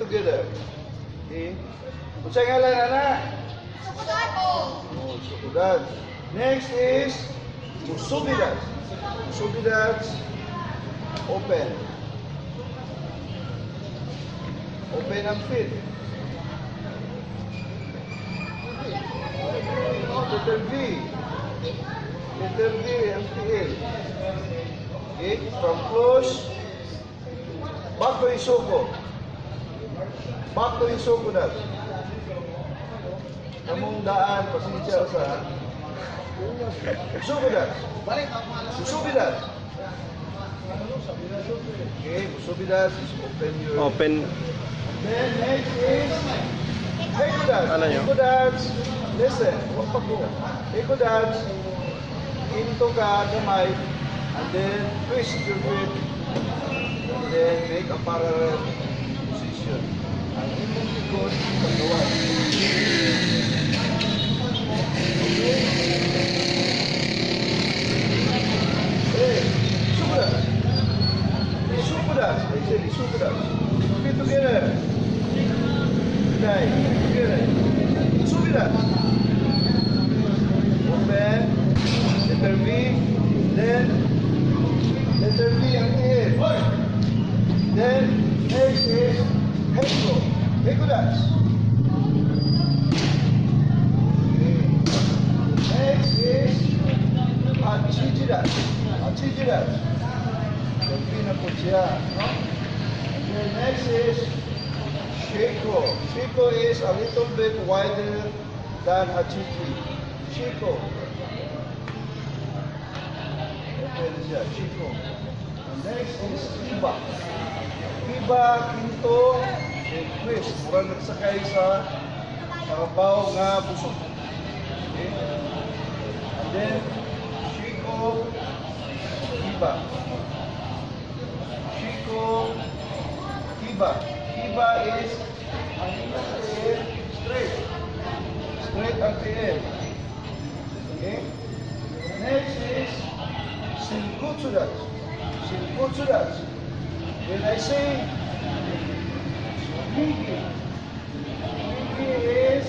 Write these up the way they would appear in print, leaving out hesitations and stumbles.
Feet together. Okay. Unsa ngalan ana? Oh, sukudan. Next is Musubi dance. Musubi dance. Open. Open ang feet. Letter V. Letter V, ang tiil. Okay, from close. Back to Isoko. Back to Isoko dance. Kamong daan, pasensya sa Isoko dance. Musubi dance. Okay, Musubi dance is open your Open. Then next is Heiko dance. Ano yun? Heiko dance. Listen, wag pa ko. Heiko dance. Into ka gamay and then twist your feet and then make a parallel position. Ang imong likod pagawas. Okay? Hey, suko dance. Suko dance. I said suko dance. Feet together. Okay, together. Musubi dance. Open. Letter V. Then, letter V ang tiil. Then, next is Heiko. Heiko dance. Okay. Next is Hachiji dance. Hachiji dance. V na po siya. No? And then next is Shiko. Shiko is a little bit wider than Hachiji. Shiko. Okay na siya. Shiko. And next is Kiba. Kiba, kinto, and twist. Murag nagsakay sa karabaw nga busok. Okay? And then, Shiko, Kiba. Shiko, Kiba. Kiba is ang imong tiil straight. Straight ang tiil. Okay? Next is Shinkutsu dance. Shinkutsu dance. When I say Migi, Migi is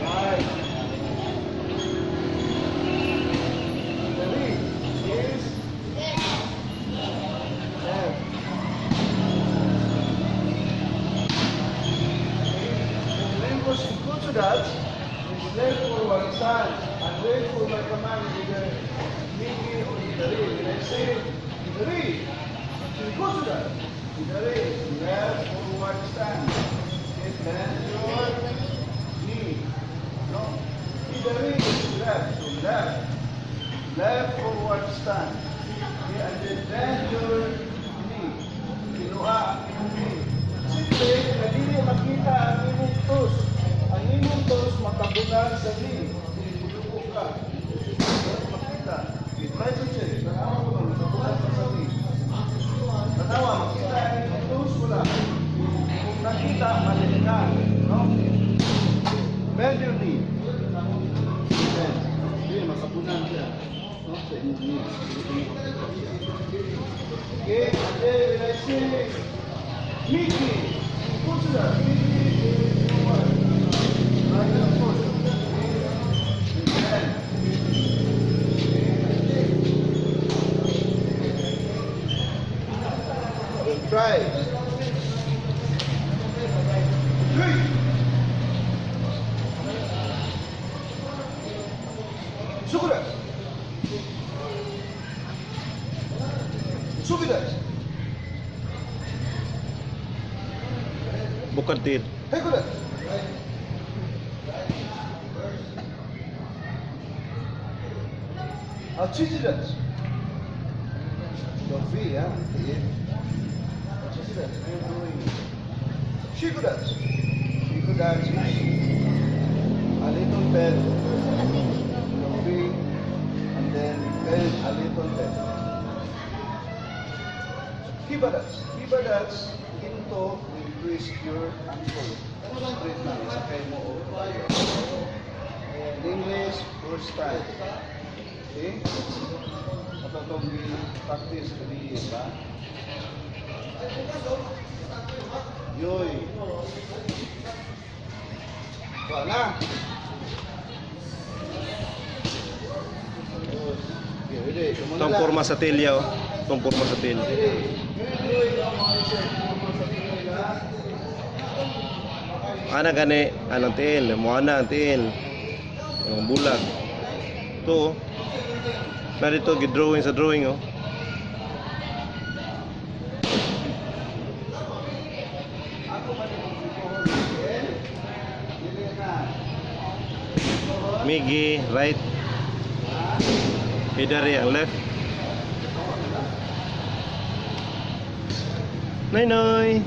right. Hidari is left. Okay. When ko Shinkutsu dance, is left forward stand and wait for my command, either Migi or Hidari. When I say Hidari, Shinkutsu dance. Hidari, left forward stand. Okay, bend your knee. No? Hidari is left, so left. Left forward stand. Okay, and then bend your knee. Kinuha ang imong knee. Simple, na dili makita ang imong toes. Ang imong toes matabunan sa knee. Muduko ka. Wala makita. Okay, try to check. Tanawa ko ba, matabunan pa sa knee. Tanawa, makita ang imong toes, wala. Kung nakita, mali ka. No? Bend your knee. Bend. Hindi, matabunan siya. No? Sa imong knee. Okay, and then when I say Migi, consider Migi is forward. Right hand foot. Okay. Bend. Okay. Try. Three. Sukudas. Subidas. Bukod tiil. Heikudas. Hachiji dance. Your feet, yeah? Hachiji dance. You're doing Shiko dance. Shiko dance is a little bit your feet and then bend a little bit. Kiba dance. Kiba dance into you twist your ankle. Straight lang. Sakay mo o tayo. In English, first time. Okay? Sa itong practice kani ba? Yoy. Kuha na. Okay, ready. Tumuna Itong lang. forma sa tilya oh. Itong forma sa tilya. Ready. Yoy, forma sa tilya. Ana gani, anang tiil, mo ana ang tiil. Ang bulag. Ito oh. Narito gidrawing sa drawing oh. Ako man yung sukohon. Dili na. Migi, right. Hidari ang left. Noy noy.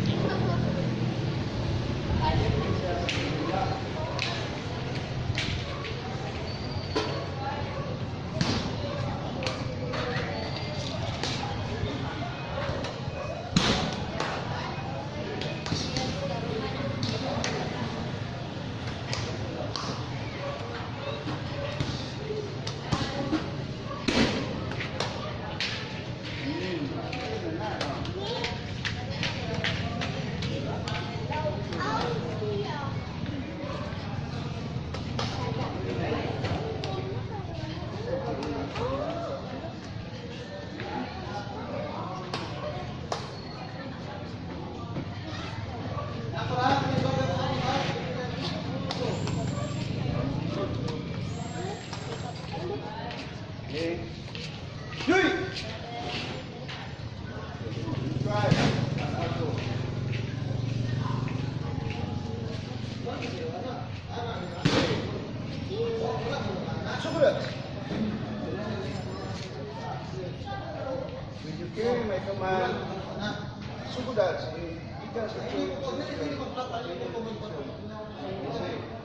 Okay. Yoy! Try. Ako. Sukulat. When you carry my command, sukulat. Ikan sa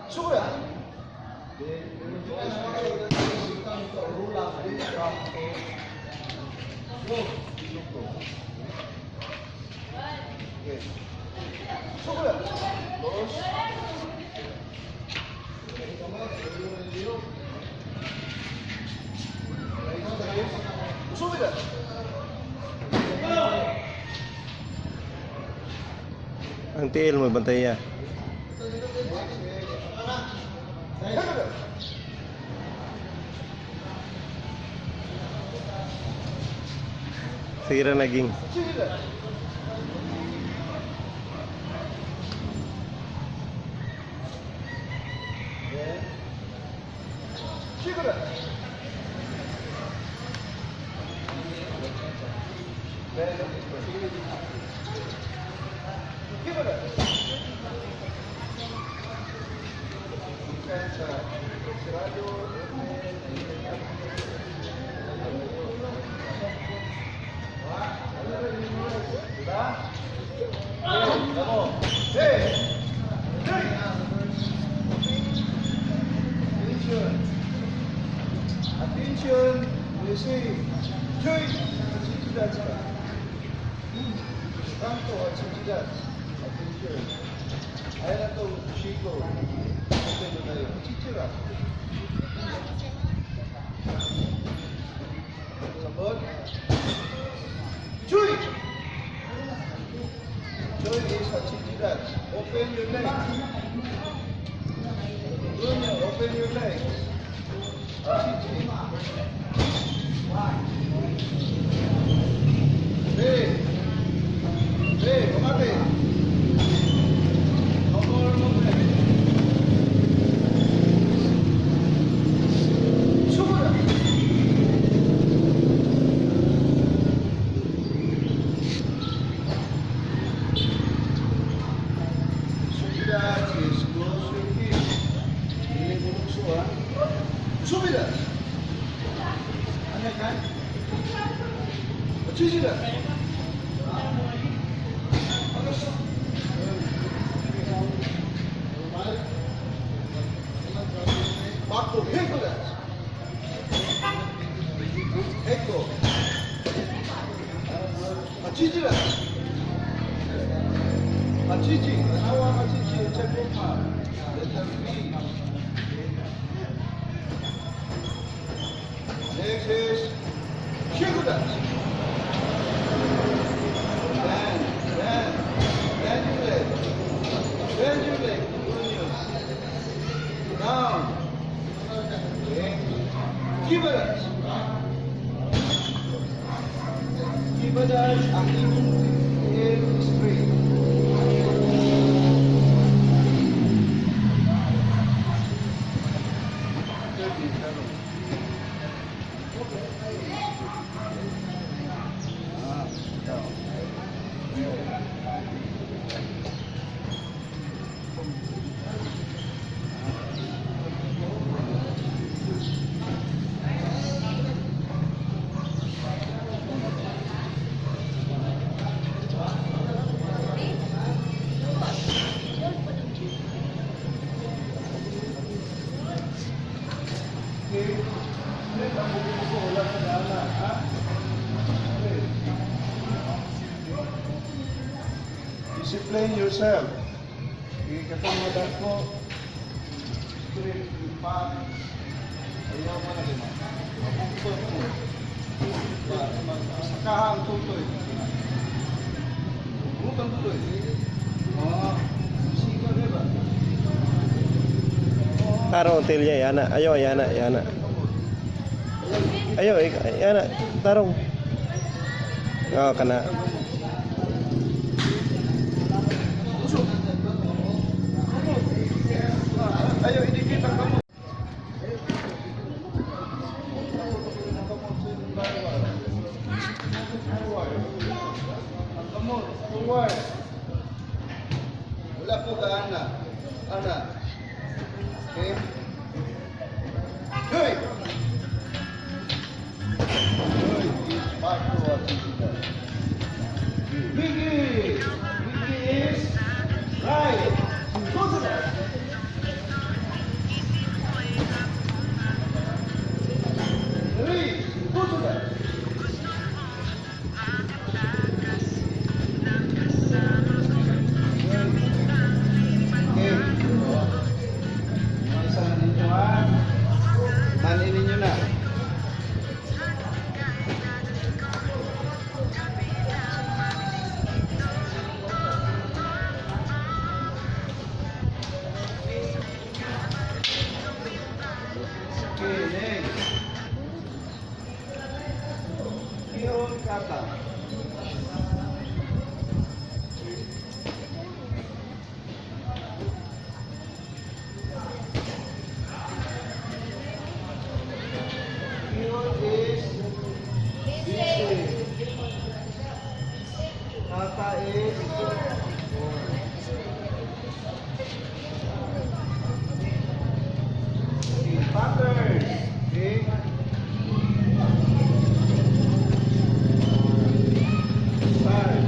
Sukulat. Then, when you finish, Okay. Sukulat. Dos. Sukulat. Ang tiil mo bantay niya. Sukulat. Sige ra naging. Sukulat. Then, sukulat. Then, sukulat. Ikan sa sirado, open, diba? Ako. Hey! Hey! Attention. Attention. We say, Joy! Dance ka. Kanto at dance. Attention. Ayan na to, Chico. Open na tayo. Chichira. Sabot. Chuy! Chuy is a chichi dance. Open your legs. Junior, open your legs. Chichi. Hey! Hey, kumate! No more movement. Sumura! Sumida is close your hips. Hindi mo lukso ha. Sumida! Ano ka? Sumida! Back to Hercules. Echo. Achijira. Achichi. Awa achichi. Check. Letter B. Next is Shikudas. Then, Kiba dachi. Kiba dachi ang imong tiil straight. Ah, ikaw. Okay. Straight ang buko ko, wala sa dana, ha? Straight. Discipline yourself. Okay, katong madako, straight yung pa. Ayaw mo na lima. Mabuktot mo. Ba, Sakaha ang tutoy. Bukang tutoy. Oh, siga ba? Oh. Tarong ang tiil niya, yana. Ayaw, yana, yana. Ayaw, yana. Tarong. Oo, kana. Usok. Kamot. Ayaw, idikit ang kamot. Ang kamot, forward. Wala po ka, Ana. Ana. Okay? Hoy! Hoy, is back to our physical. Miggy! Miggy is right. Go to that. Three. Go to that. Okay. Mga isa na ninyo ha. Manin ninyo na. Okay, next. Kihon kata. Kihon is basic. Kata is four. Okay, patterns. Okay. Start.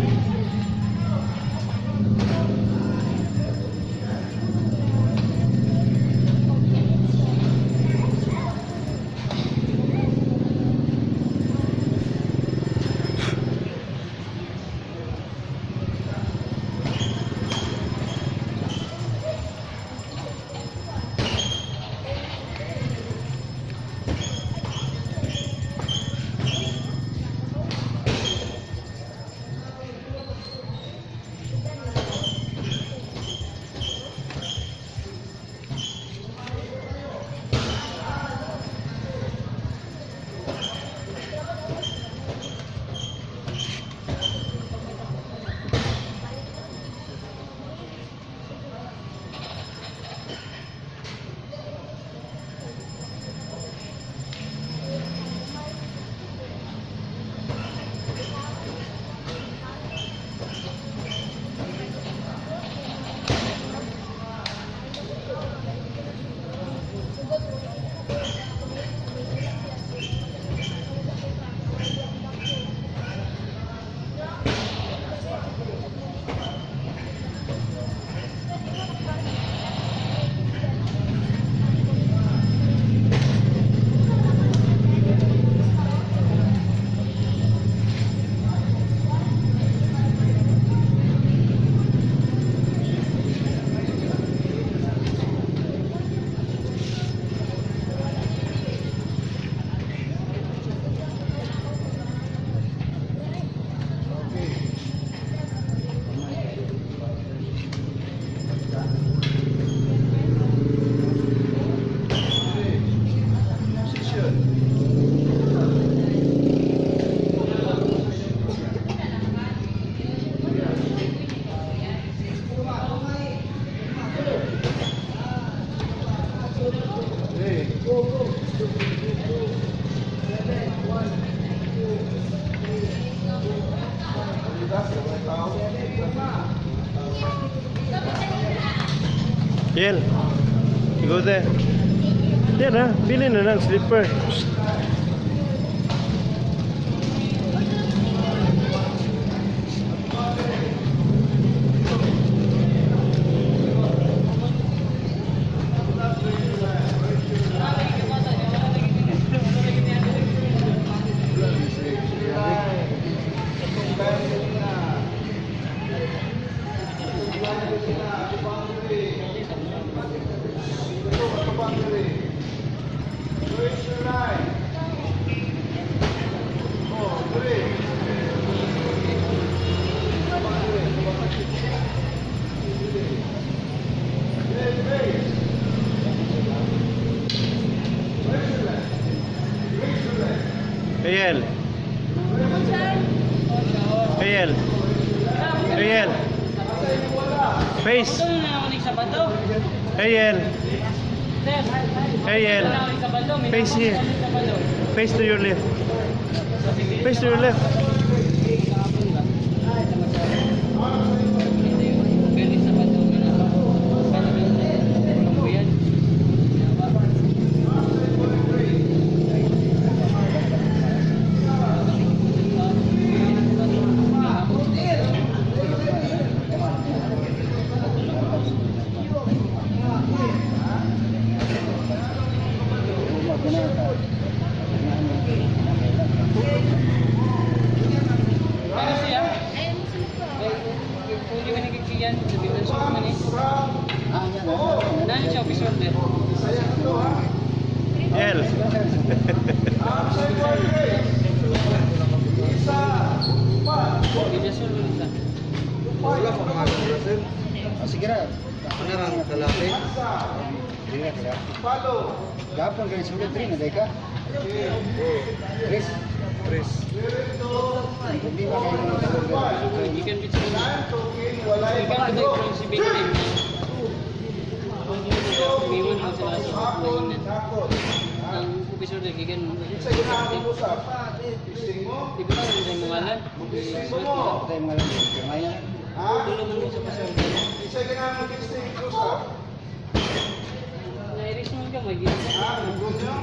Yel. You go there. There na, bili na lang slipper. Raise your line. Oh, three. Raise, raise. Raise your leg. Raise your leg. Yel. Yel. Yel. Face. Ito na ako ng Sabado. Yel. Sir, Yel. ito na ako ng Sabado. May Face here. nakapag kami Sabado. Face to your left. Face to your left. Pwede Sabado, may nakapag- Sabado, walang buyan. Ano siya? Kung ka nagkikiyan, sabi na siya man eh. Naan siya officer din. Yel. Arms sideward raise. Isa, upat, Bidasol mo nila. Wala pa mga Sige ra. Ako na lang kalaki. Sige ra kalaki. Follow. Gapon kay sulod rin na ka. Chris, Chris. hindi ba kayo mga tulog? You can be sure. Nine token, walay You can bago. protect from si victim. Miwan mo sila sa Hakot, pagkain. hakot. Ang officer din, gigan mo. Sa ginahang usap. Ising mo. Di ba lang sa mga ngalan? Ising mo. Tayo mga lang kamaya. Ha? Dulo man mo sa officer din. Isa ginahang ising usap. Nairis mo ka, magiging. Ha? Gusto nyo?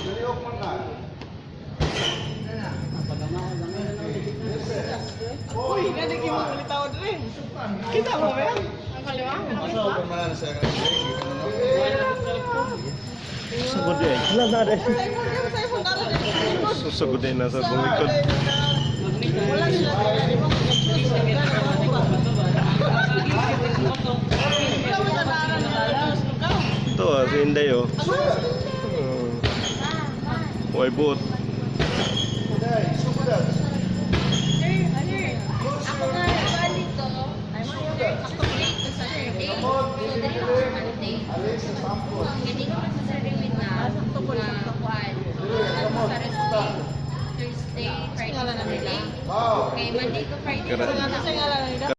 Daliok man ka. Uy, Kita mo ba yan? Sugod eh. Wala na rin. Susugod eh nasa likod. Wala sila di ba? Ito ah, si Inday oh. Way boot. Day, sukudan. Sir, ako nga ba dito? Ako late ko sa Saturday. So, dali ako sa Monday. Alis sa sampol. Hindi ko man sa Saturday na na kuan. Ano sa rest day. Thursday, Friday, Saturday. Wow. Okay, Monday to Friday. Kara-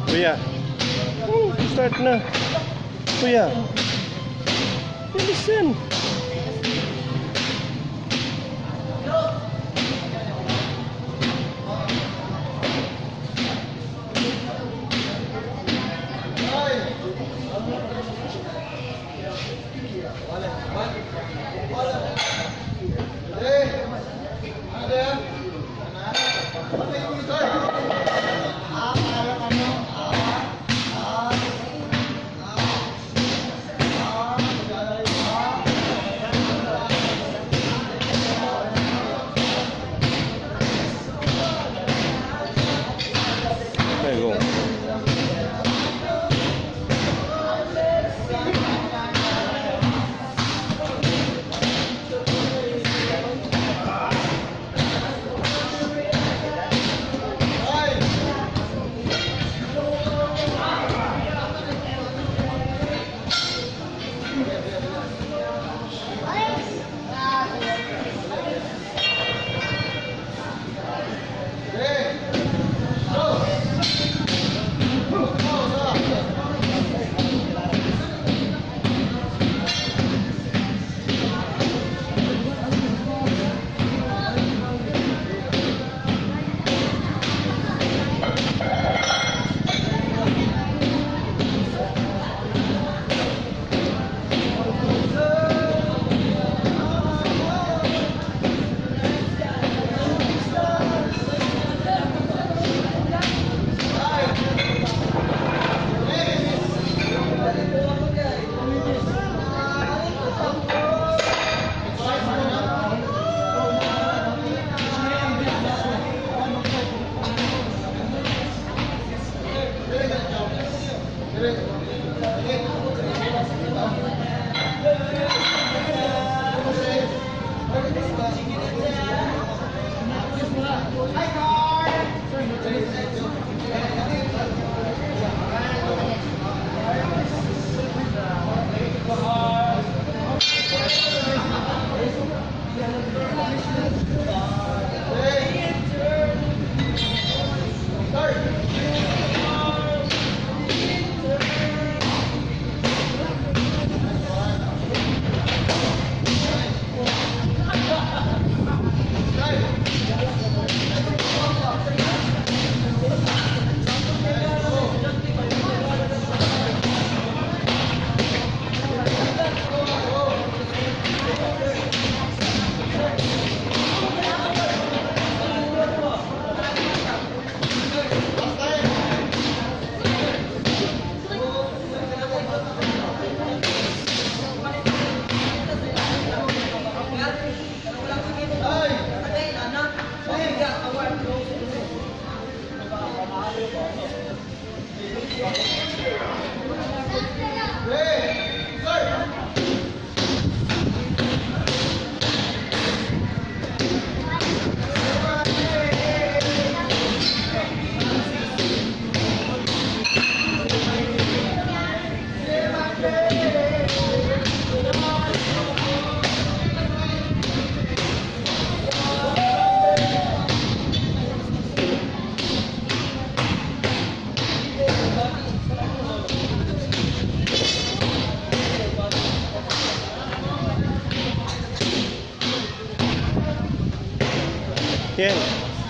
Kuya. Oh, start na. Kuya. Bilisan. There you go.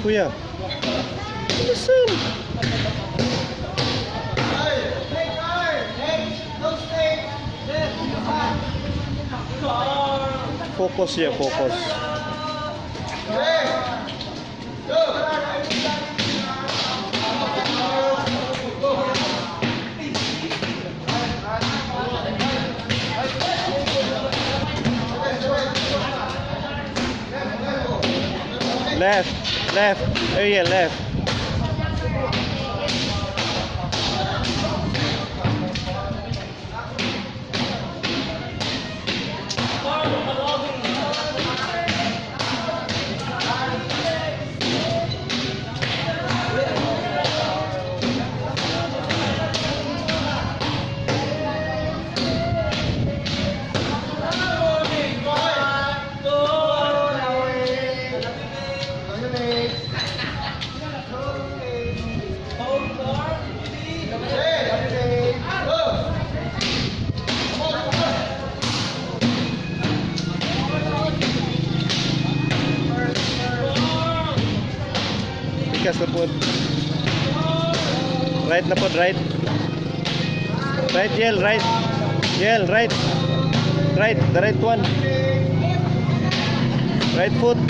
Kuya. Listen. Focus siya, focus. Left, left, area left. Pikas na po. Right na po, right. Right, yell, right. Yell, right. Right, the right one. Right foot.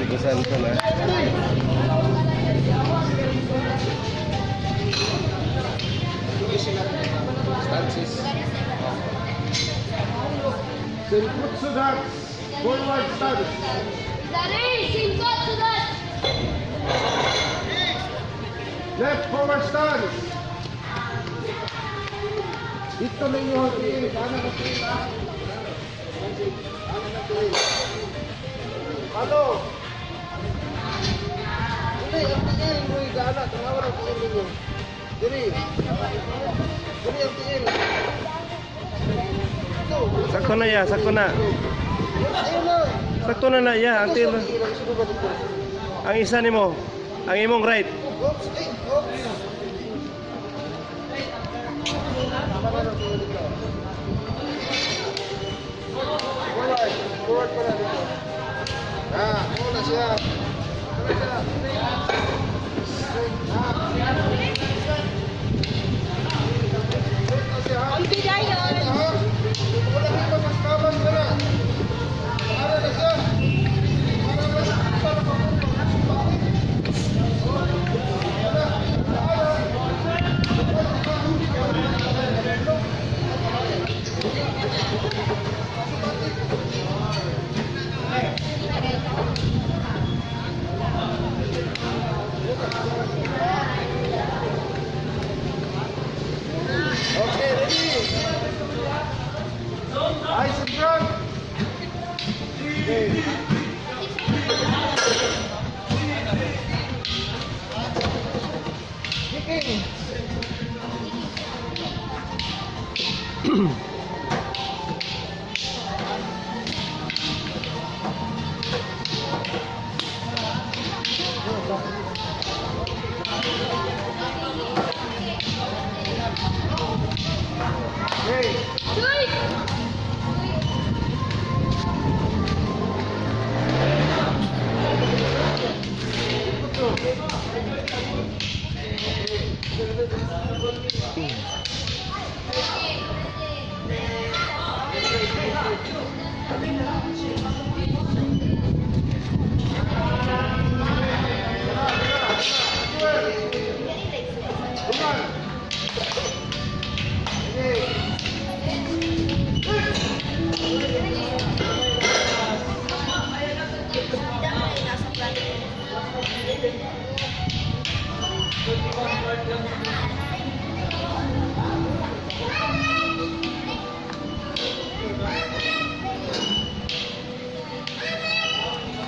Sige, saan ko na? Stances. Senkutsu dance. Forward stance. Dari, singkot, sudat! Left forward stance. Dito na inyo ang tiil. Kanan ang tiil, ha? Kanan ang tiil. Pato! Hindi, ang tiil mo yung gana. Tanawa ang tiil ninyo. Diri. Diri ang tiil. Ito. Sakto na ya, sakto na. Ayun na. Sakto na na ya, ang tiil. Ang tiil. Ang dito? Ang isa nimo, ang imong right. Oops, ay, oops. Tama na lang tiil dito. Forward. Forward pa na dito. Ah, muna siya. Muna siya. Straight. Ah. Straight na siya, ha? Ang bigayon. Ha? Wala kang mamas ka na. Para na siya. Para mas para mapunta. Okay, ready? Eyes in front. Okay. Kicking. Okay. Uy!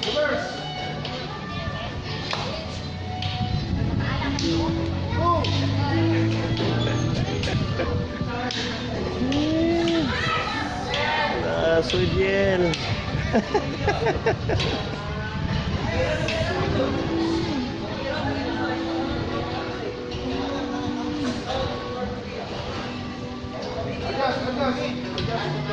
Reverse. Go. Ah, Sujiel. Adjust, adjust. Adjust.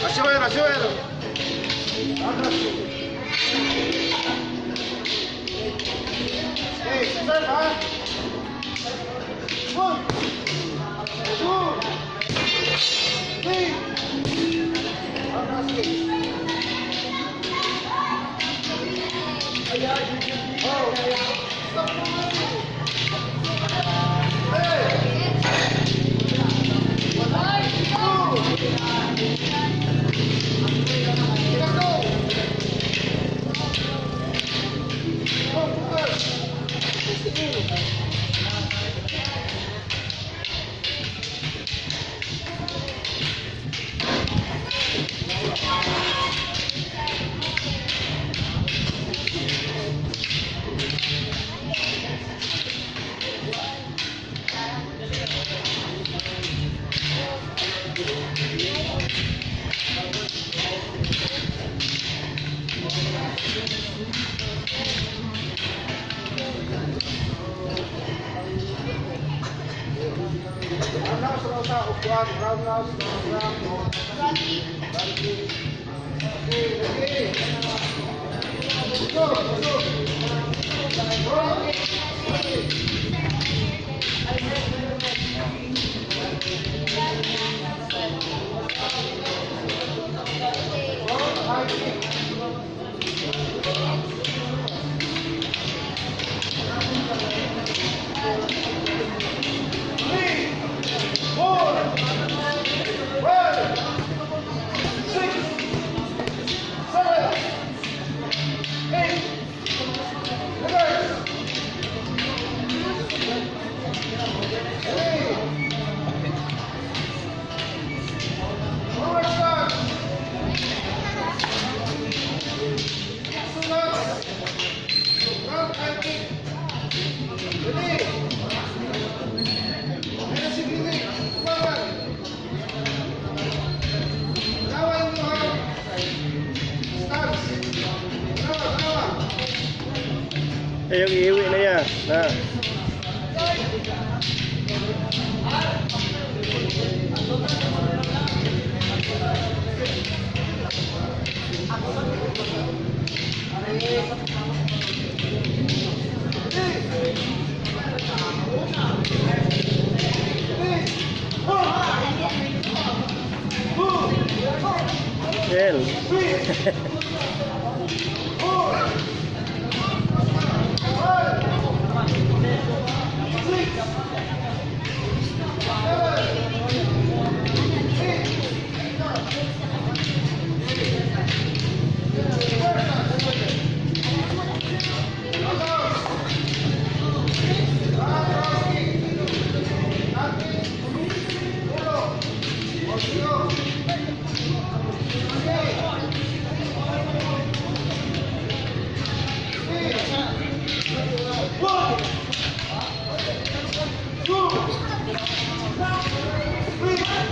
Assuero, assuero. Hey, serve, ha? One, two, three. Atras, Oh, stop moving. Hey. One, two. Go! Go, go! Roundhouse, round house, one, roundhouse, round, round. Okay, okay. Go, go. Go. Okay. Go, high kick. Three, four, five, six, Ay, yung iiwi na niya. Na. Yel.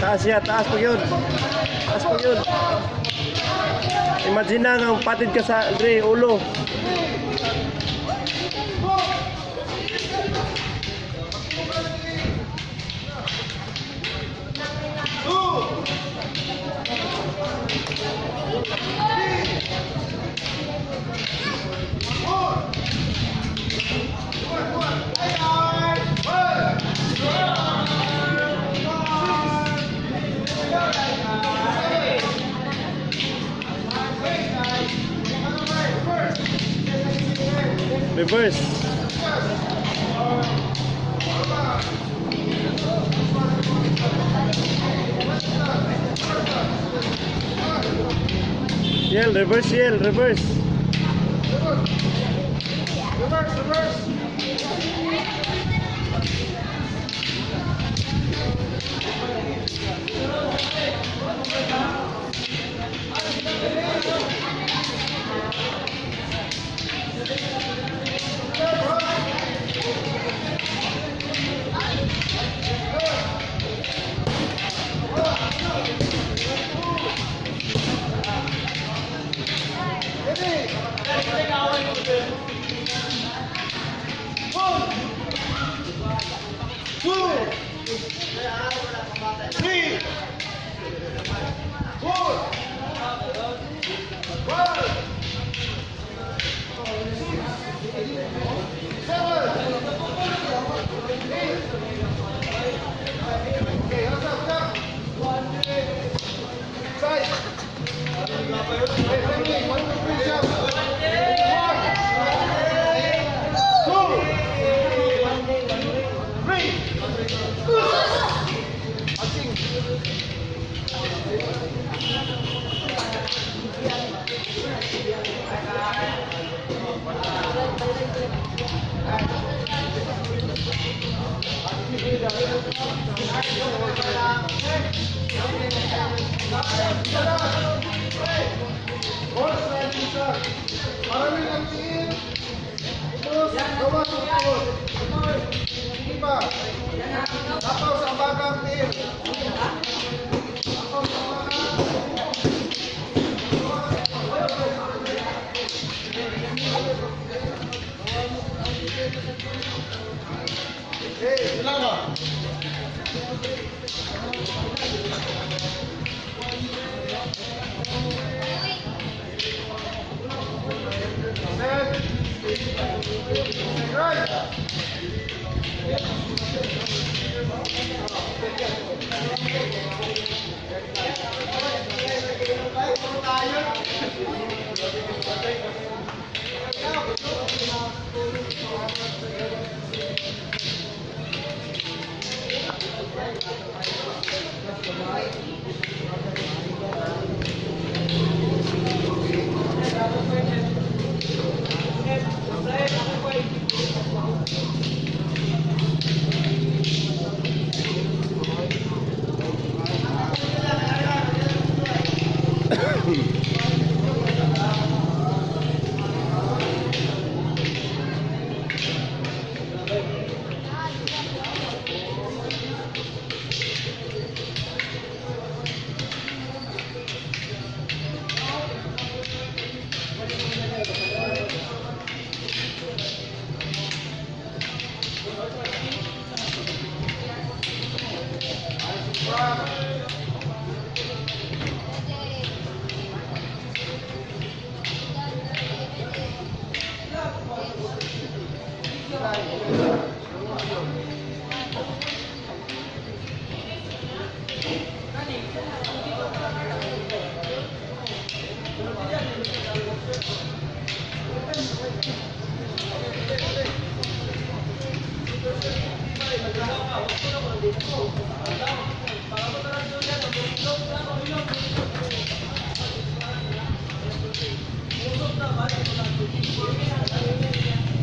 Taas siya, taas pa yun. Taas pa yun. Imagine na nga, patid ka sa Andre, ulo. Reverse. Yel, reverse, Yel, reverse. Reverse, reverse. One, two, three, four, five, six, seven, eight. Okay, hands up, up. Side. Okay, friendly. One, two, three, jump. One, two, three. Asing. Horse riding siya. Marami ng tiin. Tapos, gawa sa tuhod. Iba. Tapaw sa bagang tiin. Tapaw sa bagang. Okay, ilan ka? Set. Right.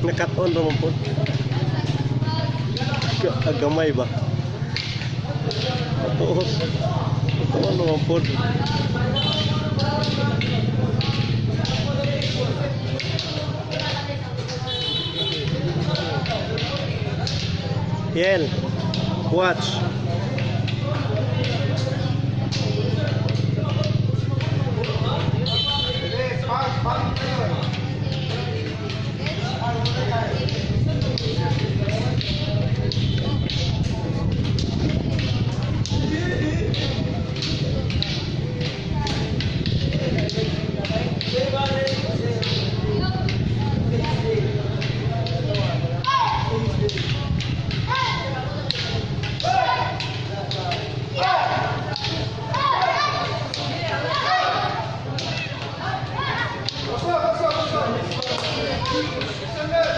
Nakat-on ra man pod. Gamay ba? Totoo. Totoo naman pod. Yel, watch. Bilis, pass, pass tayo. Basta, basta, basta. Sandal.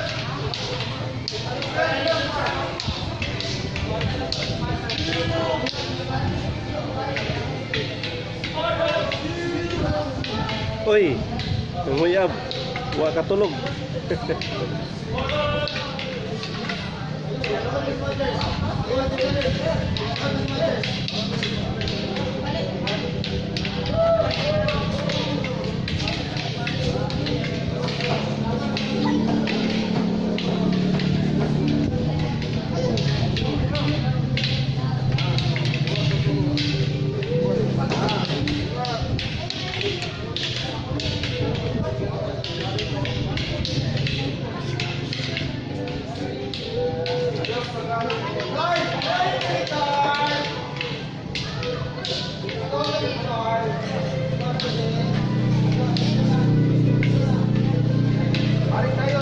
Oy, nguyab. Wa katulog. Live, live, live. Balik tayo.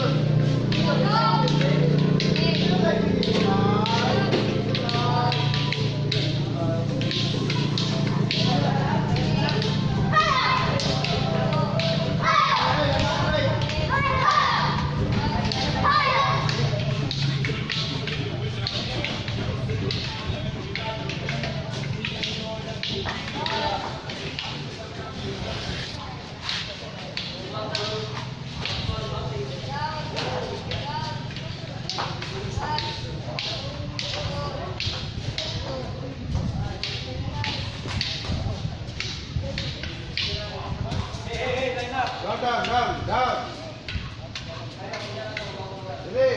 Down, down, down, down. Dali.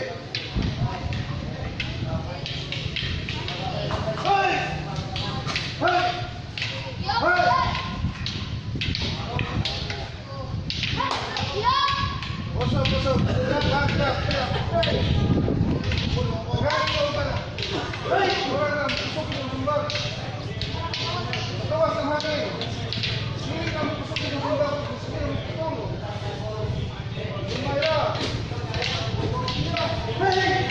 Hey! Hey! Hey! Usap, usap. Down, down, down, down. Hey! Wala na, usok yung bumbag. Tawas ang hangin. Sige na, usok yung bumbag. Sige na, tutong. Lumaya. Hey!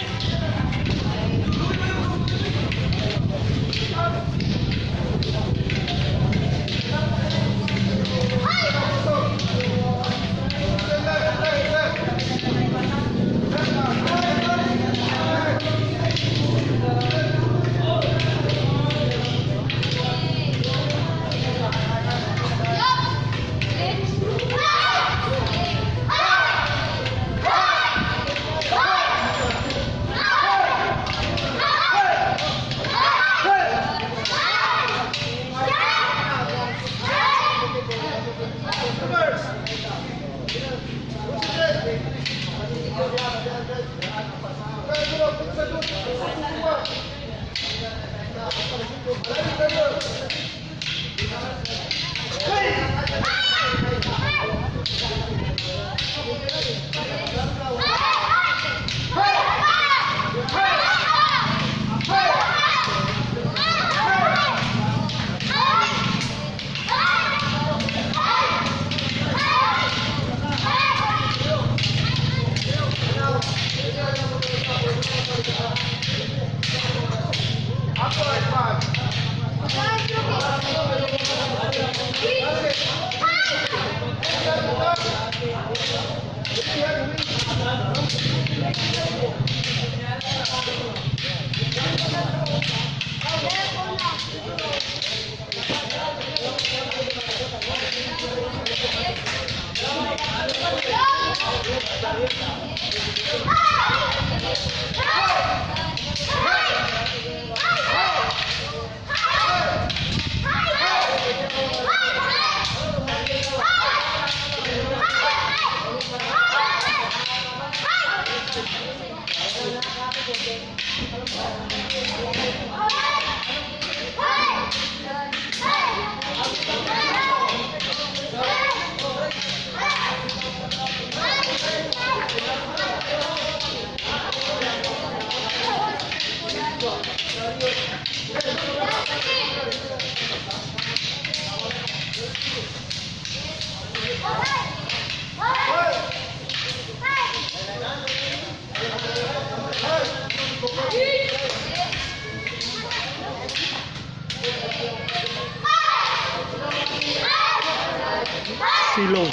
Silong.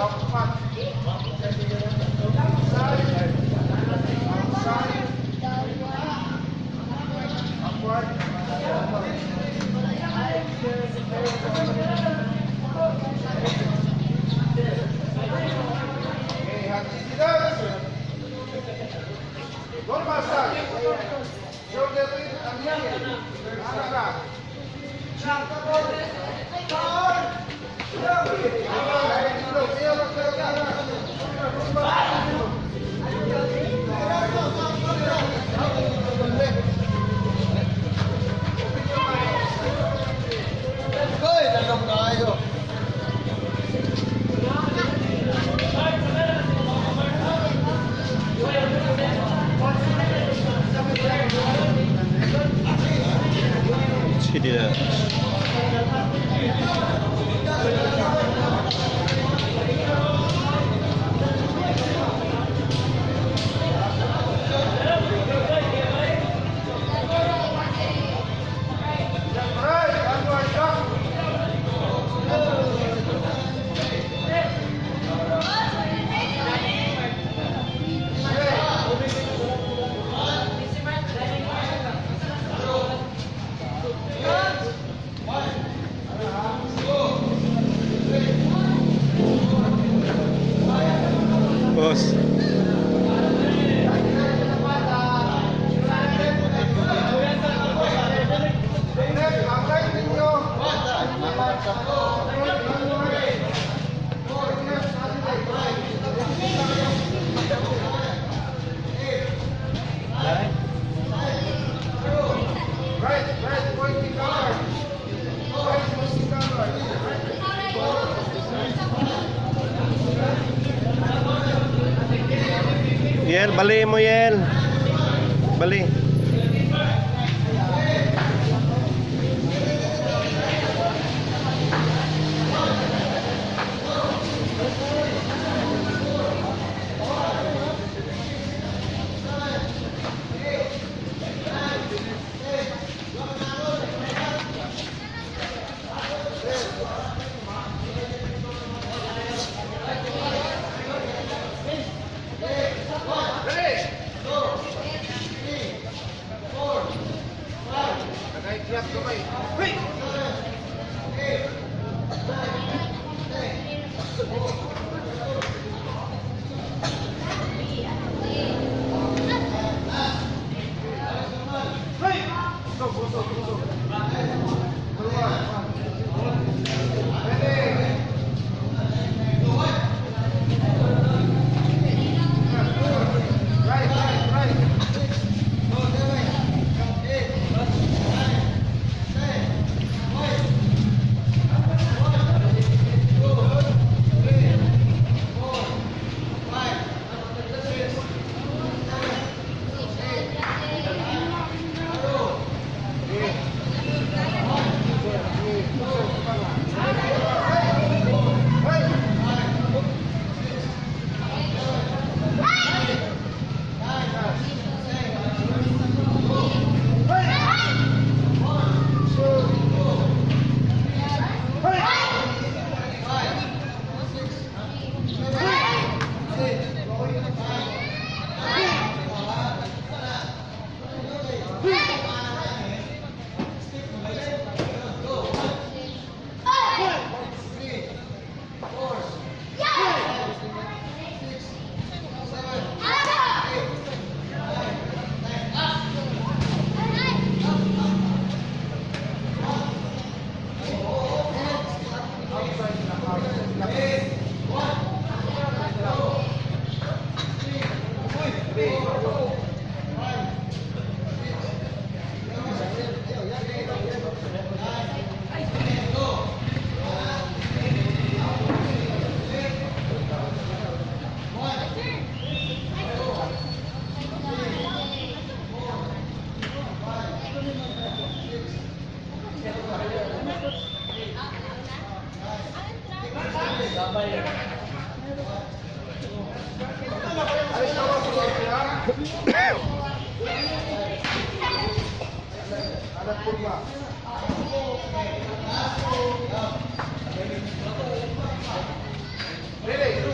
Outside. Outside. Upward. Okay, actividades. Normal start. Shoulder width ang hangin. Ana ra. Sige. Right, upward back. Boss. Left, ang right ninyo. Right, right, pointing cover. Right, pointing cover. Yel, bali mo, Yel. Bali. Ready? Nagay trap kamay. Hey! Hey! Usog, usog, usog. Dalawa. Ready? Right, right, right. Ay, tawa sa mga ha? Anak kurma. Really?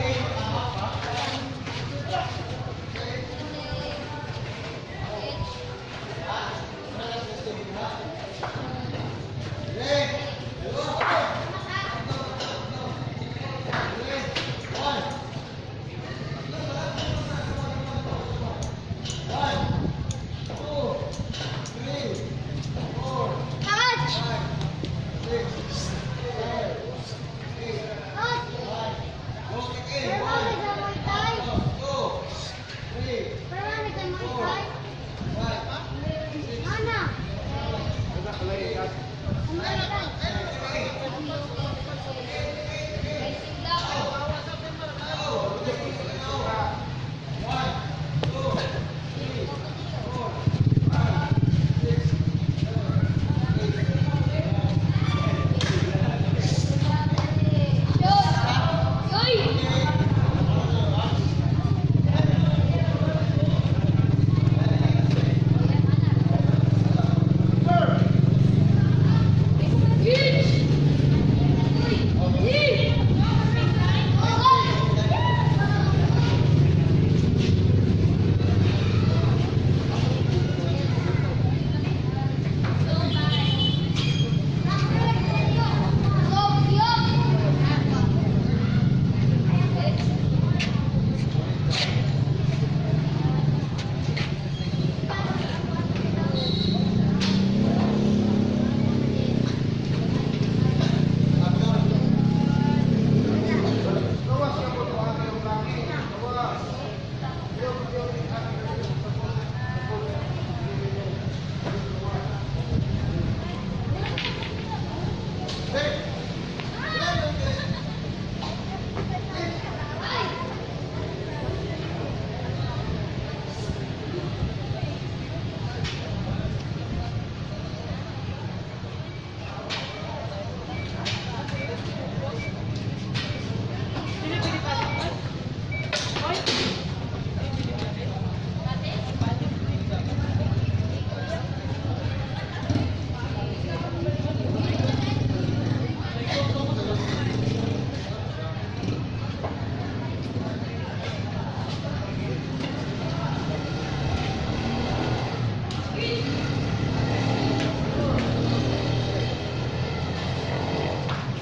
Touch! Touch! Pero mami sa Muay Thai. Pero mami sa Muay Thai. Ana. Muay Thai. Yoy! Gawas na po ito ang laki. Gawas.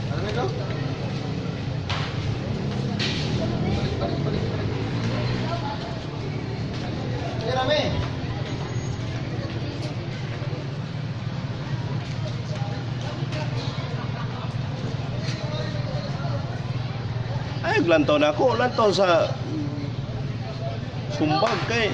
Ano ito? Balik, balik, balik, balik. Hey, Rami. Ay, lantaw na ako. Lantaw sa sumbag kay.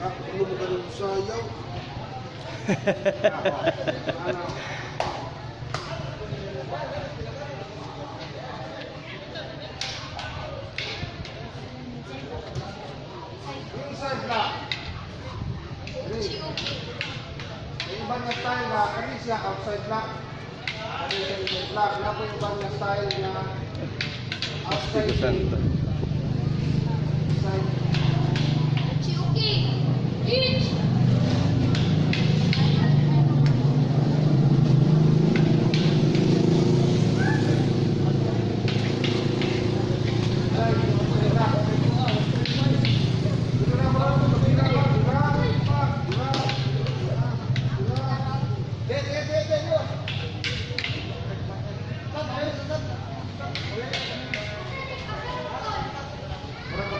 Ah, ulo mo ganun sayaw. Ano? Inside lock. Three. Yung iba nga style na, kani siya outside lock. Kani siya inside lock. Napo yung iba nga style na Espiritu Santo. Side. Okay. Each.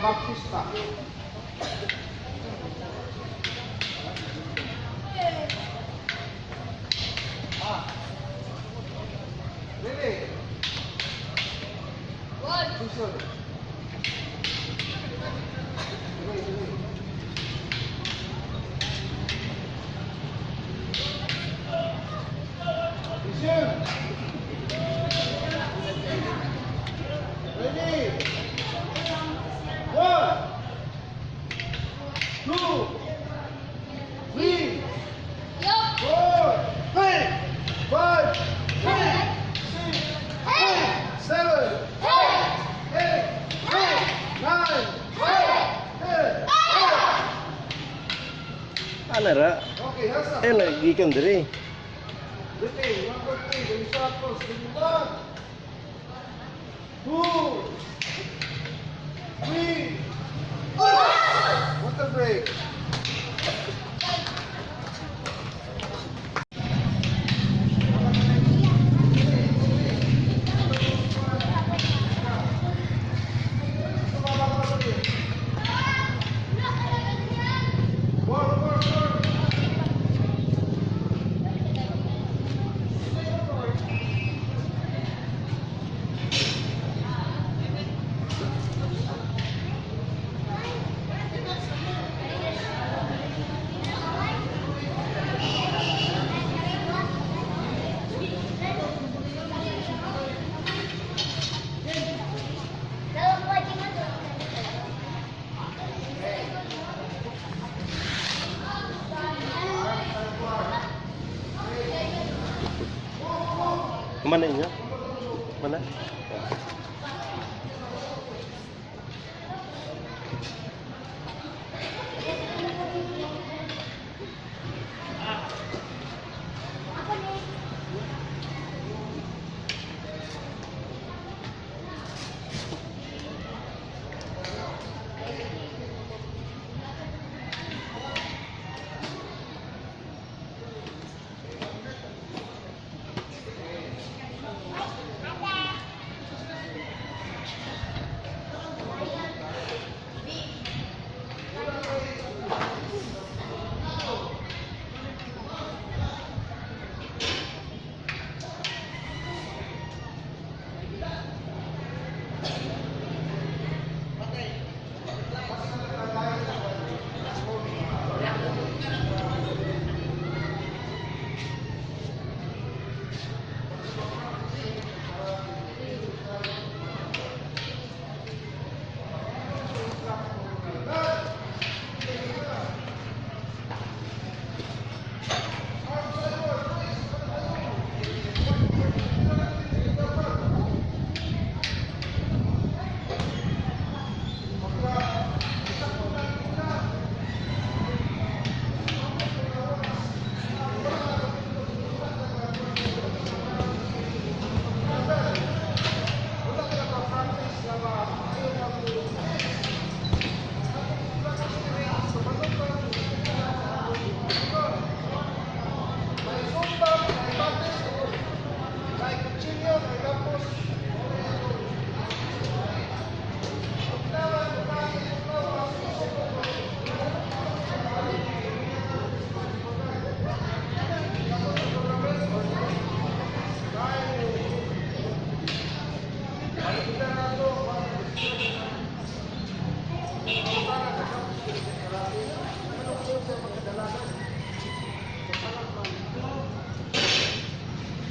Baptista. Ah. Ready? One. Susunod. Ready, ready. Resume. Ready? One, two, three, Yup. four, five, six, Hey. seven, Hey. eight, Hey. nine, Hey. 10. Ana ra? Okay, hands up. Eh, lagi kan diri. Ready, one, two, three, then you start first. Ready, one, two, three, water break. Work, work, work. Mana inyo? Mana? May zumba, may batis, may kutsilyo, may gapos.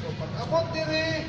So, pag-abot diri,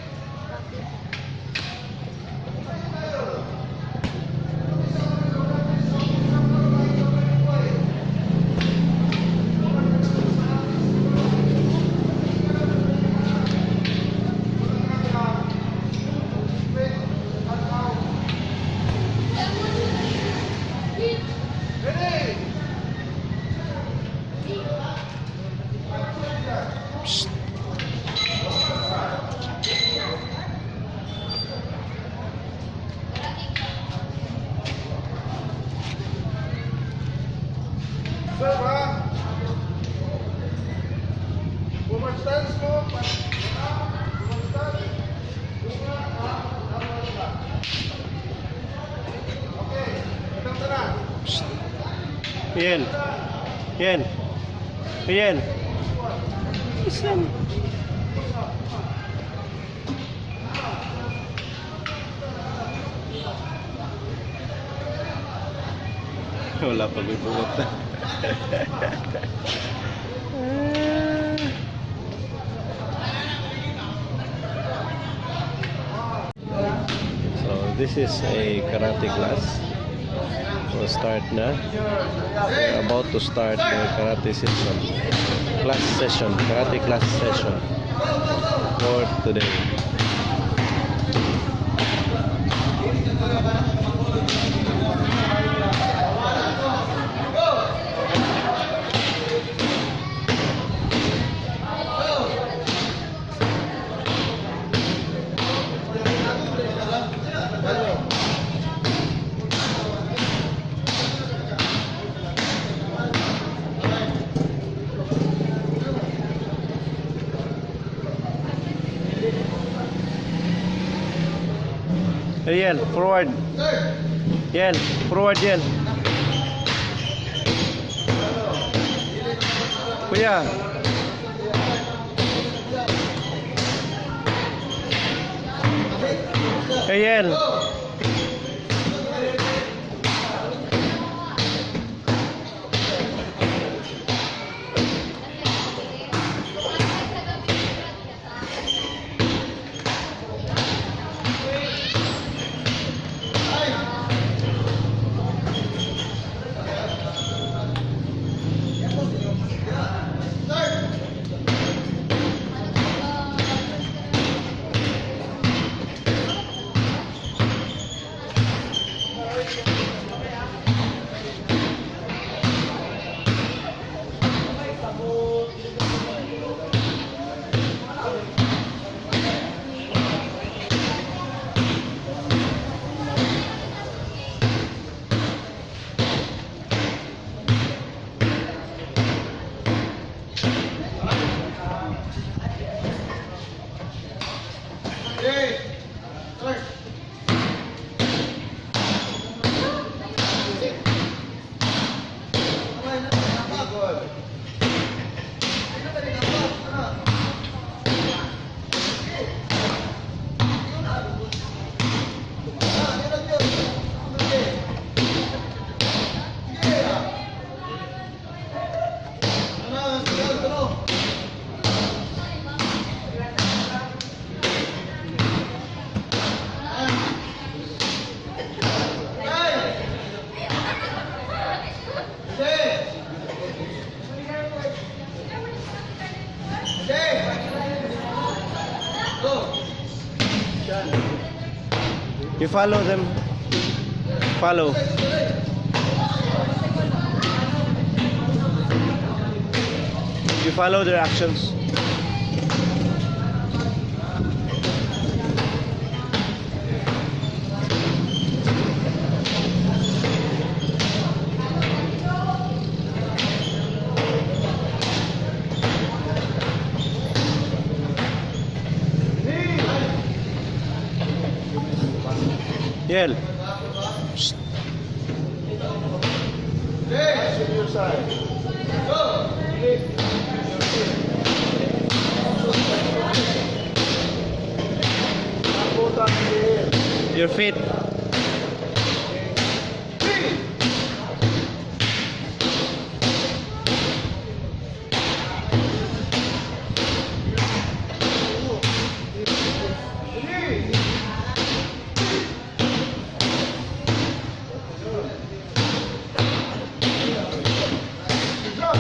Balance mo, bumaliktad, bunga, tama ka. Okay, itang tanan. Yan. Yan. Yan. Listen. Wala pa may bungot na. So this is a karate class. We'll start na. We're about to start the karate session. Class session. Karate class session for today. Ariel, forward. Yel, forward, Yel. Kuya. Hey, Yel. Okay. Start. Good. You follow them. Follow. You follow their actions. Yel. Psst. Action your side. Lift your feet. Put on the air. Your feet. Three. Three. Drop.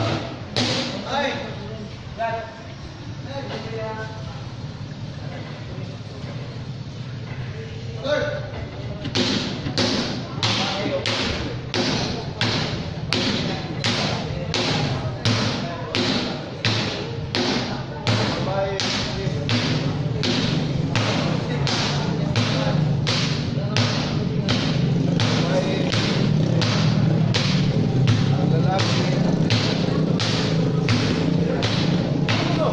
Babae. Babae. Ang lalaki. Ano?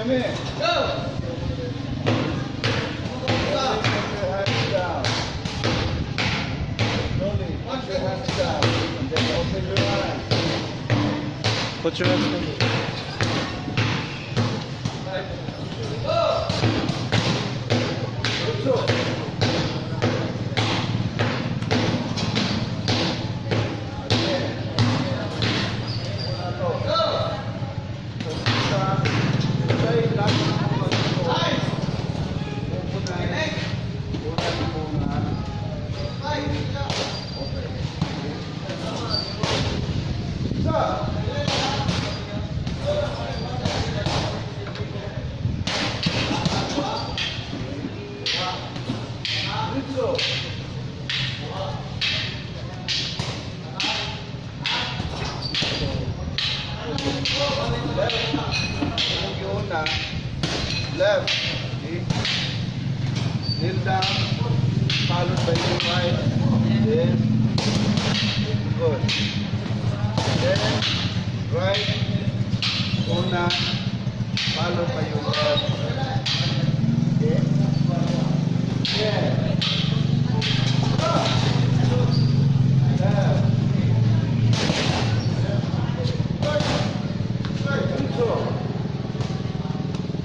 Yame. Go! Put your hands down. Slowly, put your hands down. And then open your eyes. Put your hands down. Ocho. Again. Una to. Sa sa ilalim ng mga ito. Una, una muna. Okay. Isa. Ritso. Left. Yung una. Left. Okay. Kneel down. Followed by your right. Then, good. Then, right. Una. Followed by your left. Okay. Yeah. Left. Ritso.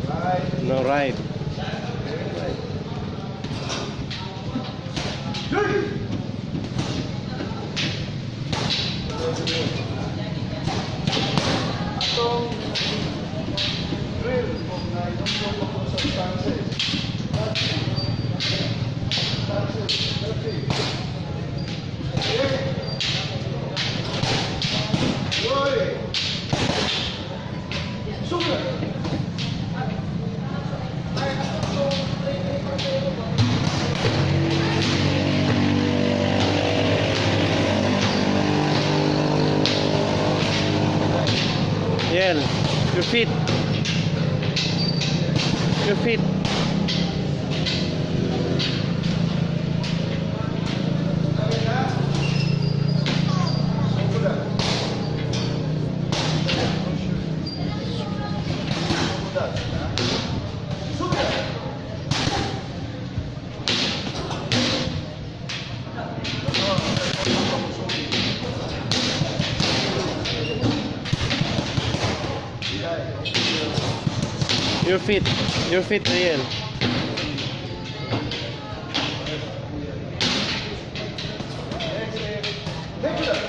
Right. No, right. Okay, right. Atong drill kung na-inumdum ako sa stances. Stances, 30. Okay. Roy. Sugod. Yel, your feet. Your feet. Kami na. Sugod. Sugod. Sugod. Your feet. Your feet, Riel. Regular.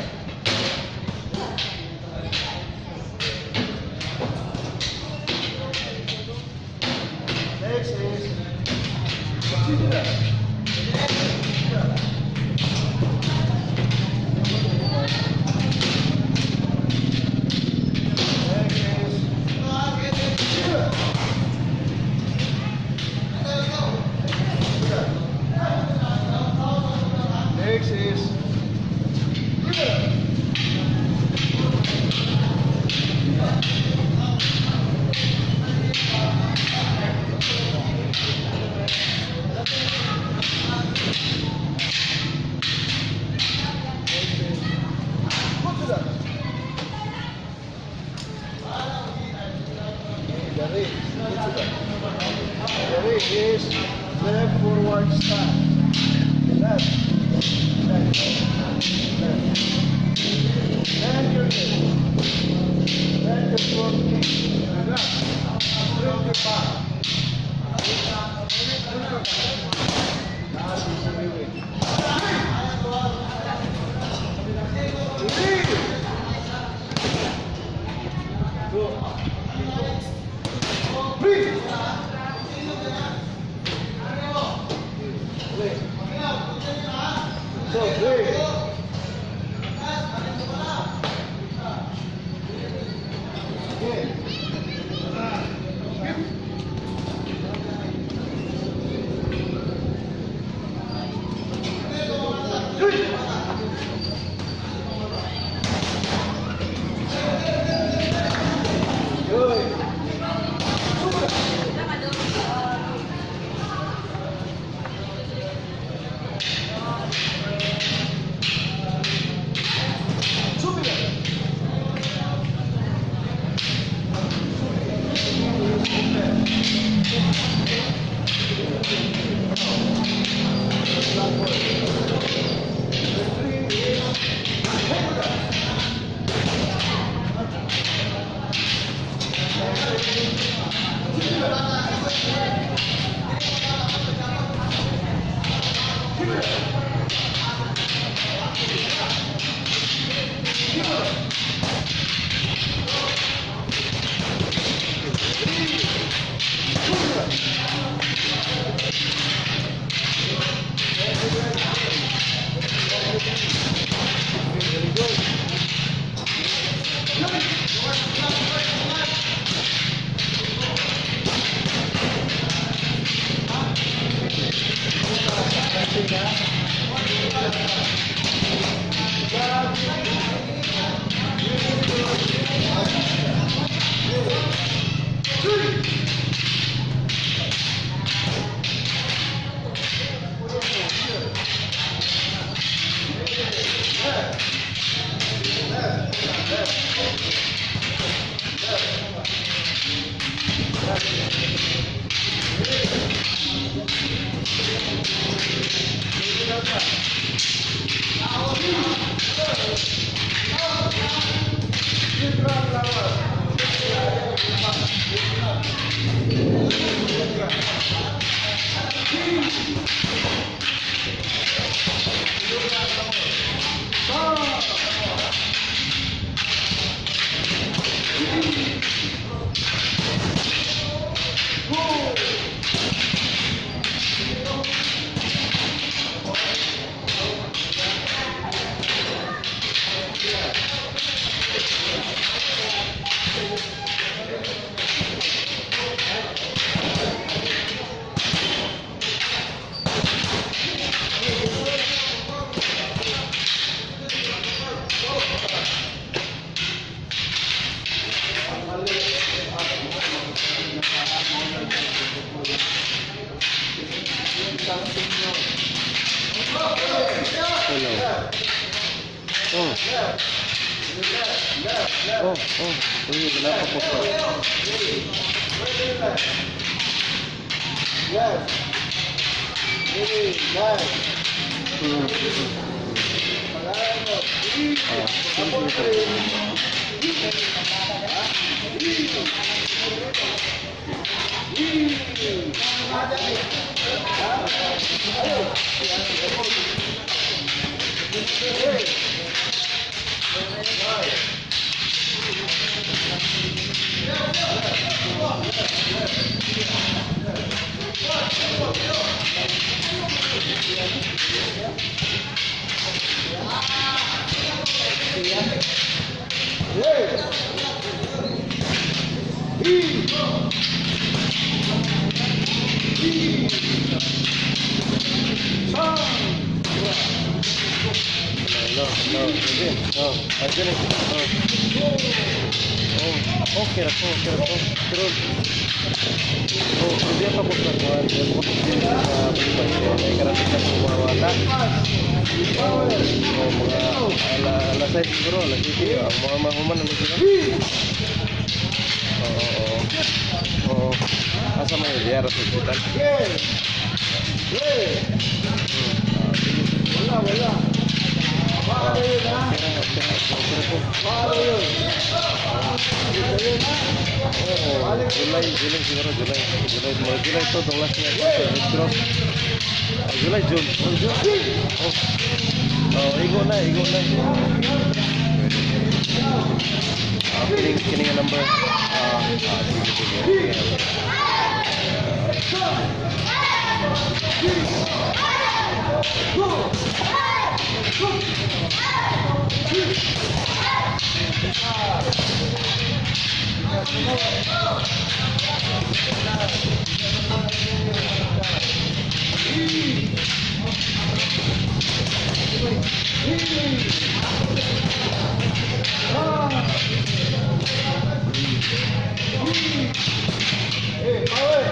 Next is Chidra. Next is Chidra. Next is Chidra. Kutsuda. Dari, kutsuda. Dari is left forward stand. Left. Left. Left. Bend your knee. Bend your front knee. Relax. Bring your back. Bring your back. Now is the way. Three. Two. Three. Three. So, three. Okay. Skip. Three. Good. Super. Super. Open. Referee is Hekuda. Very good. Hello. Oh. Oh. Uy, wala pa po pa. Left. Ready, left. Pagalan mo. Ah, Tapos sige, rin. Yes. E. E. Sang. No, no, sige. Oh, ayun eh. Oh. Oh, okay ra ko, okay ra ko. Pero oh, hindi pa ko sa kuan, pero ko din sa Pilipinas. Kaya karate sa mga bata. Power. Oh, mga ala ala size siguro, ala city, ang mga mahuman ano sila. Oo, oo. Oo. Asa man yung diara sa hospital? Yes. Yes. Ah, sige. Wala, wala. Ah, Paano yun, ha? okay ra, okay ra, okay ra ko. Paano yun? Dito yun, ha? Oo, July, July siguro, July. July, mga July to, itong last year. Red Cross. Ah, July, June. Oh, June. Oh. Oh, igo na, igo na. Ah, kining, kining ang number. Ah, ah, sige, sige. Okay. Eh, power.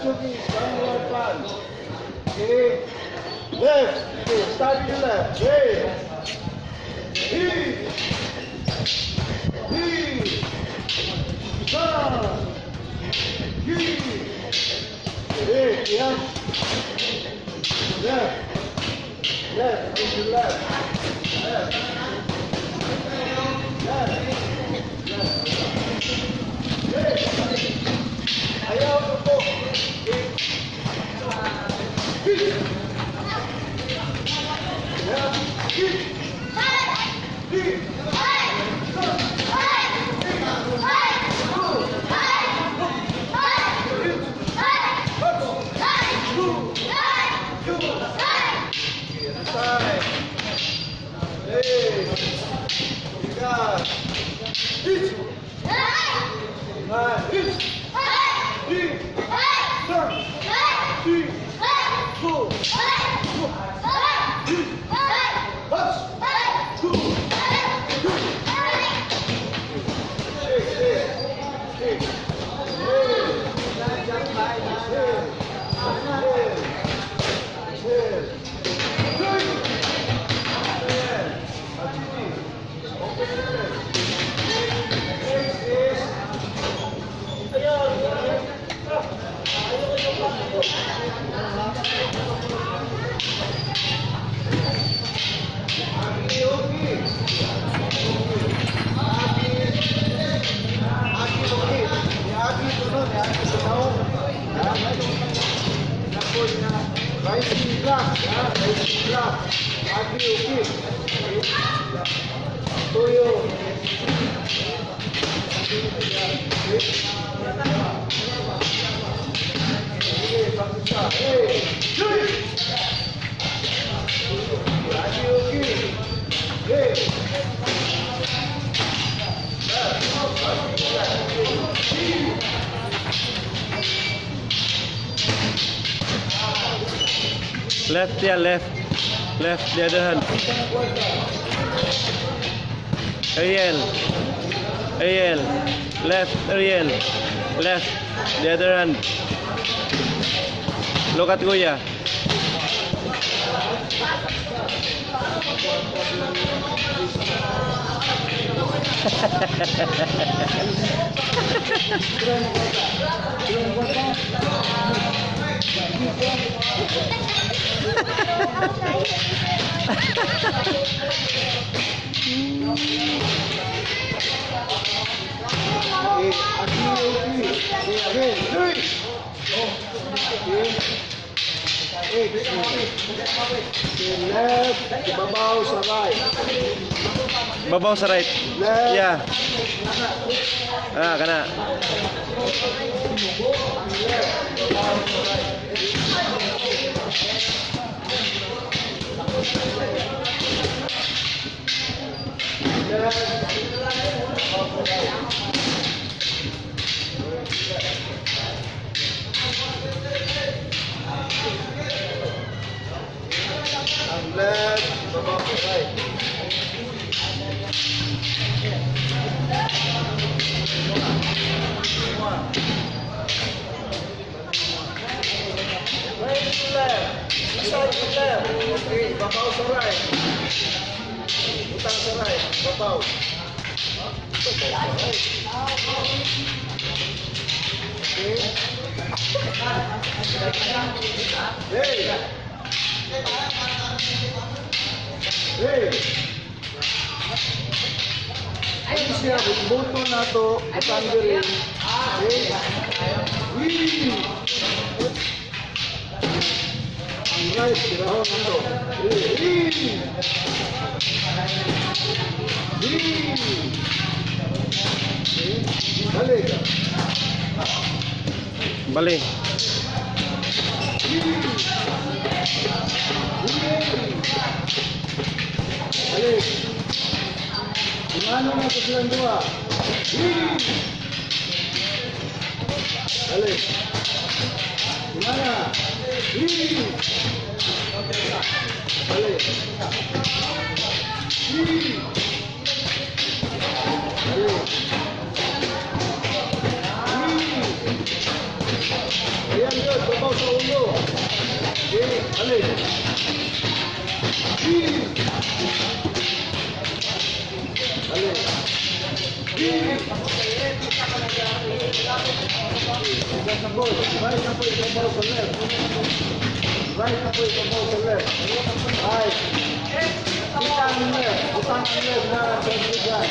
Left hook is downward punch. Okay. Left. Okay, start with the left. Hey. He. He. Sa. He. Hey, yeah. Left. Left. Into left. Left. Left. Left. Hey. Ayaw ko po. Okay. Hit. Left. Hit. Hit. Two. Hit. Up. Two. Two. Side. Hey. Got. Hit. Nine. Hit. Hit. Turn. Three. Four. Hit. Up. Two. Two. Shake, shake, shake. Hey. Hey. Hey. Hey. Three. Ayan. Achiti. Open your leg. Next is ayan. Agi, okay. Agi, agi, okay. Ni agi to no, ni agi sa tao. Tapos na rising block, ha? Rising block. Agi, okay. Tuyo. Okay. Sige, practice ka. Hey, three. Agi, okay. Hey. Left. Left. Okay. Left, yeah, left. Left, the other hand. Ariel. Ariel. Left, Ariel. Left, the other hand. Look at Kuya. Okay, agi, okay. Okay, again. Three. Okay. Eight. Okay, left, ibabaw sa right. Babaw sa right. Left. Yeah. Ah, kana. Left, ibabaw sa right. Left, ibabaw sa right. Ang left, ibabaw sa right. One. Right to left. Side to left. Okay, babaw sa right. Butang sa right. Babaw. Babaw sa right. Okay. Hey! Hey! Ano siya, buto na to, butang diri. Okay? Whee! Ang right, tirahon na to. Whee! Whee! Okay? Balik. Bali. Whee! Whee! Balik. Imano na ito silang dua. Whee! Balik. Gimana? Whee! Balik. Whee! Balik. Whee! Ayan yun. Balik. Hi. Balik. Hi. Right na po. Right na po ibabaw sa left. Right na po ibabaw sa left. Right. Butang left. Butang ang left na kaibigan.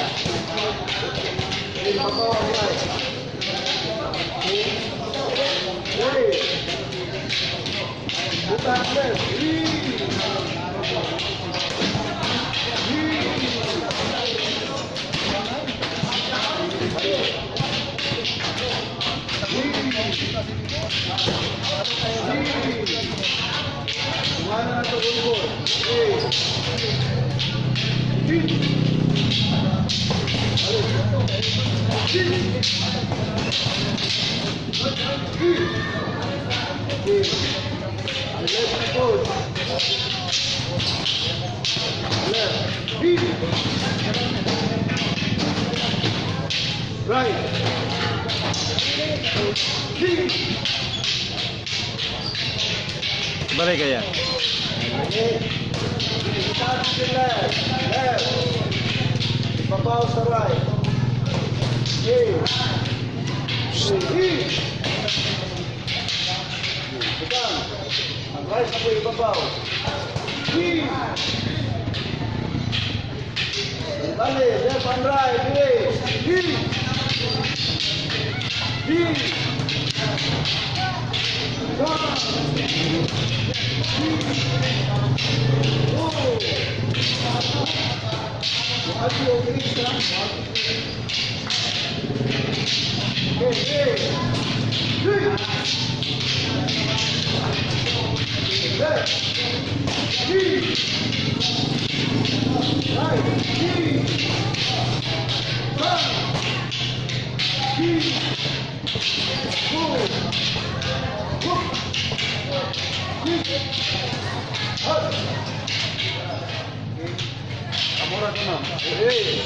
Ibabaw ang right. Okay. Ready. Butang left. Hi. Hi. Balik. Hi. Hi. Kumana na ito gulgol. Okay. Hi. Balik. Hi. Hi. Okay. Ang left na po. Left. Hi. Right. Hi. Balik kaya. Okay. Start to the left. Left. Ibabaw sa right. Okay. Okay. Butang. Ang right na po ibabaw. Hi. Bale, left and right. Okay. Hi. Hi. One. Two. Ati o Krista. Okay, okay. Three. Left. Three. Right. Three. One. Three. Four. Hook. Three. Up. Okay. Kamura ko na. Okay.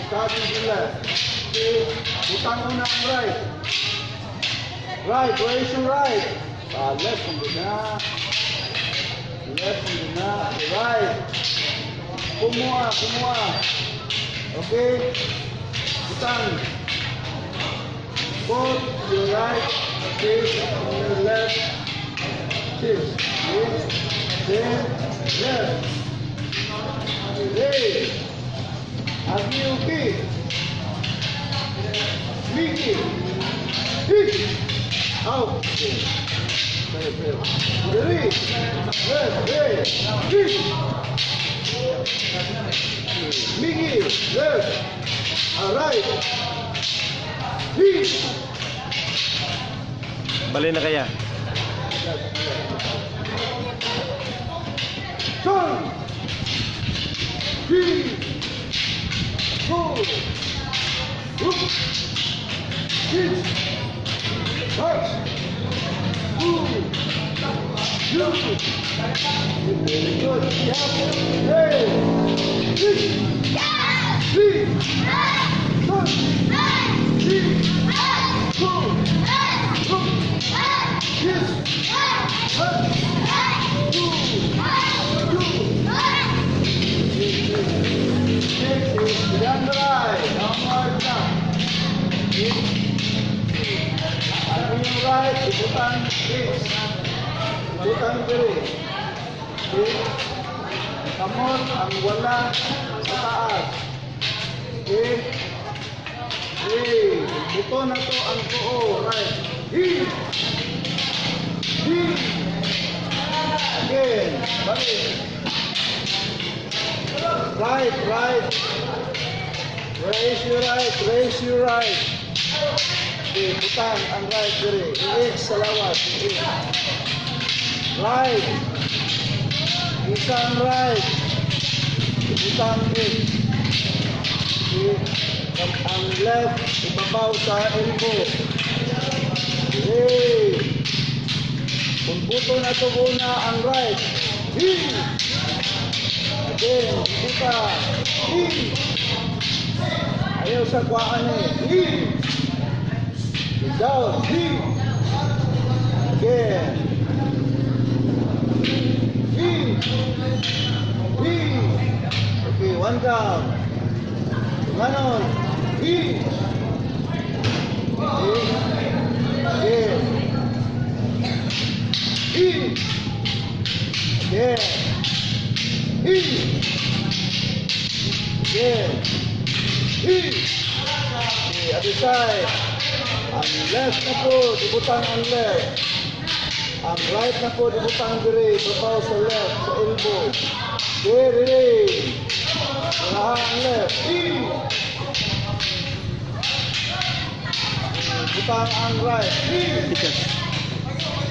Start with the left. Okay. Butang muna ang right. Right, raise your right. Ah, left mo na. Left mo na. Right. Kumuha, kumuha. Okay. Butang. Put your right face on your left chest. Okay. Then left. Okay. Agiyuki. Miki. Hit. Out. Okay. Pwede, pwede. Three. Left. Hey. Hit. Miki. Left. Right. Hit. Balik na kaya. Turn. Three. Four. Up. Six. Touch. Two. Two. Very good. Hey. Six. Three. One. Three. Four. Up. Six. Touch. Two. Two. Next is down the right, downward na. Okay. Ang iyong right, ibutang six. Ibutang diri. Okay. Ang kamot, ang wala sa taas. Okay. Okay. Buto na to ang tuo. Right. Hi. Hi. Again. Balik. Right, right. Raise your right, raise your right. Okay, butang ang right diri. I-X sa lawas. I-X. Right. Isang right. Butang X. Okay. Ang left, ibabaw sa elbow. Okay. Kung buto na ito muna ang right. Hi. Again, buta. Hi. Ayaw sa kuhaan eh. Hi. Down. Hi. Again. Again. E. Again. E. Okay, other side. Ang left na po, ibutang ang left. Ang right na po, ibutang dire, babaw sa left, sa elbow. Okay, ready. Unahan ang left. E. Butang ang right. E.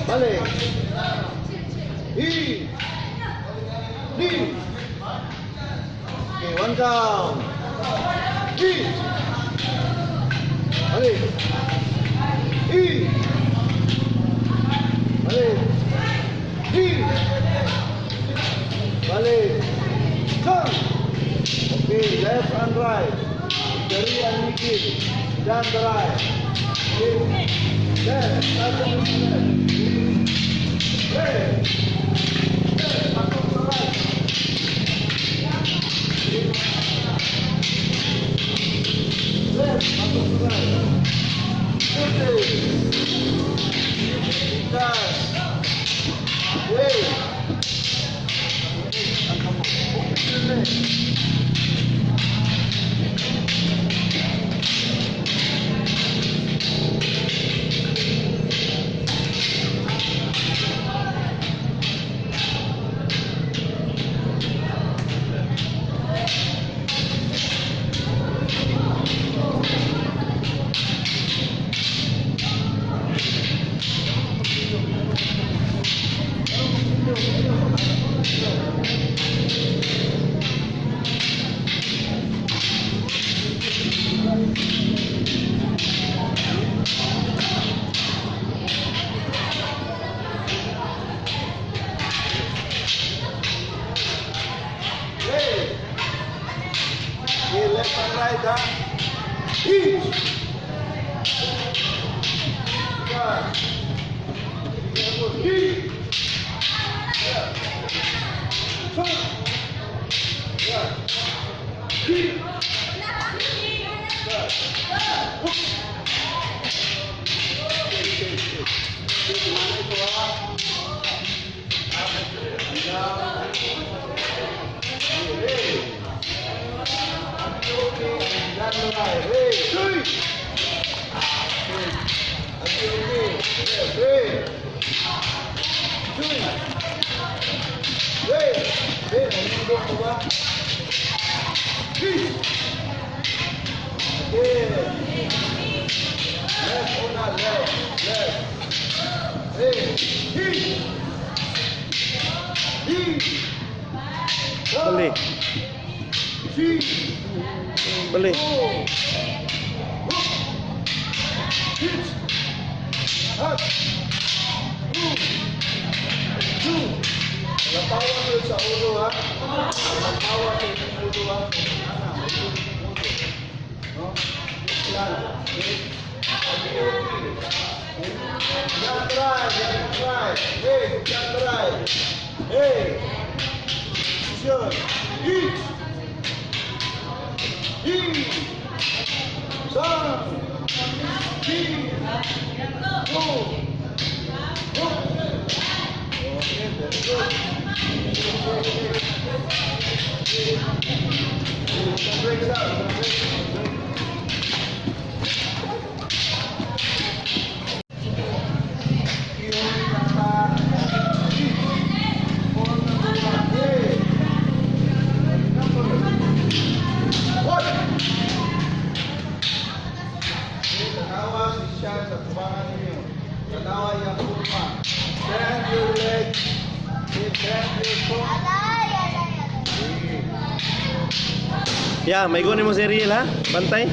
Balik. E. D. Okay, one down. E. Balik. E. Balik. D. Balik. Turn. Okay, left and right. Dari and middle. Down the right. Okay. Left. Start on the left. Left. Left. Back on the right. Left. Back on the right. Fifty. Tigas. Hey. Ang kamot. Okay. Hey! Okay, left and right, ha? Each! One. Three. Yeah. Two. Yeah. Three. Yeah. Hook. Okay, okay, okay. Okay, kumana ito, ha? Down. Hey! Okay, down the right. Hey, three. Okay, okay. Hey, three. Hey, hey, nandito ko ba? Three. Okay. Left una, left, left. Hey, three. Three. Balik. Three. Balik. Go. Hook. Hit. Up. Two. Two. Lapawan ko sa ulo ha. Lapawan ko sa ulo ha. Ana, may ulo. No? Yan. Okay. Okay. Yan right, yan right. Hey, yan right. Hey. Position. Hit. Hit. Sam. Three. Two. Hook. Okay, very good. Break out. Break. One. Tanawa si siya sa tubangan ninyo. Tanawa iyang kurma. Bend your leg. Bend your foot. Alay, alay, alay. Okay. Ya, may gunin mo si Ariel ha? Bantay.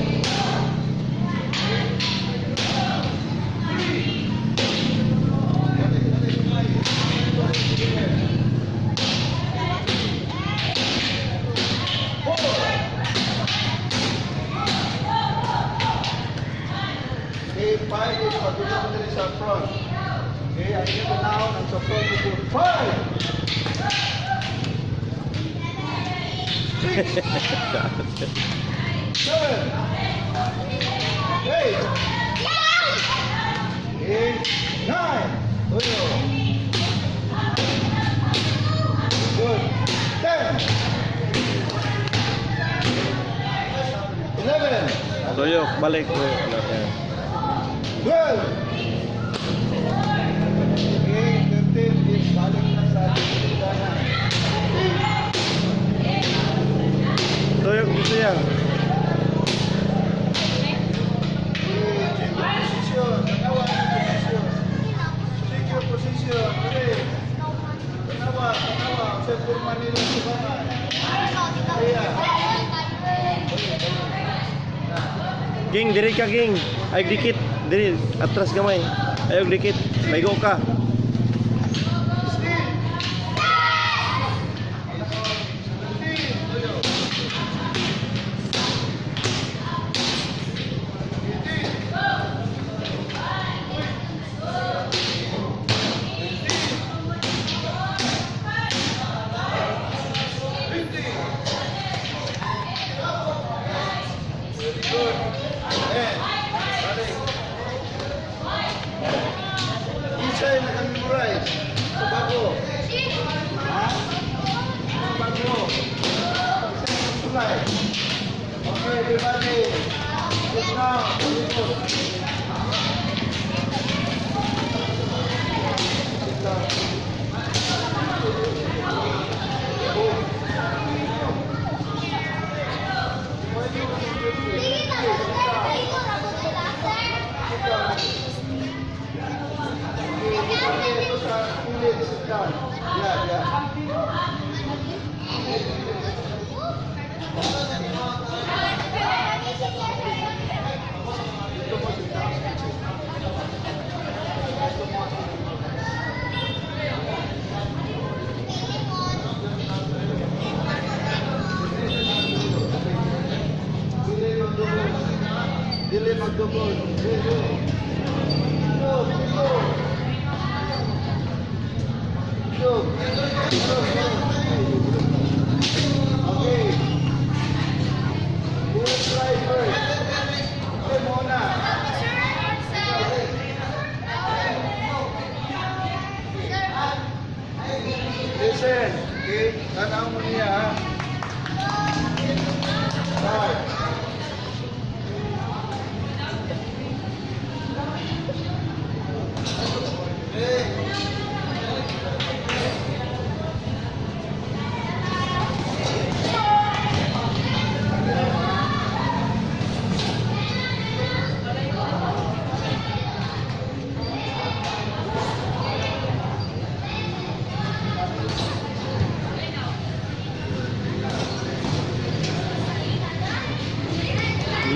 Okay, five is pagulong ko diri sa front. Okay, ang inyong tanawon ang sa front ko. Five! Six! Seven! Eight! Eight! Nine! Tuyo! Tuyok, balik. Tuyok. Ano, yan. 12. Okay, 13 is balik na sa ating dana. Tuyok dito yan. Okay, change your position. Tanawa ang position. Check your position. Okay. Tanawa, tanawa. Sa forma nila sa baba. Kaya. Ging, diri ka, Ging. Ay, dikit. Diri, atras gamay. Ayaw, dikit. May go ka. 16. 17. Tuyo. 18. 20. Very good. And, balik. Isa'y nakamemorize sa bago. Ha? Sa bago. Isa'y nakasulay. Okay, everybody. Sit down. Good. Sit down. Oh. Sit down. Ito sa kilid, sit down. Yeah. Dito mo, sit down. Dito mo, sit down. Dili magdugol. Dili magdugol. Dili. Go, go. Go. Go, go. Okay. Who will try first? Okay, muna. Listen, okay? Tanaw mo niya, ha? Start.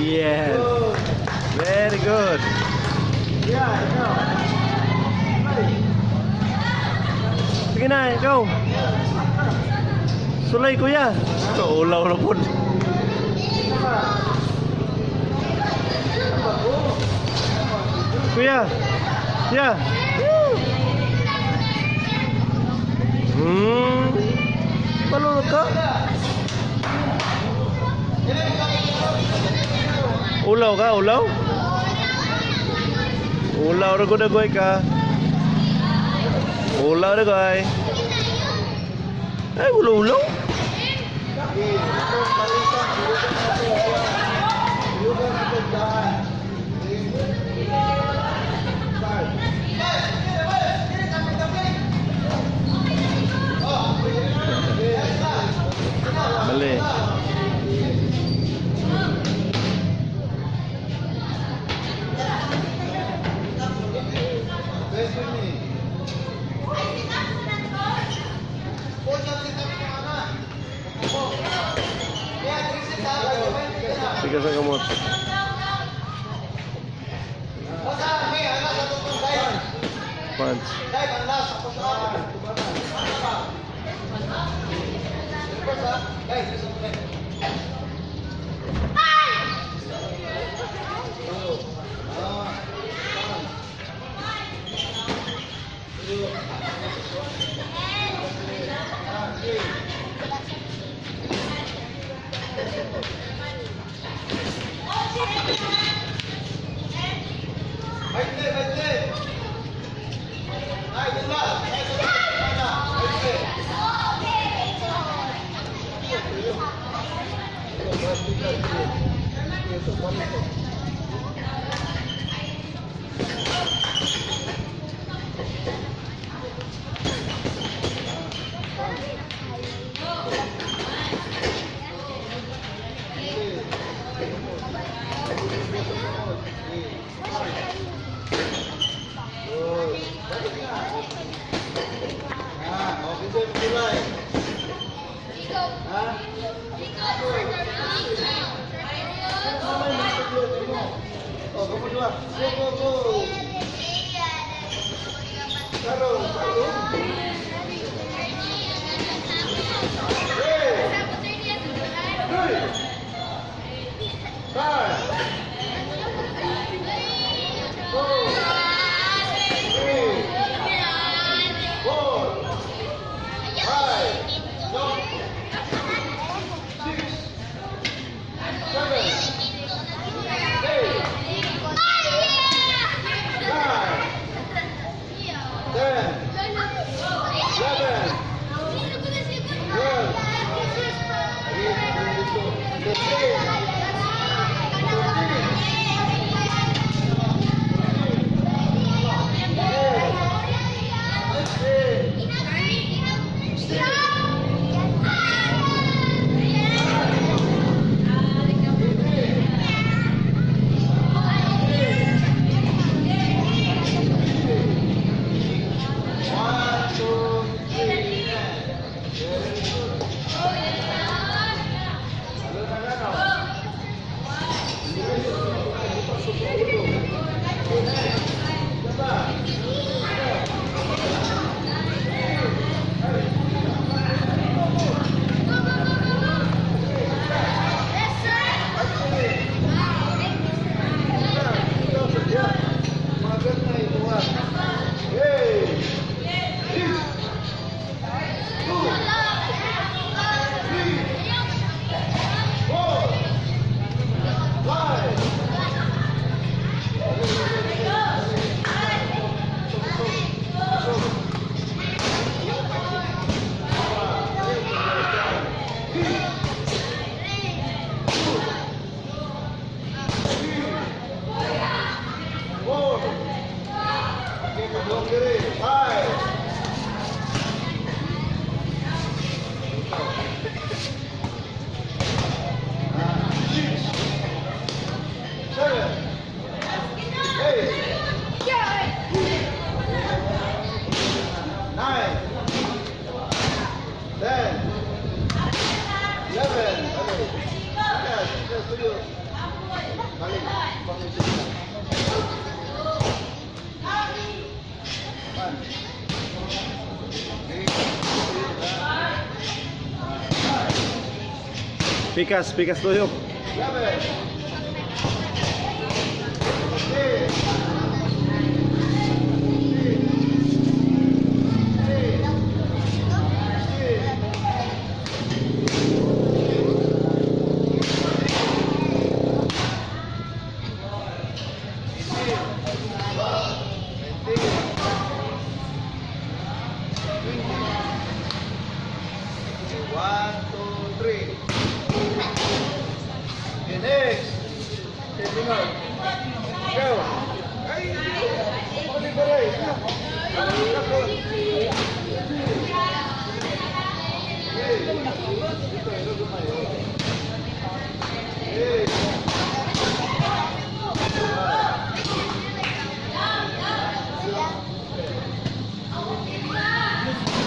Yes. Good. Very good. Yeah, ikaw. Ay. Sige na, ikaw. Sulay, kuya. Ulaw na po. Tama. Bago. Kuya. Kuya. Malunod ka? Ulaw ka, ulaw? Ulaw ra gud agoy ka. Ulaw ra goy. Ay, ulaw ulaw. Okay, ito, balikan. Balikan natin. Balikan natin daan. Okay. Start. Okay. Bali. Best with me. Sige sa kamot. Punch. Tulay. Ha? Ano may mga mo? Oh, kamo duha. Go, go, go. Tarong, tarong. Hey! Three! Five! Four! Three! Four! Five! No! Six! Seven! Eight! Nine! 10! 11! 12! 13! 14! 15! 1, 2, 3, and. Very good. Ano na gano? Diba? Mga ganun ito ah. Hey! Six! Two! Three! Four! Five! Four! Okay, kadlong diri. Five! Six! Seven! Eight! 9! 10! 11! Okay. Yes, tuyo. Balik, balik sila. One. Okay. Pikas, pikas tuyok. 11. 10. 15. 16. 19. 20. Okay, 1, 2, 3. Okay, next. Okay, sunod. Go. Ay, uli ba rin? Okay. Ito, ito, gamay. Okay.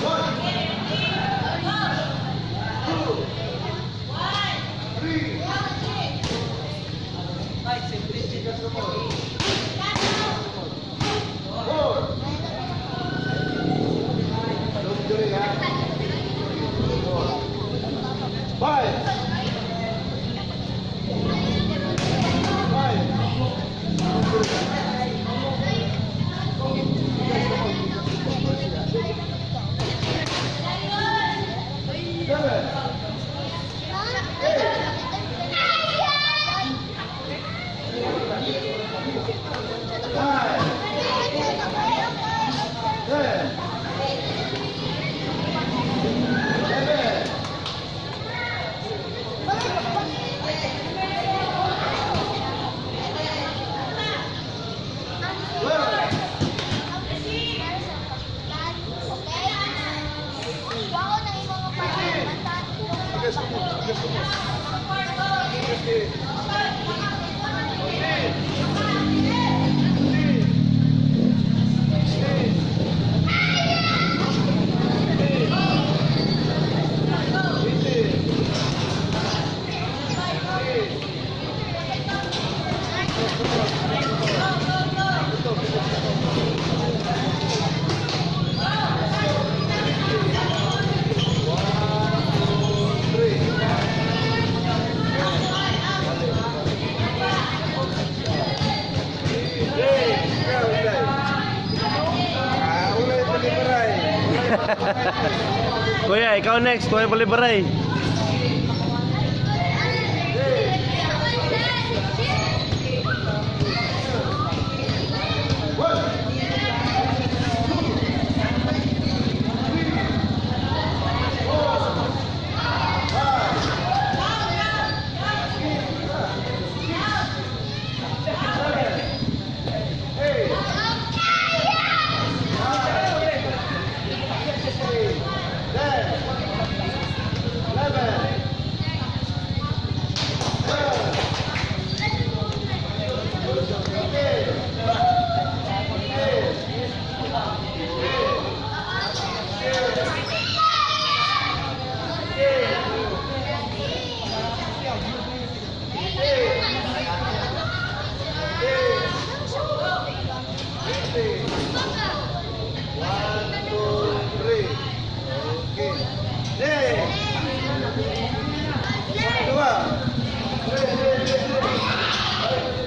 One, two, three. Four. Don't do it, ha? Four. Five. Five. Seven. Eight. 9. 10. 11. 12. Tigas mo, tigas mo. 15. 14. 15. 16. 17. Kuya, ikaw next. Kuya palibaray. One, two, three. Okay. Next. Dua. Three, three, three, three.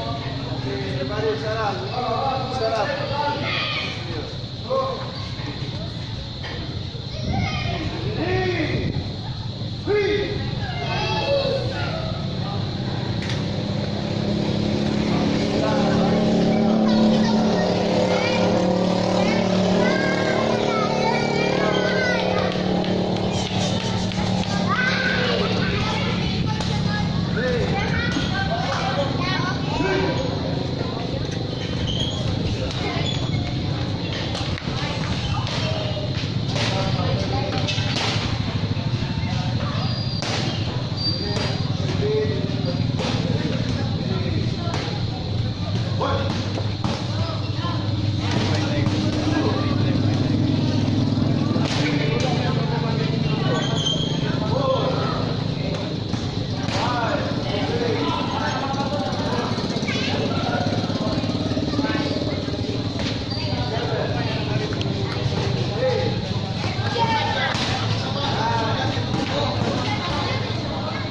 Everybody, sarap. Sarap. Three. Three.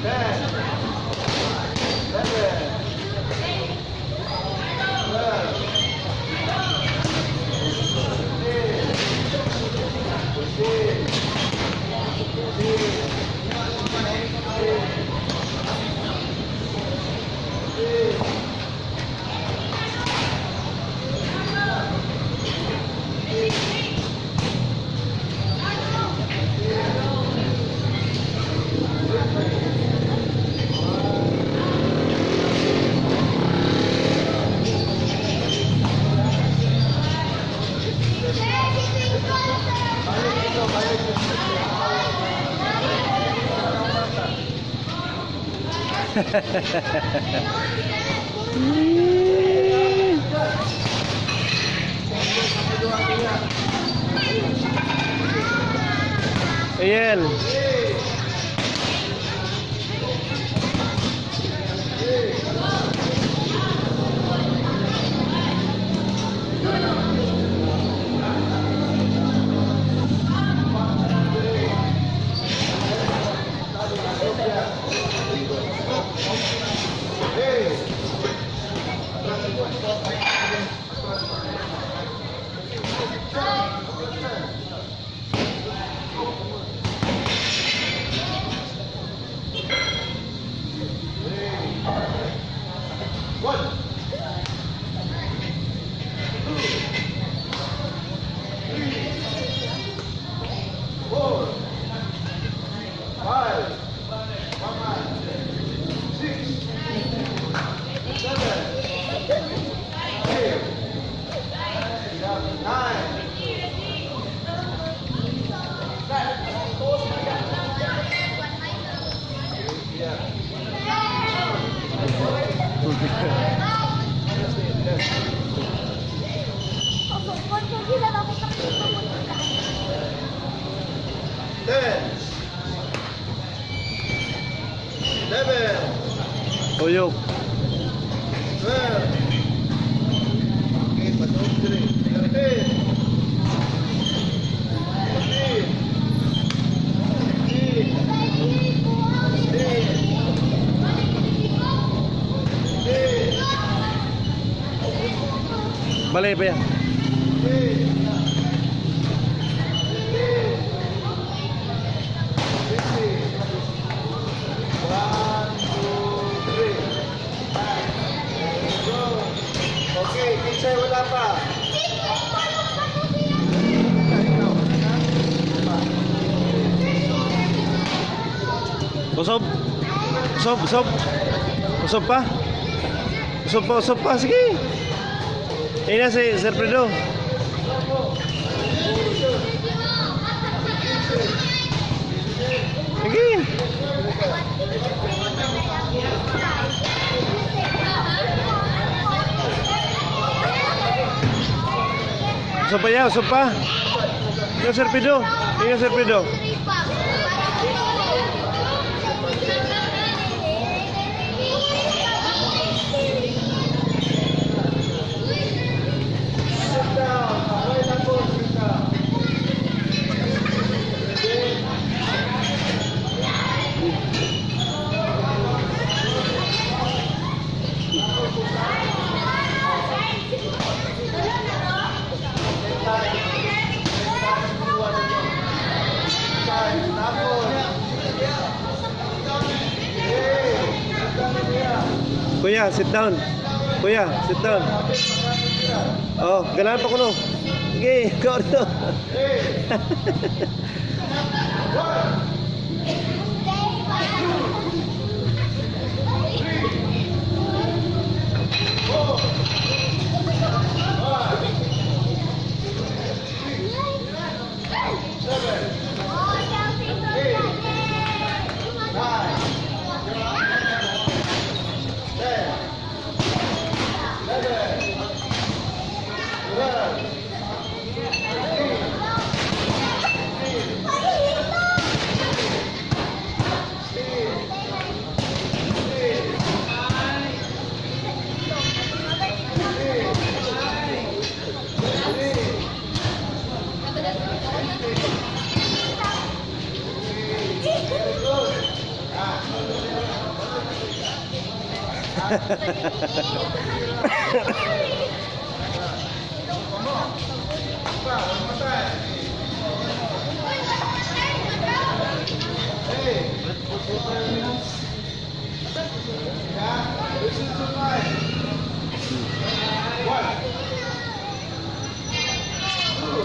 10, 11, 12, 13, 14, 15, 16, Ayan. One, two, three, four, five, six, seven, eight, nine. 10, 11, Uyok. 12, Balay ba yan? 50. 1, 2, 3. Go. Okay, kinsay wala pa. Usob. Usob, usob. Usob pa. Usob pa, usob pa. Sige. Ayun na si Sir Fredo. Sige. Usob pa yan, usob pa. Ayun, Sir Fredo. Ayun, Sir Fredo. Sit down. Okay lang po, sit down. Time. Tapos. Hey, sit down na kuya. Kuya, sit down. Kuya, sit down. Oh, ganahan pa ko no. Sige, go no. Hey. 1, 2, 3, 4, 5, 6, 7, 8, 9, 10, 11, 12, Hey, yeah, listen to mine. 1, 2,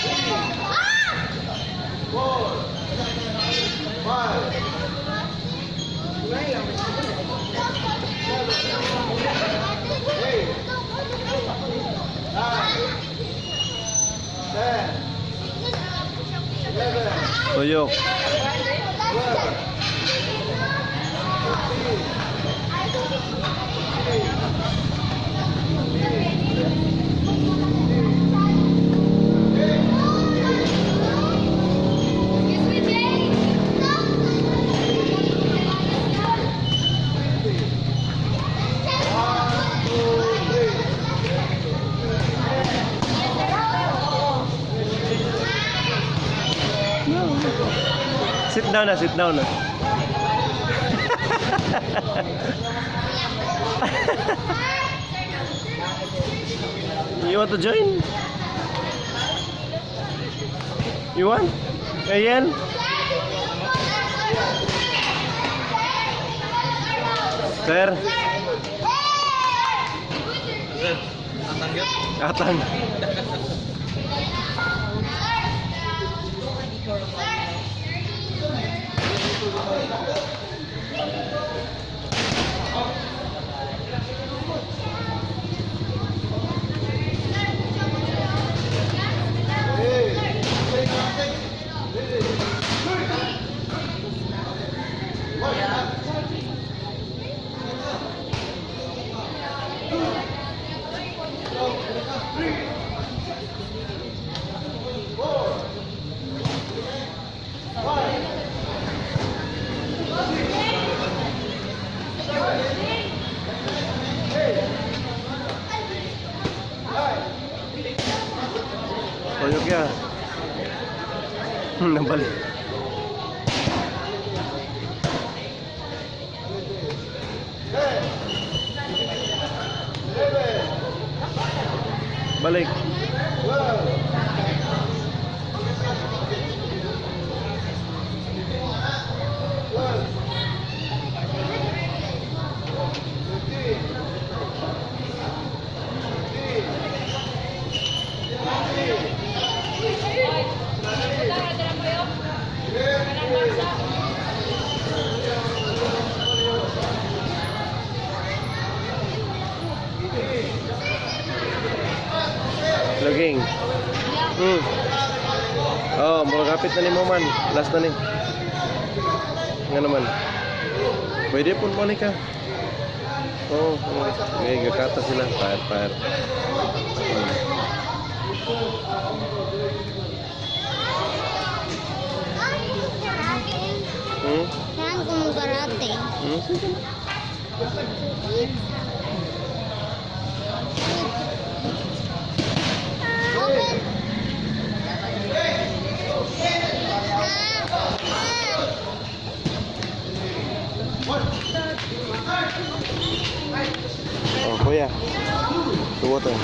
3, 4, 5, 7, 8, 9, 10, 11, Tuyok. 12, 13, Excuse me, Jay. 1, 2, 3. Sit down na, sit down na. You want to join? You want? Ayan? Sir? Atang. Hey, take, take. Ready. 3. 1, 2, 3, 4, 5, 6, 7, 8, 9. Tuyok ya. Nabalik. 10, 11, Balik. 12. 12. 13. 14. 15. Loging. Oh, murag kapit na ni mo man. Last na ni. Nga naman. Pwede po mo ka. Oh. Okay, gakata sila. Fire, fire. Saan ko magkarate? Sige. Open! Ah! Oh, kuya. The water.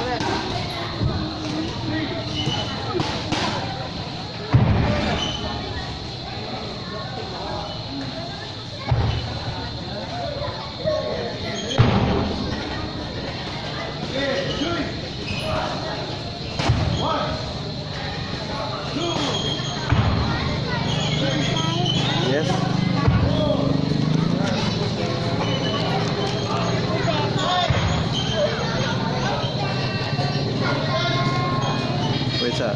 Yes. Wait, sa.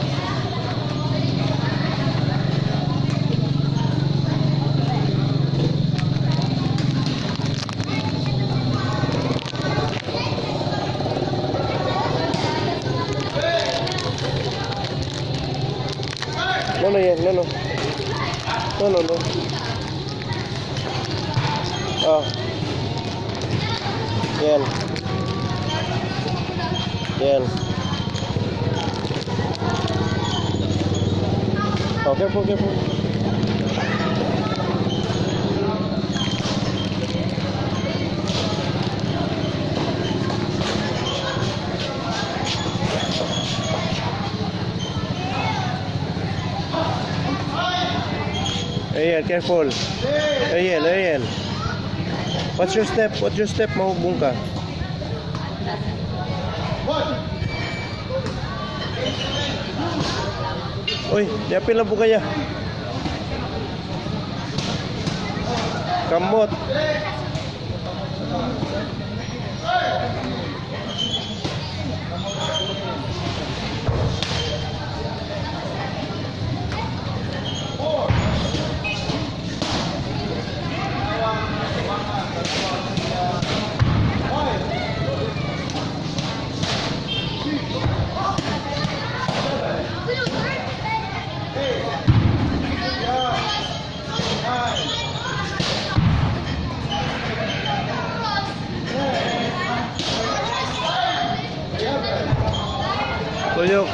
No, yeah, no. No. Oh. Yan. Yan. Oh, careful, careful. Ariel, careful. Ariel, Ariel. What's your step? What's your step? Mahubong ka. Uy, yapil na po kaya. Kamot. Tuyok.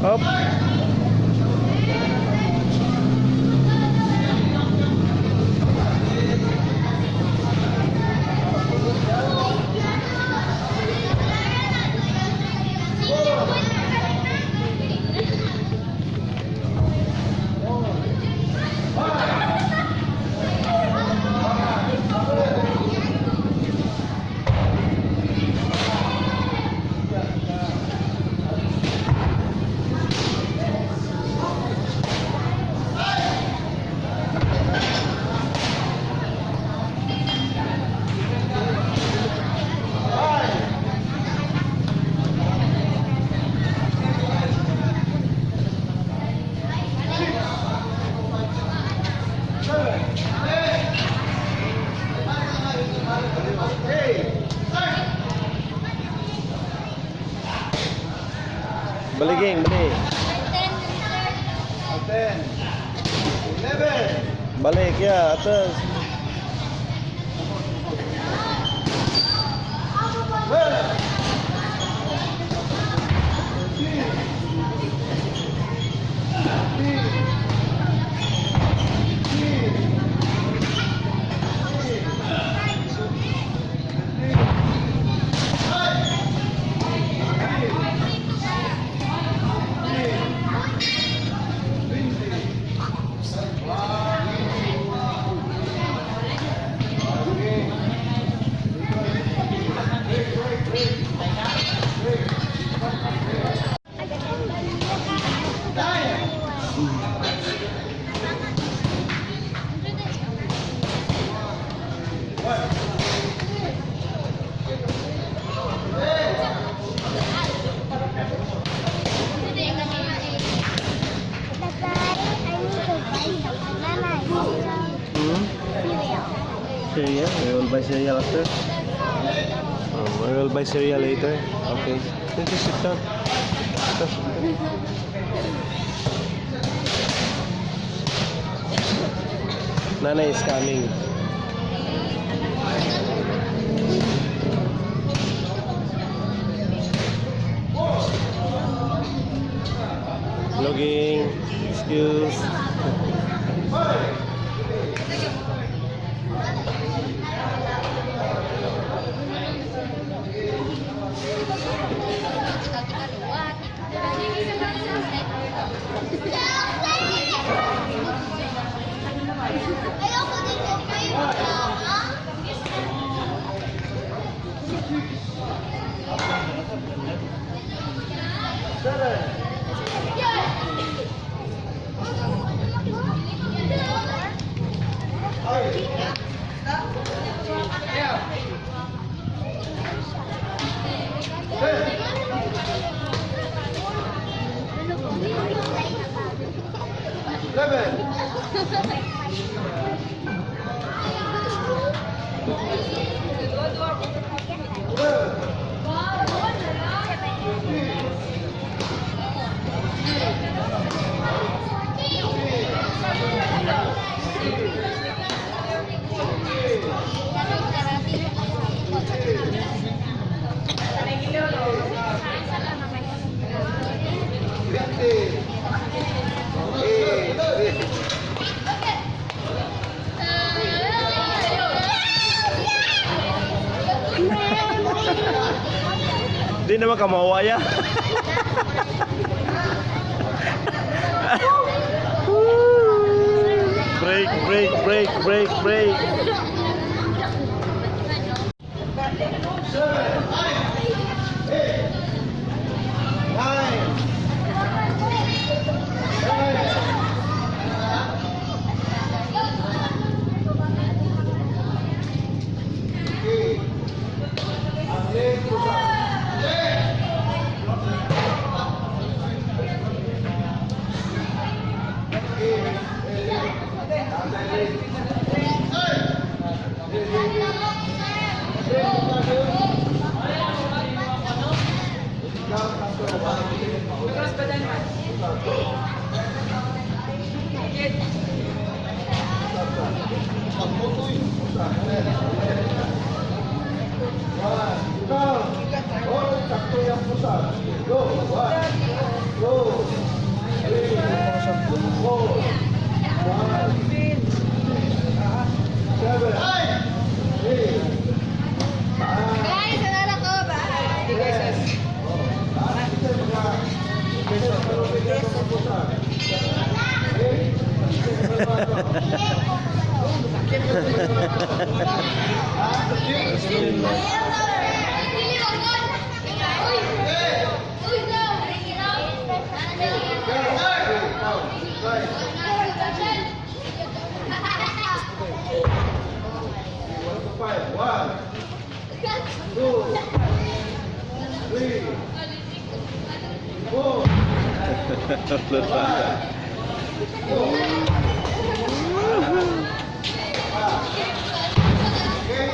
Up. Seven. Eight. Baliging, balik. 10. 11. Balik, ya, atas. 12. 13. 14. 15. Tatay, I need to buy some banana cereal. Cereal? We will buy cereal after? Oh, we will buy cereal later. Okay. Then just sit down. Sit down, sit down. Nanay is coming. Logging. Excuse. Ayoko dito kayo magkama. 7. 8. 10. 11. 12. 13. 20. 8. Di naman kamawa ya. Break, break, break, break, break. 7, 8, 9, 10. Okay. Ang leg ko sa Okay. Leg. Leg. Cross badan man. One, count. Oh, sakto yung pusa. Go, one, go. Upload pa. Okay?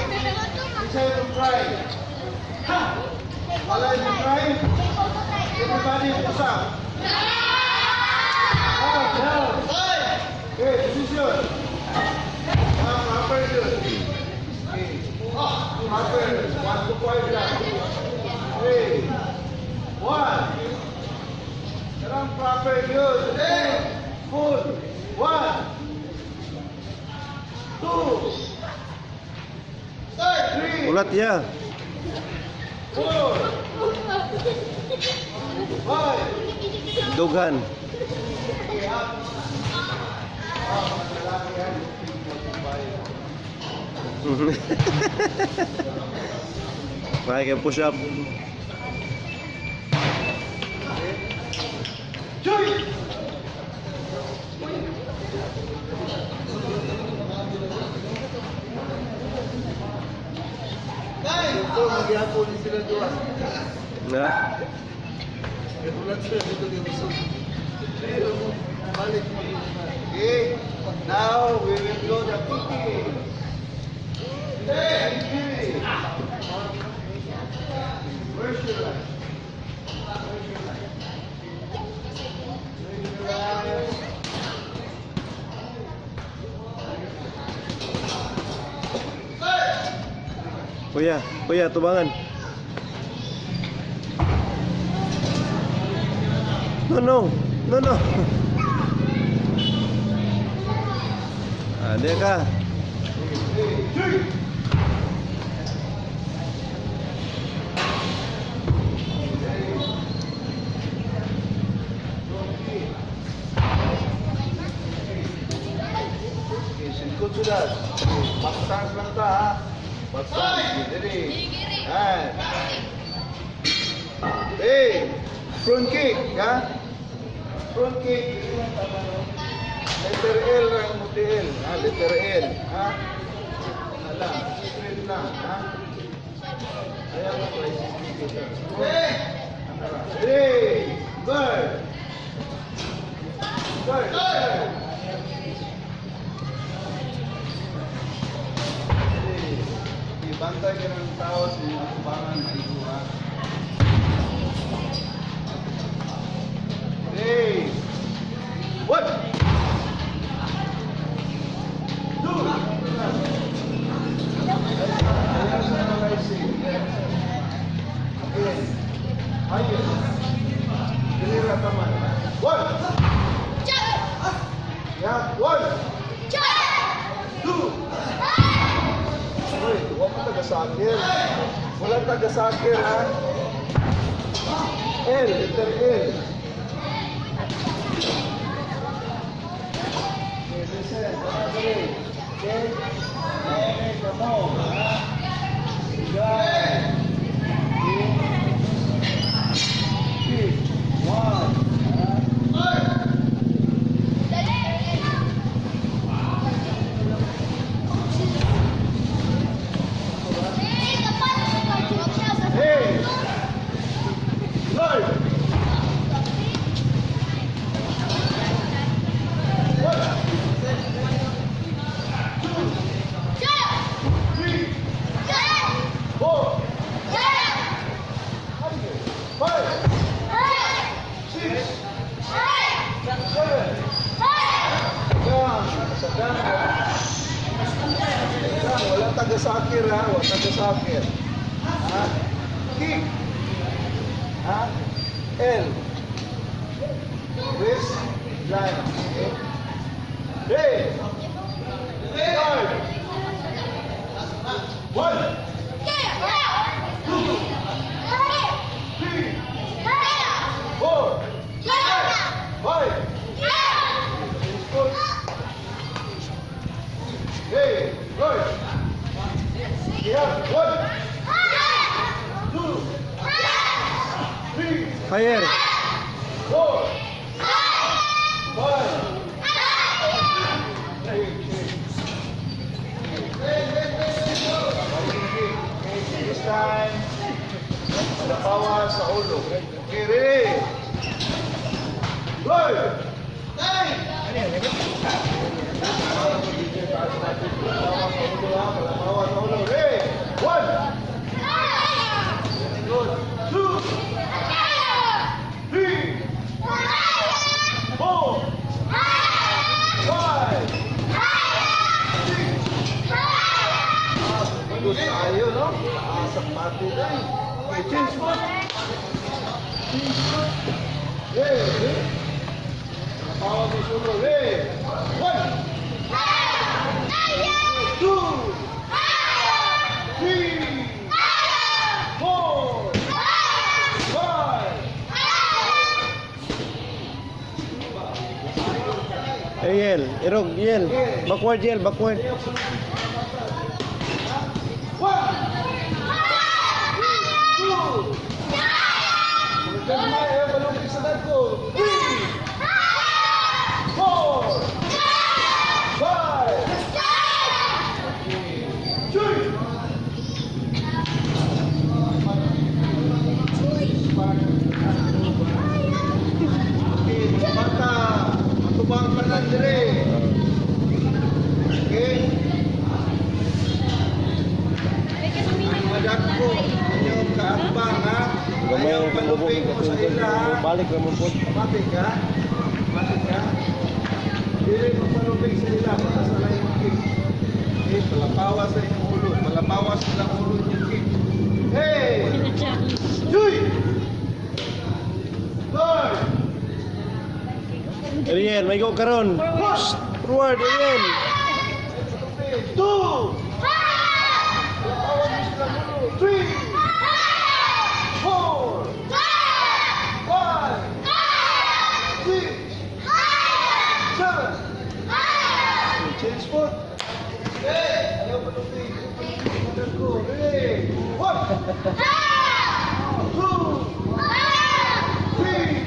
Isa yung try. Wala yung try. Everybody, usap. Down, down. Okay, position. Ah, proper yun. Okay. Proper. 1 to 5 lang. Okay. One. Sarang proper yun. Okay. Full. One. Two. Three. Ulat ya. Four. Five. Dughan. Ah, mga lalaki yan, 45. Kaya push up. Joy! Ito, magyapon din sila duwa. Na. Ulat sila dito ni Usog. Pero, balik mo. Okay, now we will go the cooking. Hey! Where's your life? Where's your life? Where's your life? Kuya, kuya, tubangan. No, no. No, no. Ah, di ka. Hey! Okay, singkot sudah. Back lang ta ha. Back stance. Diri. Yan. Hey, front kick, ha? Front kick. Letter L lang mo L, ha? Letter L, ha? Ala, straight lang, ha? Ayaw mo ba Hey! Three, guard. Guard. Guard. Ibantay ka ng tao sa mga kubangan, maigo ha. Three. One. Two. Ayan sa analyzing. Again. Ayun. Dili ra kamay. One. Yeah. One. Two. Uy, wala pa taga-soccer. Wala taga-soccer, ha? L, letter L. Okay, listen. Okay. Okay. Okay, come on, ha? Guys. Okay. Three, one, ha? Hey! Lord! One, two, three, four, five, six, seven. Yan, sagang. Sagang, walang taga-soccer ha, walang taga-soccer. Ha? Kick. Ha? L. Waist line. Okay? Hey! Guard! One, two, three, four, five. Good. Hey, guard! Yeah, one, two, three, Fire. four, five. Hey, hey. Okay, this time, wala power sa ulo. Okay, ready? Guard! Palatawa sa ulo, ha? Palatawa sa ulo. Ready? One! Good. Two! Three! Four! Five! Six! Good tayo, no? Taas ang pati na eh. Okay, change foot. Change foot. Ready? Palatawa sa ulo. Ready? One! Two! Three! Four! Five! Ariel, Irog, Yel. Backward, Yel, backward. One! Two! Magdagmay, eh, balong sa dagko. Three! Four! Five! Two! Okay, mga bata, matubang tanan dire. Okay? Ang madagko, inyong kaatbang ha. Gamay Ayaw ang palupig mo sa ila ha. Balik ramon po. Matik ha? Matik ha? Dili magpalupig sa ila, baka sa lain mong kick. Okay, palapawa sa inyong ulo. Palapawa sa ilang ulo inyong kick. Hey! Tuy! Guard! Ariel, may go karon. Forward, Ariel. Two! Palatawa mo silang ulo. Three! Four! Five! Six! Seven! Change foot. Hey! Ayaw palupig. Madagko. Hey! One! Two! Three!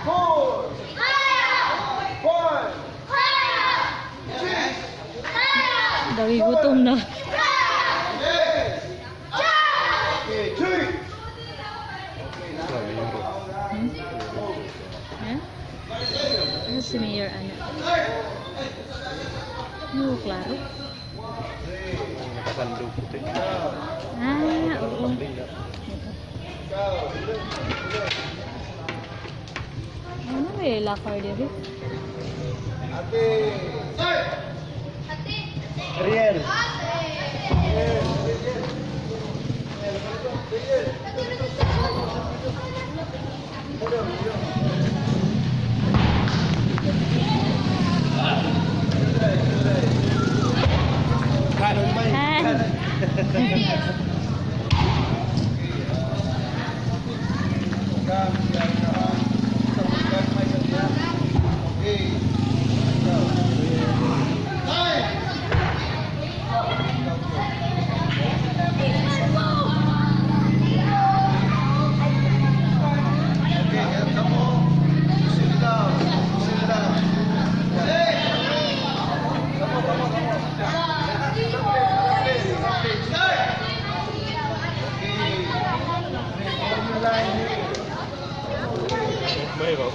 Four! Five! Six! Dawi gutom na. Eight! Okay, three! Ha? Ano si Mayor ana? No, klaro. Nakasandog puti. Ah, oo. Ano may locker diri? Ate! Ariel. Hi. Okay. Okay, help ka mo. Sit down. Sit down. Hey! Come on, come on, come on. Left leg, left leg. Okay. On your line here. May ba?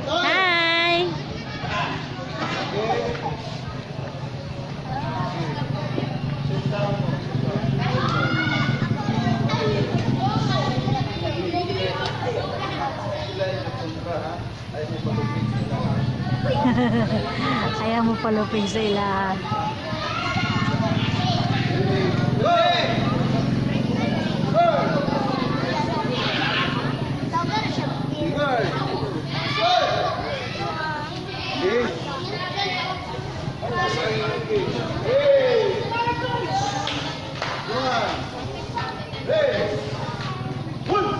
Hi. Sit down mo. Sit down. Sila yung nagkontra ha. Ayaw mo palupig sila ha. Ayaw mo palupig sa ila. Hey! Guard! Okay. Hey! One! Hey! One!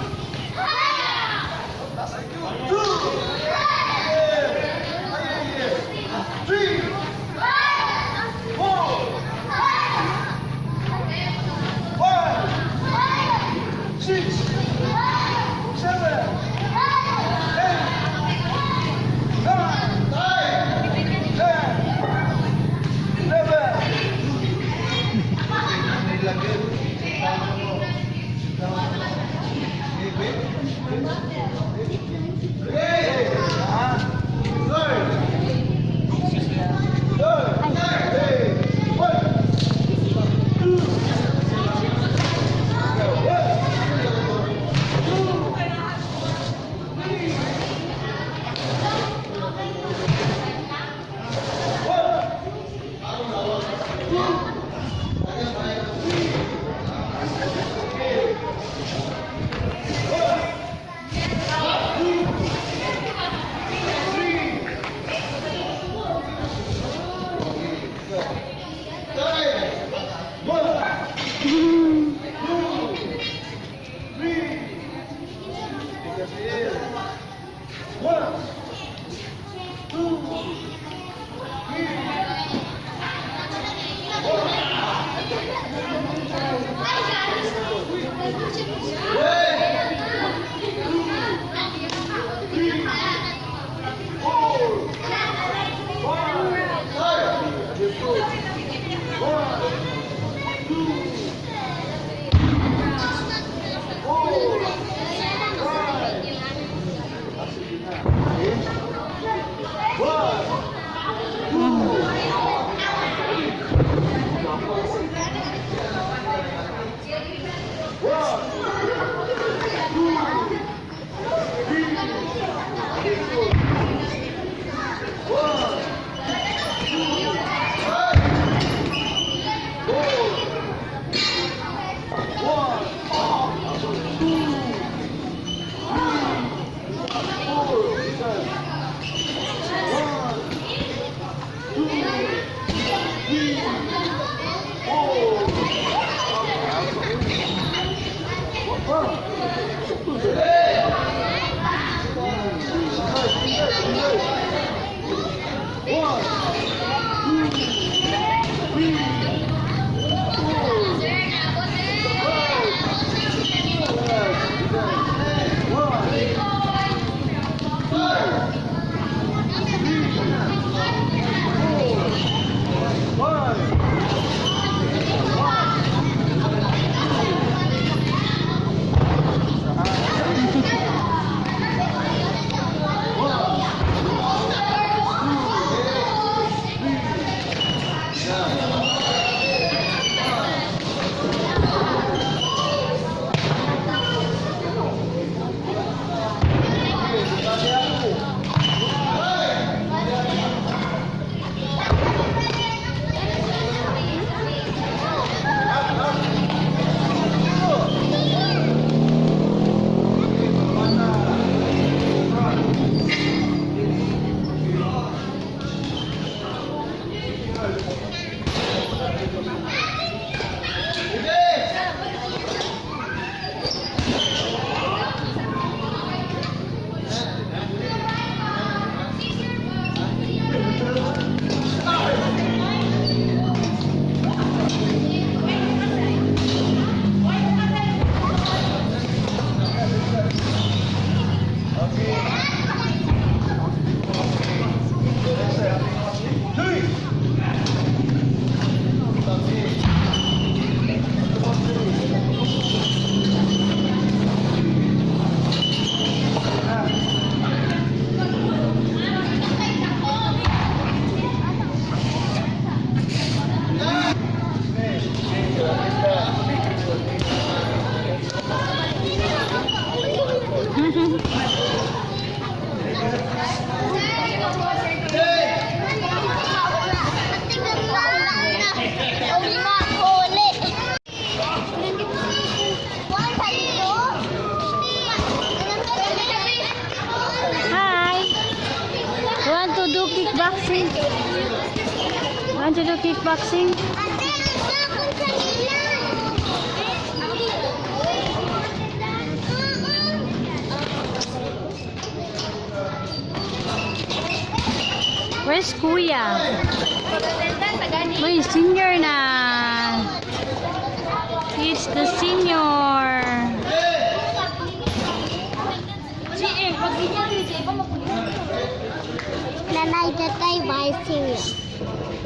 Two! Three! Kickboxing. Want to do kickboxing? Ate, ang akong kanila. Where's Kuya? Uy, senior na. It's the senior. GM, pag ganyan, GM, makulit. Nanay, tatay, buy cereal.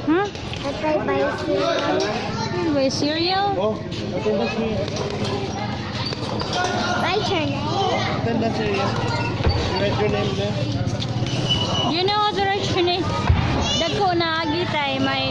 Hmm? Tatay, buy cereal. You buy cereal? Oh, attendance niya. Write your name. Attendance area. You write your name there. You know how to write your name? Dagko na agi tay may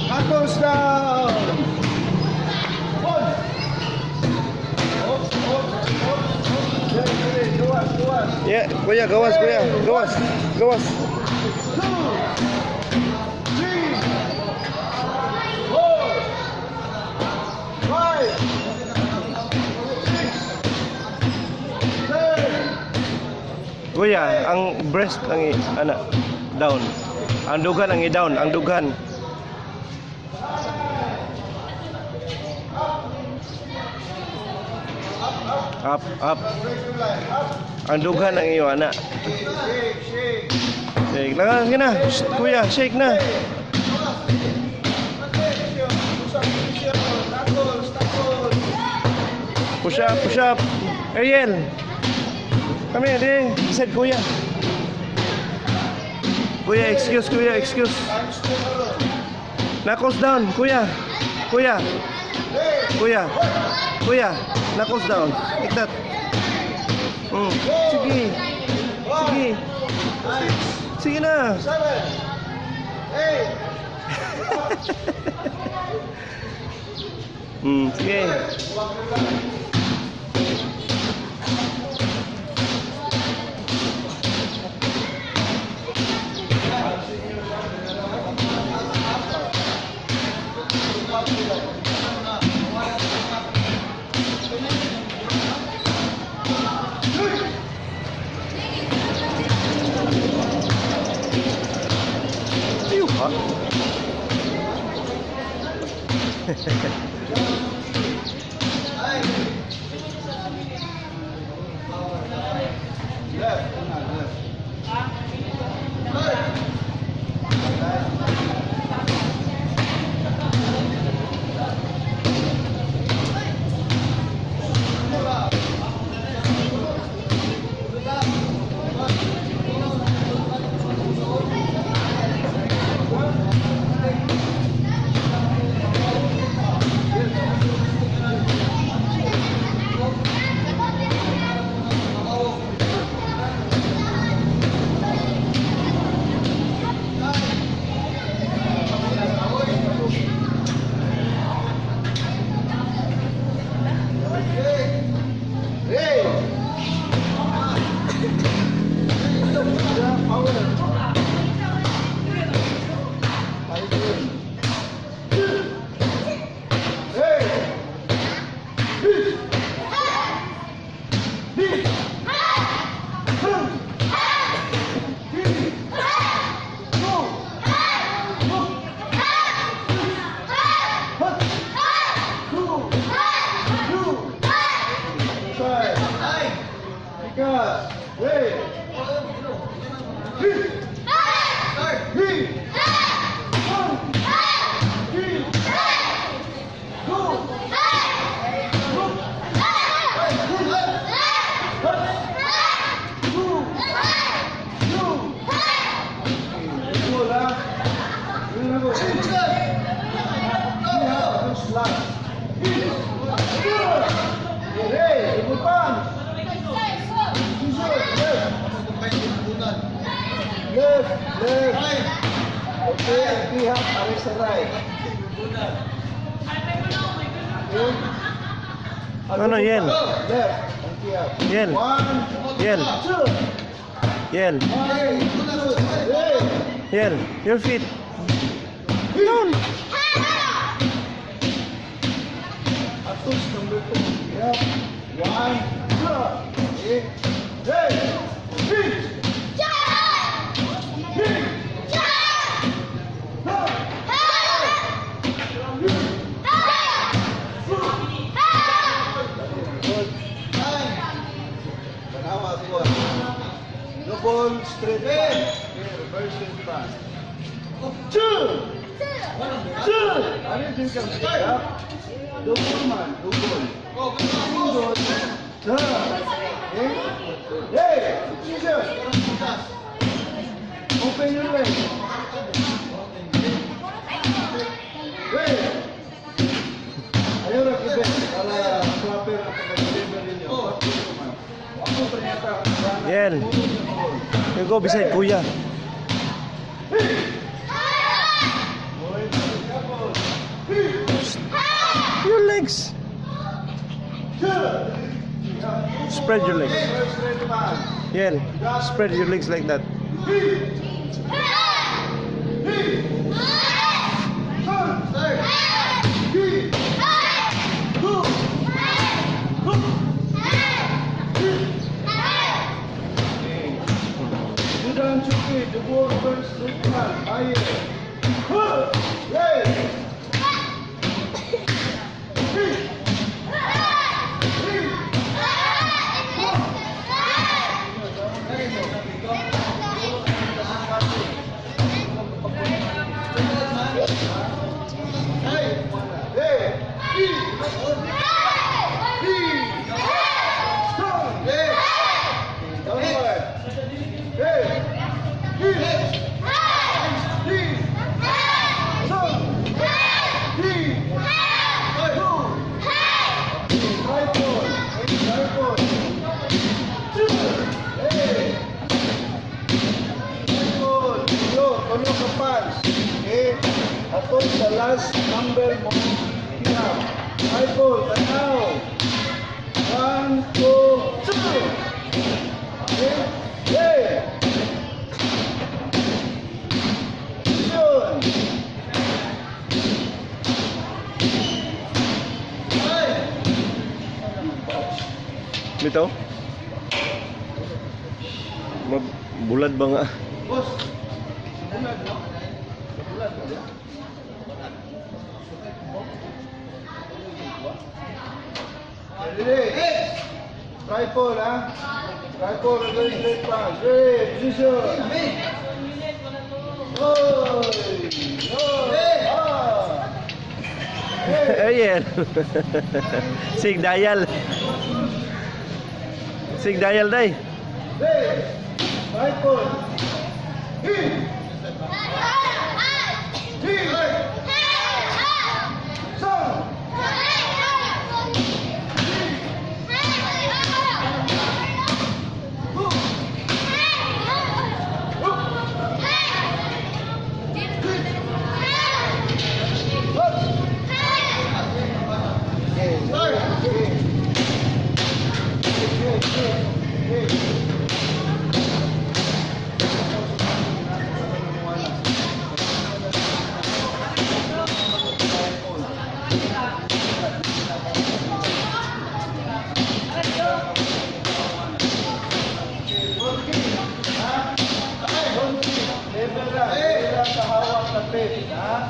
Knuckles down! One! Up, up, up, up. Dali, dali. Gawas, gawas. Yeah, kuya, gawas, kuya. Gawas, gawas. Two, three, four, five, six, seven, Kuya, ang breast ang ana down. Ang dughan ang i-down, ang dughan. Up, up. Break your line. Up. Ang dughan ang iyo ana. Shake, shake. Shake lang, sige na. Shh, kuya, shake na. Attention. Usap position. Knuckles, knuckles. Push up, push up. Ariel. Come here, di. Beside kuya. Kuya, excuse, kuya, excuse. Times two karon. Knuckles down, kuya. Kuya. Kuya. Kuya, knuckles down. Like that. Sige. Sige. Sige na. Seven, eight, Sige. Walk your line. Ayun ha? Left, una, left. Hey! Power. Hey! Three, two, one, two, two, five, Tikas, wait, three, three, one, three, two, Left, left. Okay, ang pihak, are sa right. Okay. Ano, Yel? Left, ang pihak. Yel. One, Yel. two, Yel. one, two, three. Yel. Your feet. Down. Atos number 2. Yeah. One, two, three, three, three, three, two, Good. Tanawa ko. Double straight pan. Okay, reverse straight pan. Two! Two! Ano yung kang up? Double man, double. Single. Two. Okay? Hey! Jesus! Open your leg. Hey! Ayaw ra kibet para proper ang pag-deliver ninyo. Ako pa yata. Yel. You go beside Kuya. Hoy, tapos. Your legs. Spread your legs. First red man. Yel. Spread your legs like that. Two, three, two, two, three. Budan Chuki, double first red man. Aye. Huh. Hey. Three. Three. Hey! Hey! Three! Two! Hey! Downward! Hey! Three! Three! Two! Three! Two! Tripod! Tripod! Two! Hey! Tripod! Tulo! Tulo ka pants. Okay? Ato sa last number mo. Kaya. Tripod! Tanaw! One, two, two! Okay? Hey! Position! Ay! Dito? Bulad ba nga? Boss! Bulad, no? Bulad ba yan? Ready? Tripod, ha? Tripod, reverse straight pass. Ready, position. Oy! Oy! Ah! Ayan. Sig dayal. Sig dayal day. Ready! Tripod! Hit! Hit! Son! Two! Up! Okay, okay. Okay, okay, okay. Level lang, level lang sa hawak na tape, ha?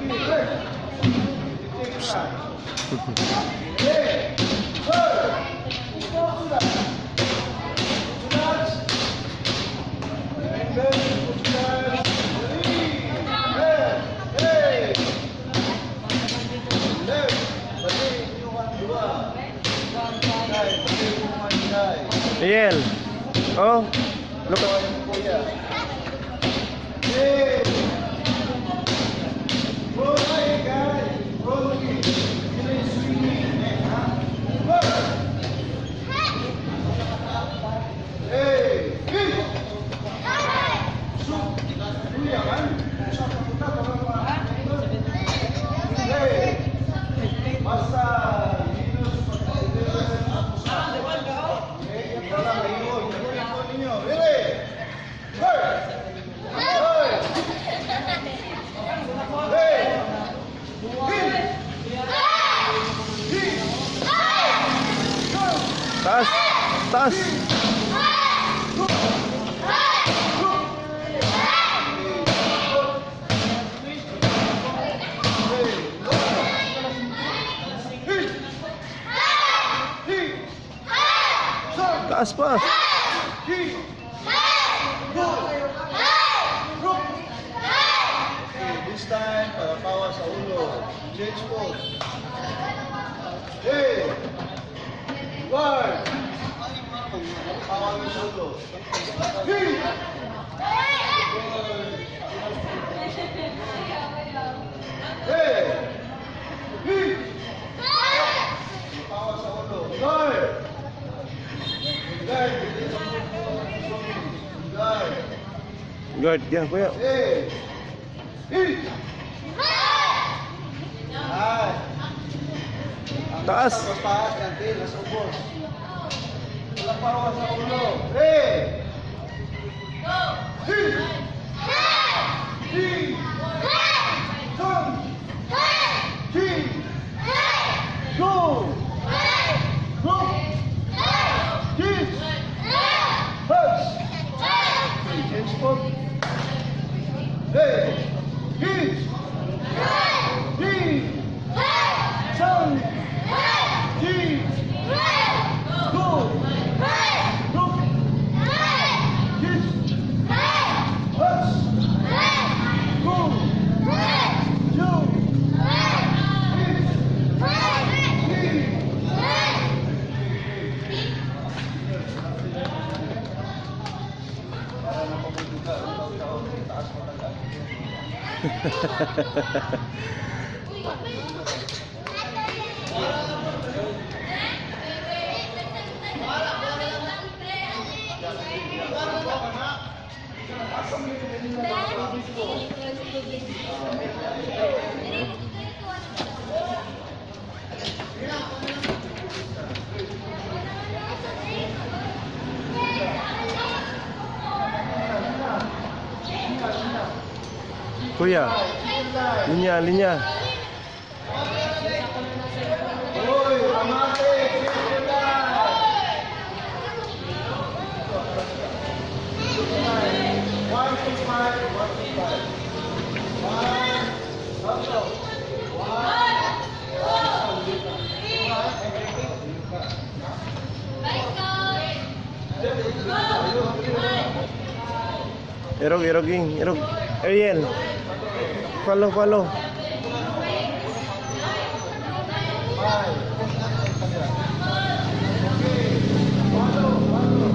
Okay. I-check lang. Okay. Third. Sulat. Remember, sulat. Three. Left. Hey. Left. Bali, inyong ang dua. Day, bali mo ang day. Ariel. Oh, look at Kuya. Hey! Roll guys. Roll lagi. Ini swinging. Eh, ha? Go! Hey! Hit! Taas! Taas! Taas pa! Okay, this time, palapawa sa ulo. Change pose. Hey! Guard! Pawa sa ulo. Hey! Hey! Hey! Pawa sa ulo. Guard! Guard! Guard! Guard, yeah, kuya. Hey! Hey! Ay! Ang Taas. Mas taas nanti, nasa ubos. Walang pawa sa ulo. Hey! Hey! Hey! Turn! Hey! Go! Go! Kick! Touch! Change spot. Hey! Hit! Hit! Turn! Hit! Go! Go! Hit! Touch! Go! Two! Hit! Hit! Para napabuti ka, ikaw, taas mo talaga. Kuya, linya, linya. Uy, amate! One, two, five, one, two, five. One, tatlo. One, Irog, irog, ing, irog. Ariel. Follow, follow. Five. Okay. Follow, follow.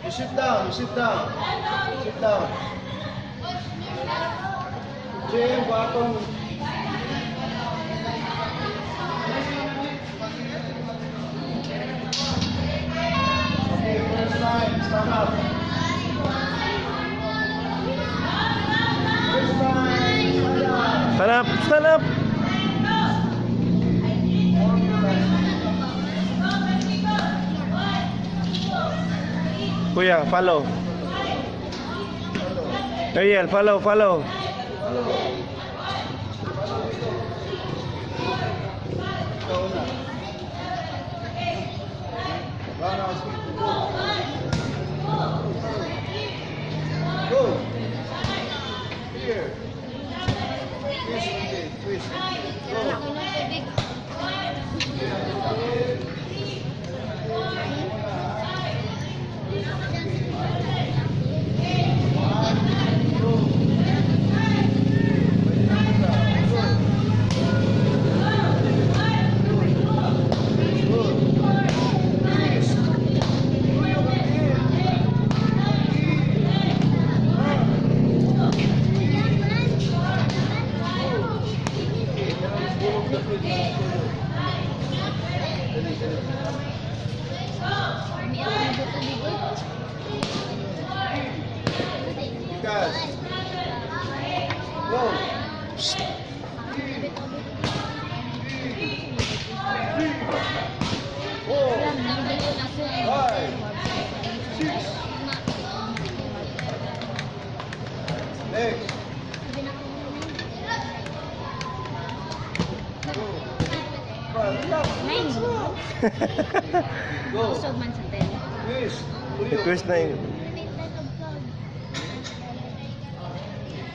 You sit down, you sit down. Sit down. Jim, bottom. Okay, first line, stand up. First line, stand up. Stand up, stand up. Kuya, follow. Ariel, follow, follow. Ikaw na. Run out. Go. Go. Here. Twist again. Twist. Go. One, two. Go. Usog man sa tele. Twist. Tuyo. I-twist na yung...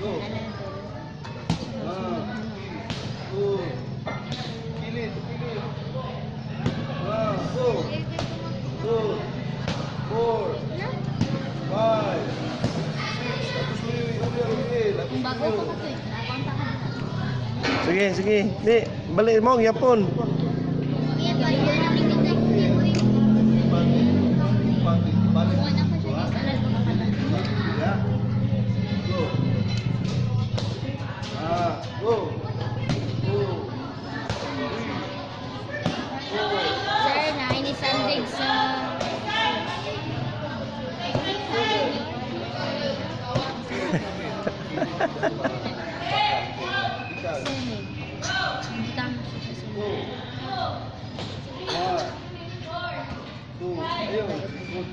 Go. One, two. Kilid, kilid. One, go. Two, four, five, six. Tapos tuyo, tuyo, tuyo. Tapos Kung bago tuyo. pa ka to, nakonta ka na. Sige, sige. Di, balik mo, yapon. Kuya, balik na lang yung text ni Uy. Balik. Balik. Balik. Wala ko siya. Yeah. Go. Ah, go. Two, three, four, Sir, nainisandig sa... Ikaw. Butang siya sa Go. One, two, ayun. Good.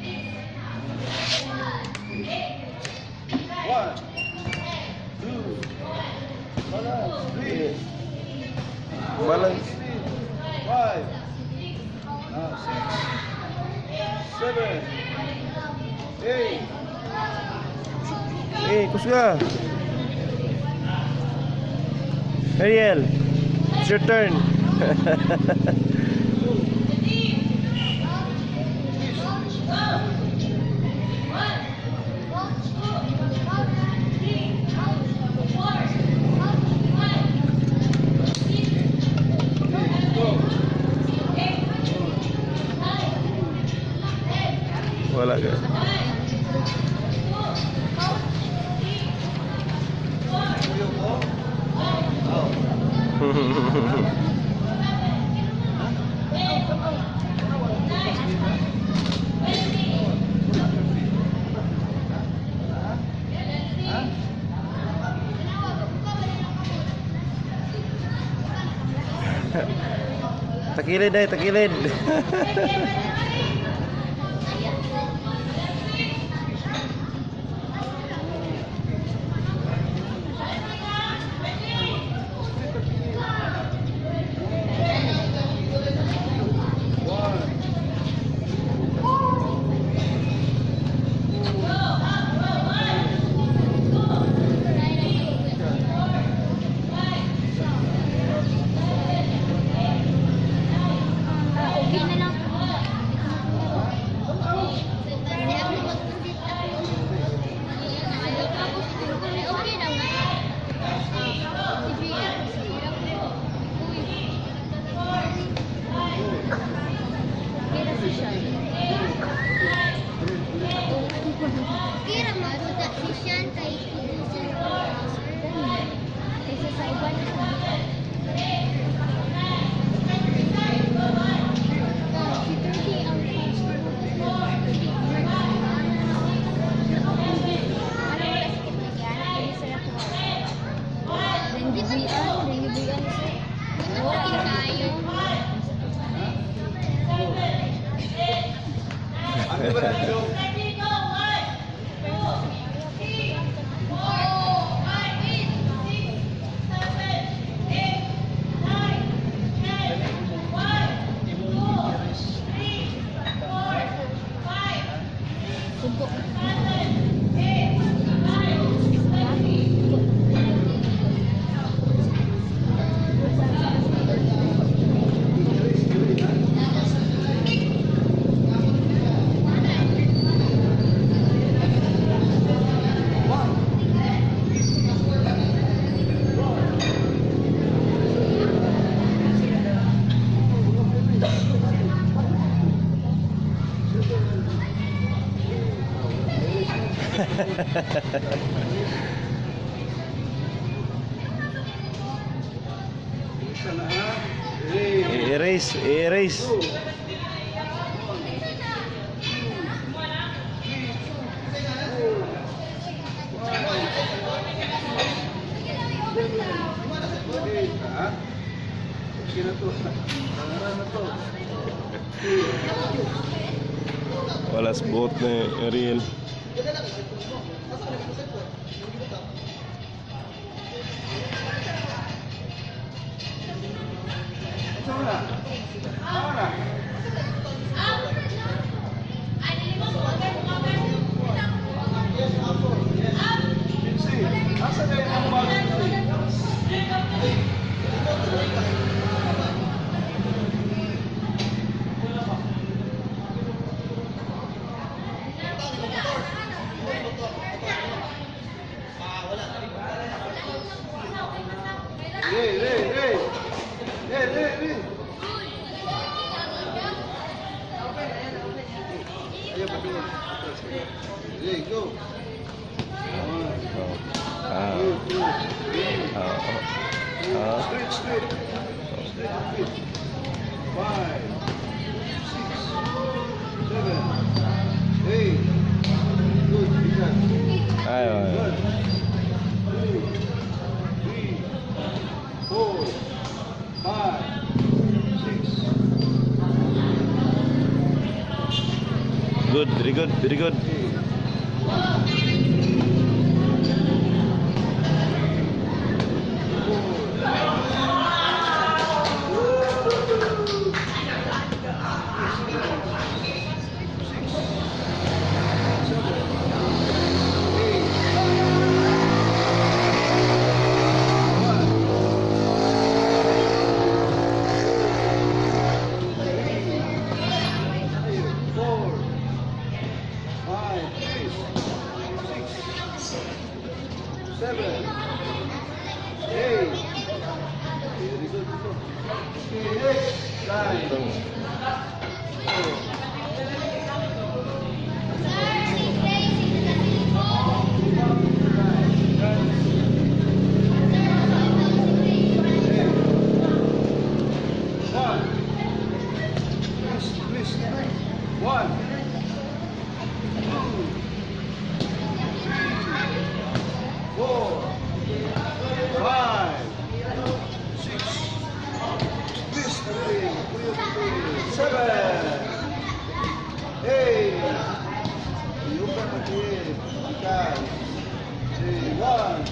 One, two, balance, three, four, Balance. five, six, seven, eight. Eh, kusga. Ariel, it's your turn. Wala ka. Tuyo ko. Oh. Takilid ay, takilid. One. Okay na lang. Kasi ako magpuntit ako. Okay na nga. Si Bia. Uy. Okay na si Sean. Kira maguta si Sean kay Kudusan. Kaysa sa iba na. Si Turkey ang Ano wala si Kitligyan? Dili sila tuwa. Rengibuyan, rengibuyan sir. Wala tayo. Ano ba na joke? Subo. Isa na ha. Three, I-erase, i-erase. two, one, two, three, four, five, seven, eight, ha? Okay na to. Tara na to. Wala sa buot na Ariel. Sama na. Sama na. Ready, ready, ready. Ready, ready, ready. Ayaw, patingin. Ready, go. One, Oh. Ah. two, two, three, Ah. Oh. Ah. Straight, straight. Straight feet. Five, six, seven, eight. Good, bigat. Ay, ay. One, two, three, four, five, six. Good, very good, very good. Eight. Six, seven, eight, one, three, four, five, six, seven, eight. Very good. Okay, next line. Four. Sir, si Grace, si Tata. One. Please, please. One. Two. Three. Four. Five. Six. Please, three. Three. Seven. Eight. You can again. Three. One.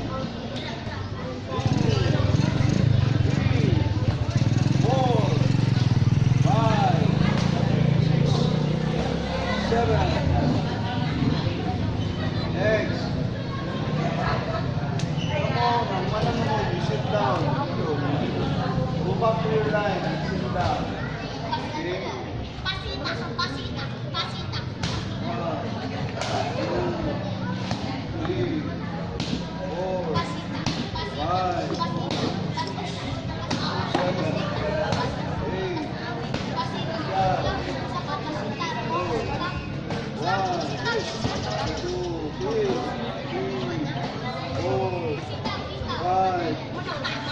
Two. Three. Four, five, six, seven. Next. Come on, ang walang mo, you sit down. Go back to your line and sit down. Okay? Pasita, pasita, pasita. One, two, three, four, Pasita, pasita, five, pasita, seven, eight, pasita. One, two, three, four, five,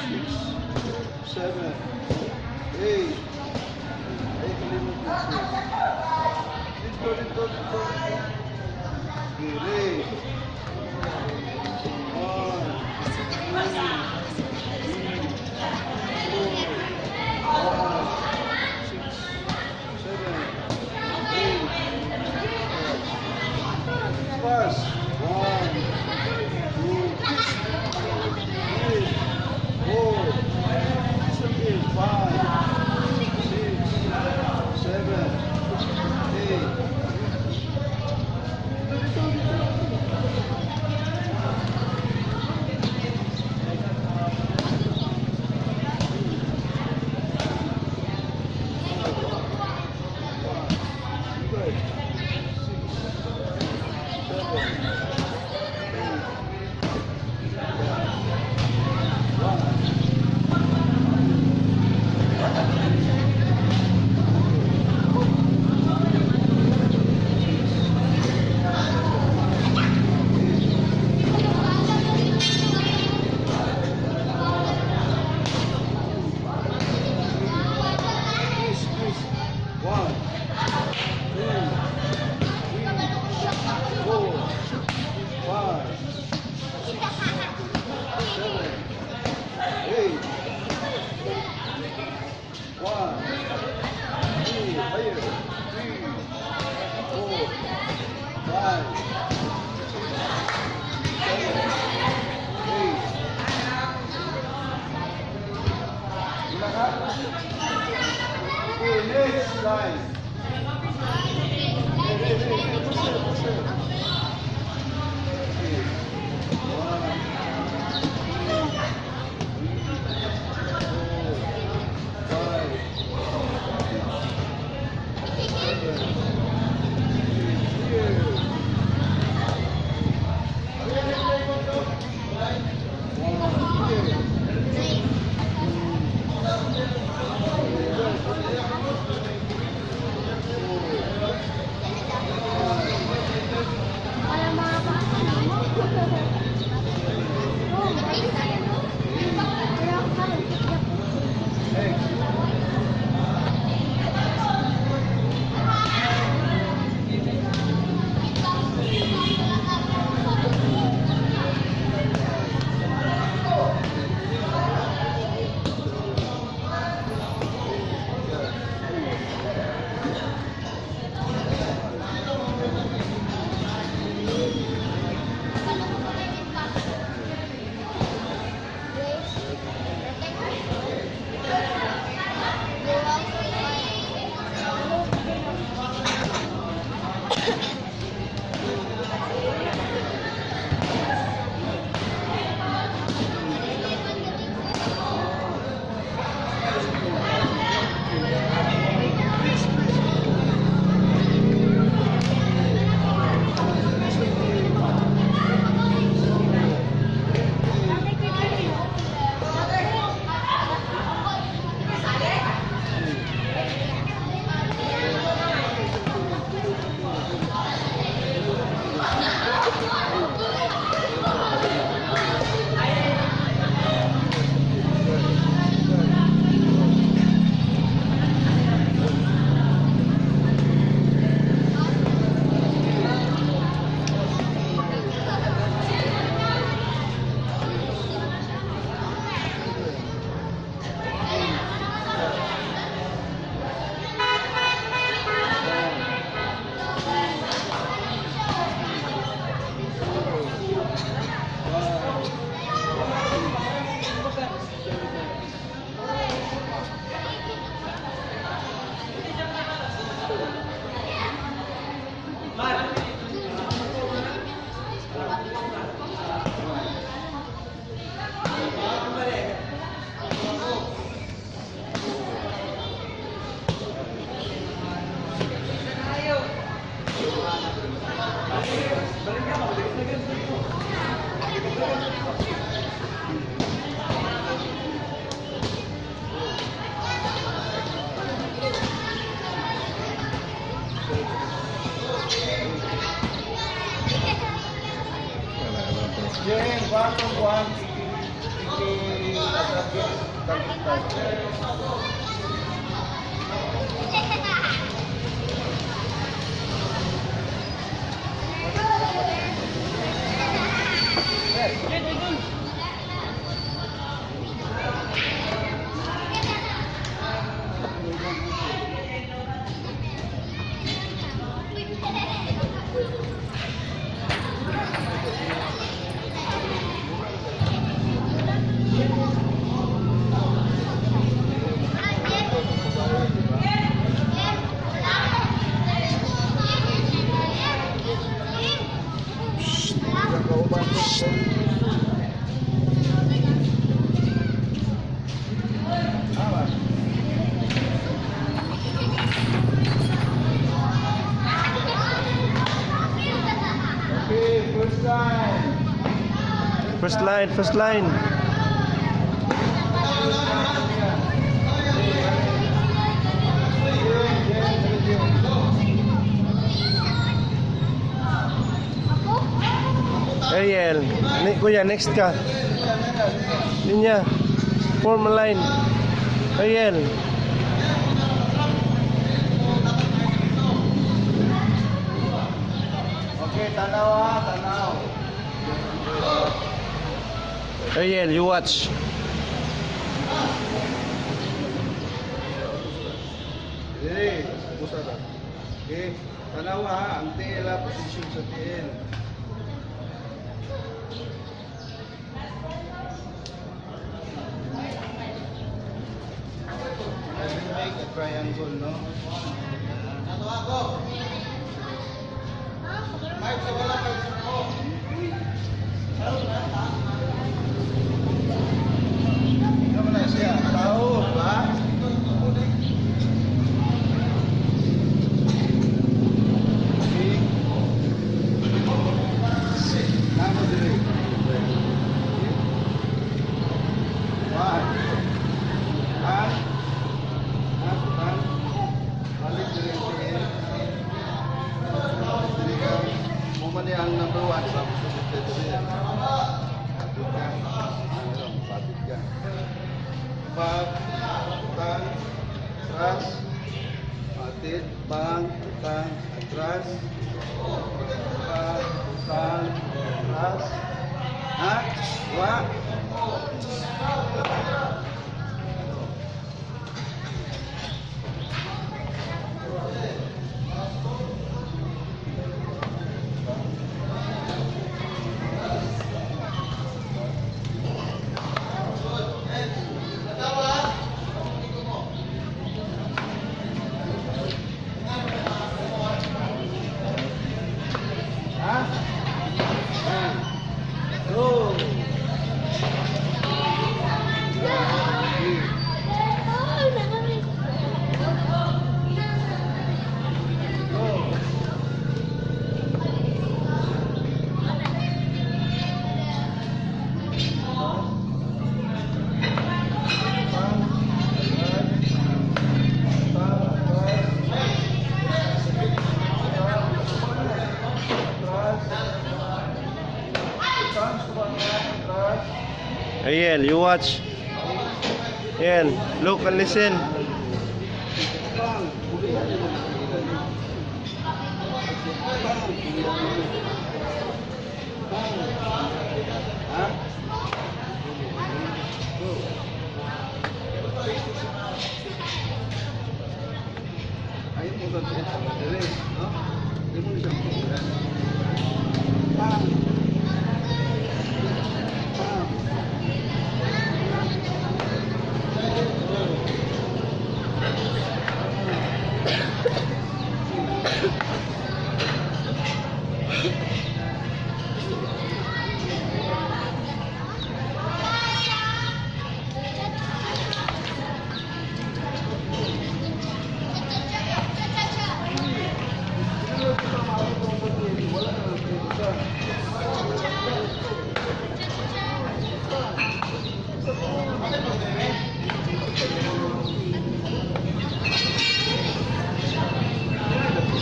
six, seven, eight. Ay, kalimut na siya. Dito, dito, dito. Giri. One, two, three, four, five, six, seven, eight. Pass. One, two, three, four, seven, five, six, seven, eight. Dito, dito, dito. Five, six, seven, Next. Wala na to. Jen, bakong kuhan, iki, iki, Kauban ko. Tama. Okay, first line. First line, first line. Ariel, kuya, next ka. Linya. Form a line. Ariel. Okay, tanaw ha, tanaw. Ariel, you watch. Dili, busa ra. Okay, tanaw ha, ang TL ha, position sa TL. I will make a triangle, no? Ano na siya? Tao, ba? Okay. Namo diri. One. An. An, an. Balik diri ang TL. Di ba? Gusto mo dito rin. Patid ka. Ano, patid ka. Pag, tang, atras, patid, bang, tang, atras, pag, tang, atras, ha? Wa? Ha? Yan. Go! Go! Ariel, you watch. Ariel, look and listen. Ha? Go. Ayun mo ba ito? Dire, no? Di mo siya makuha. Bang!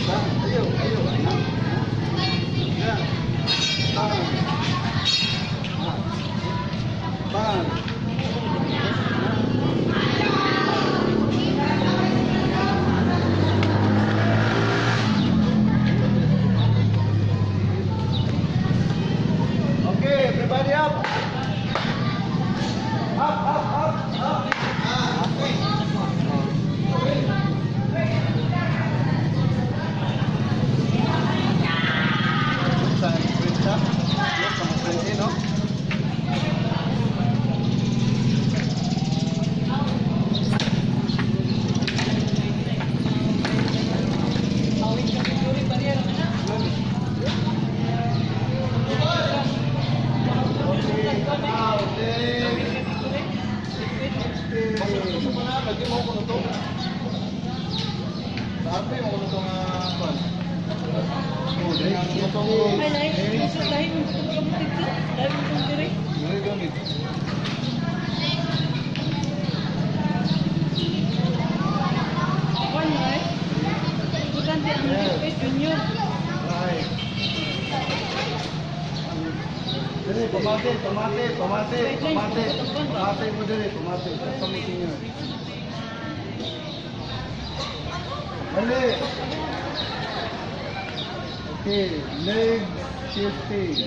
Bang! Ayaw, ayaw, ayaw. Yeah. Bang! Bang! Okay, everybody up. Up, up, up, up. Sa printa. Yes, sa mga no? Okay, now, next. Basta mo na, lagi mo ko na to. Sa arte mo ko na to nga, kwan. Oh, next. Ay, lahi. So, lahi mo ito mga dito. Lahi mo itong dire. Dili gamit. One, right? Butante ang eh, junior. Right. Dili, pamate, pamate, pamate, pamate. Pamate mo dili, pamate. Pamate niyo. Dali. Okay, leg shifting.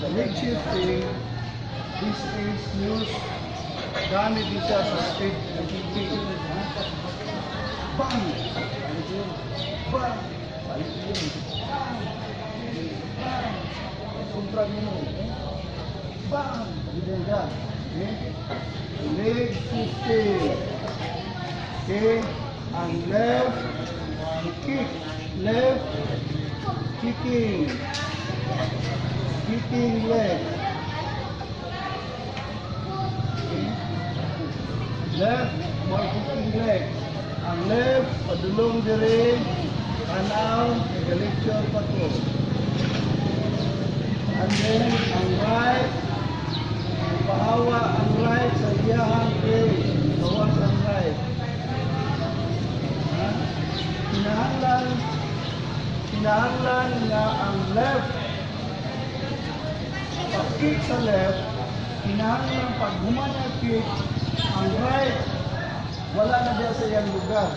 Leg shifting, this is used, gamit din siya sa speed and kicking. Bang! Bang! Balik yun. Bang! Kontra mo. Bang! Ganyan ka. Okay? Leg shifting. Okay? Ang left, kick. Left, kicking. Kicking leg. Okay? Left, more kicking leg. Ang left, padulong dire, tanaw, nag-lecture pa ko. And then, ang right, pahawa ang right sa iyahang place. Bawas ang right. Ha? Kinahanglan nga ang left, pag kick sa left, kinahanglan pag human ang kick, ang right, wala na diya sa iyang lugar.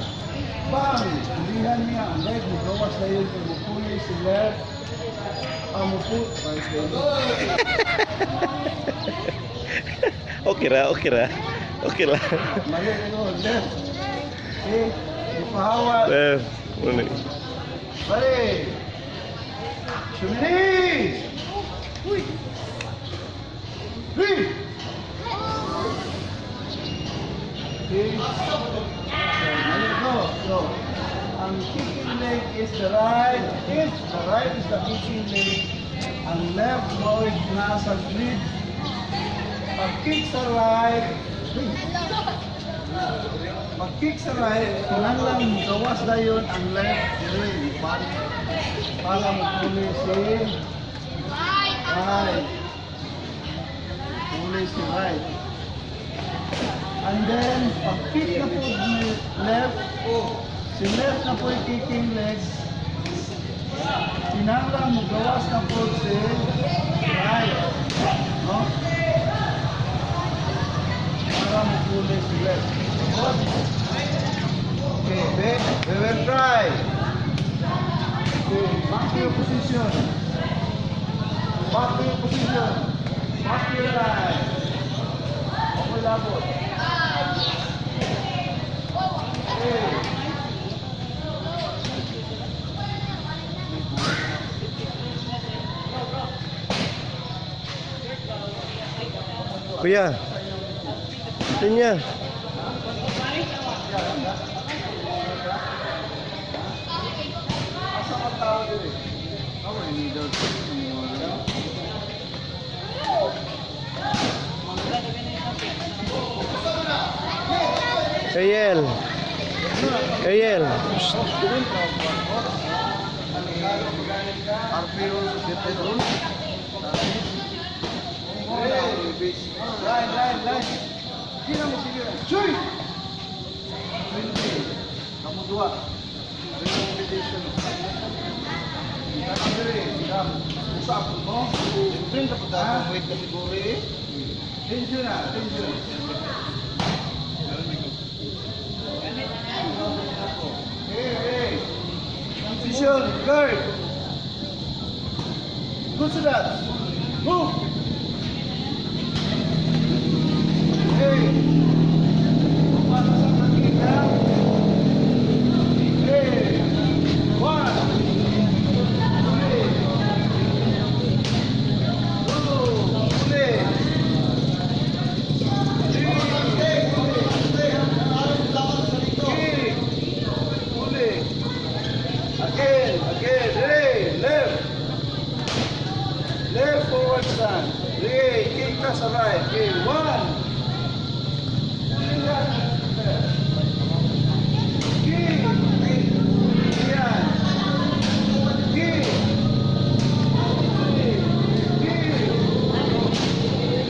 Bang! Ulihan niya ang right, mugawas na yun, kay mupuli si left, ang mupu, right Okay ra, okay ra. Okay lang. Mali ko, left. Okay, ipahawa. Left. Muna. Ready! Sumili! Uy! Three! Okay. Mali ko. So, ang kicking leg is the right. If the right is the kicking leg, ang left mo is nasa grid. Pag kick sa right, pag kick sa right, kinahanglan gawas dayon ang left dire para mapuli si right. Puli si right. And then, pag kick na po ni left, si left na po yung kicking legs. Kinahanglan mo gawas na po si right. No? Para mapuli si left. Okay, we will try. Okay, back to your position. Back to your position. Back to your line. Okay, labot. Okay. Kuya. Tinya. Asa ka tao diri? Ako, ini daw. Ariel. Ariel. Shh. RP rules, different rules. Line, line, line. Sige mo, sige lang. Chuy! 20. Kamu dua. Recommendation. Tama diri. Usap mo. Siyempre, dapat ako weight category eh. Tension na, tension. Hey, hey. Position, guard. Good to that. Move. Hey. Para sa kakita. Hey. One. Three. Two. Three. Kick. Uli. Again, again. Ready. Left. Left forward stand. Ready. Kick ka sa right. Okay. One. Uli yan. Kick. Yan. Kick. Uli. Kick.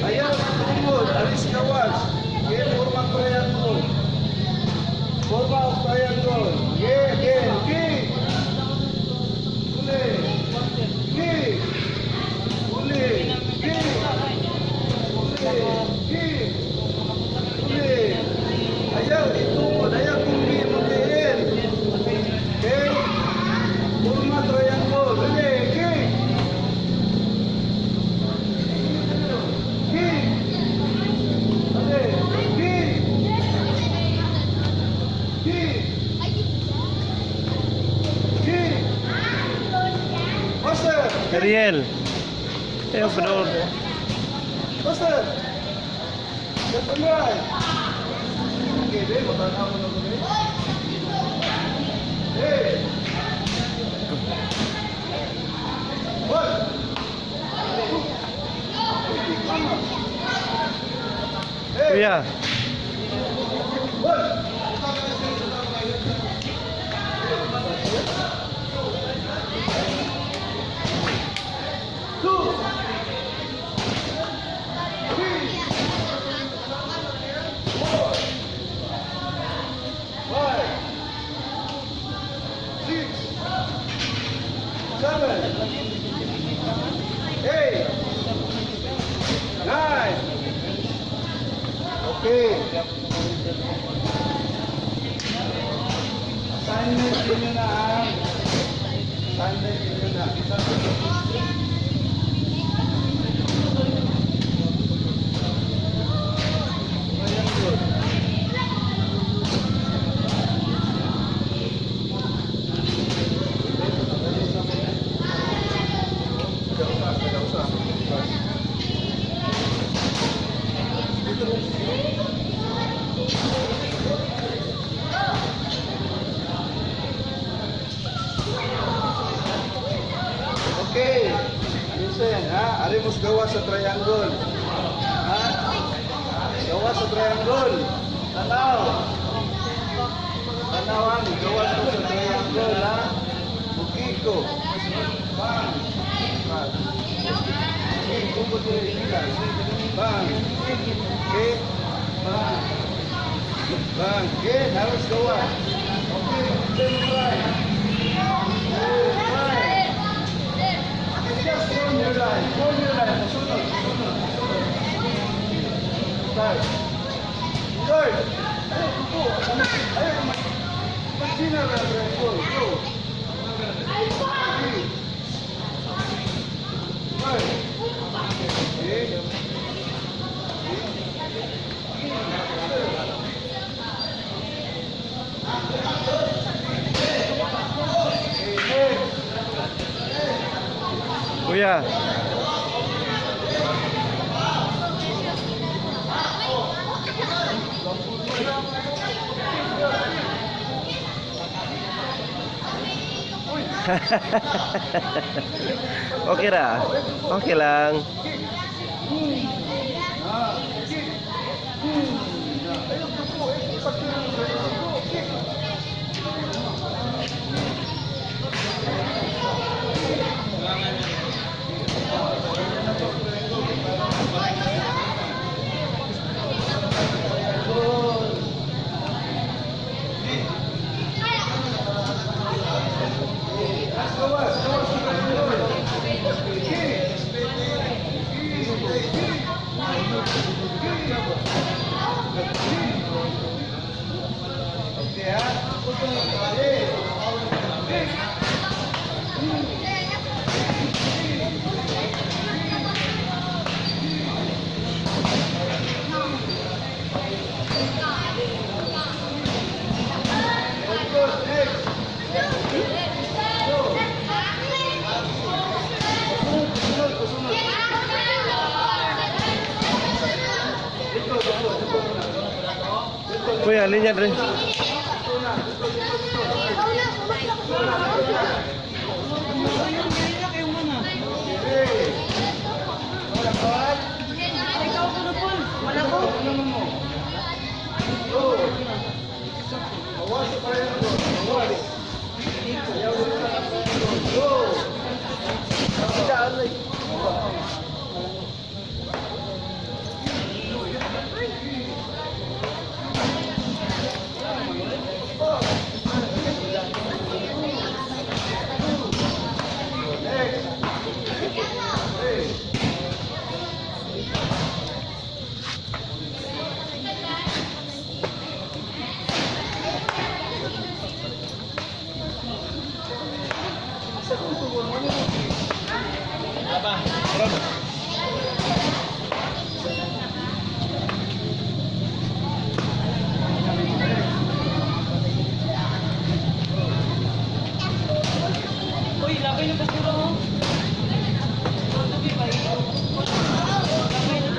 Ayaw, tungod. Alis kawas. Okay, forma triangle. Forma of triangle. Okay, again. Kick. Uli. Kick. Uli. Kick. Uli. Kick. Uli. Ayaw, itungod. Ayaw, kumbi mo diin. Okay? Forma triangle. Uli. Kick. Kick. Uli. Kick. Kick. Kick. Master. Ariel. Eh, panood. Master. Left and right. Okay, babe. Matanaw mo na ko, babe. Hey. One. Two. Hey. Kuya. One. Two. Three. Four. Five. 7, 8, 9. Okay. Assignment ninyo na ha. Assignment ninyo na. Triangle. Okay. Listen, ha? Arimos gawa sa triangle. Ha? Gawa sa triangle. Tanaw. Tanawan, gawa sa triangle, ha? Bukiko. Bang. Okay, kumbo diri. Bang. Okay. Bang. Bang. Okay, halos gawa. Okay, then try. Try. Just form your line. Form your line. Sunod, sunod, sunod. Start. Start. Ayaw, upo. Ayaw, mag-sina ka. Go, go. Three. Start. Okay. Okay, next. Kuya. Okay ra. Okay lang. Ah, kick. Ayaw, upo. Eh, pag- Kick. Gawas, gawas sa triangle. Kick. Okay, ha? Okay. Kick. Very good. Next. Go. Sunod, sunod, sunod. Dito, dito, dito muna. Dito, Kuya, linya rin. dito na, dito, dito, dito. Okay. Ikaw ko na, Paul. Wala ko. Ano mo? Go. Awas sa triangle. Awas. Ayaw mo sa triangle. Go. Next. Hey. Uy, labay na basura mo. Tabi ba? Labay na.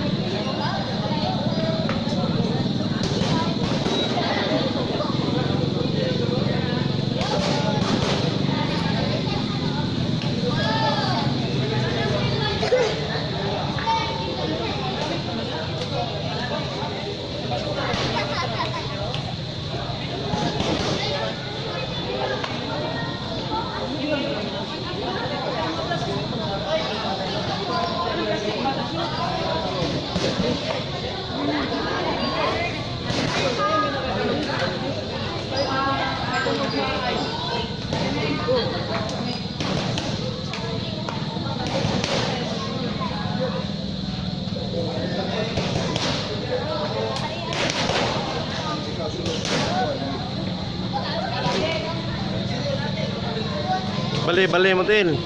Bali, bali mo til.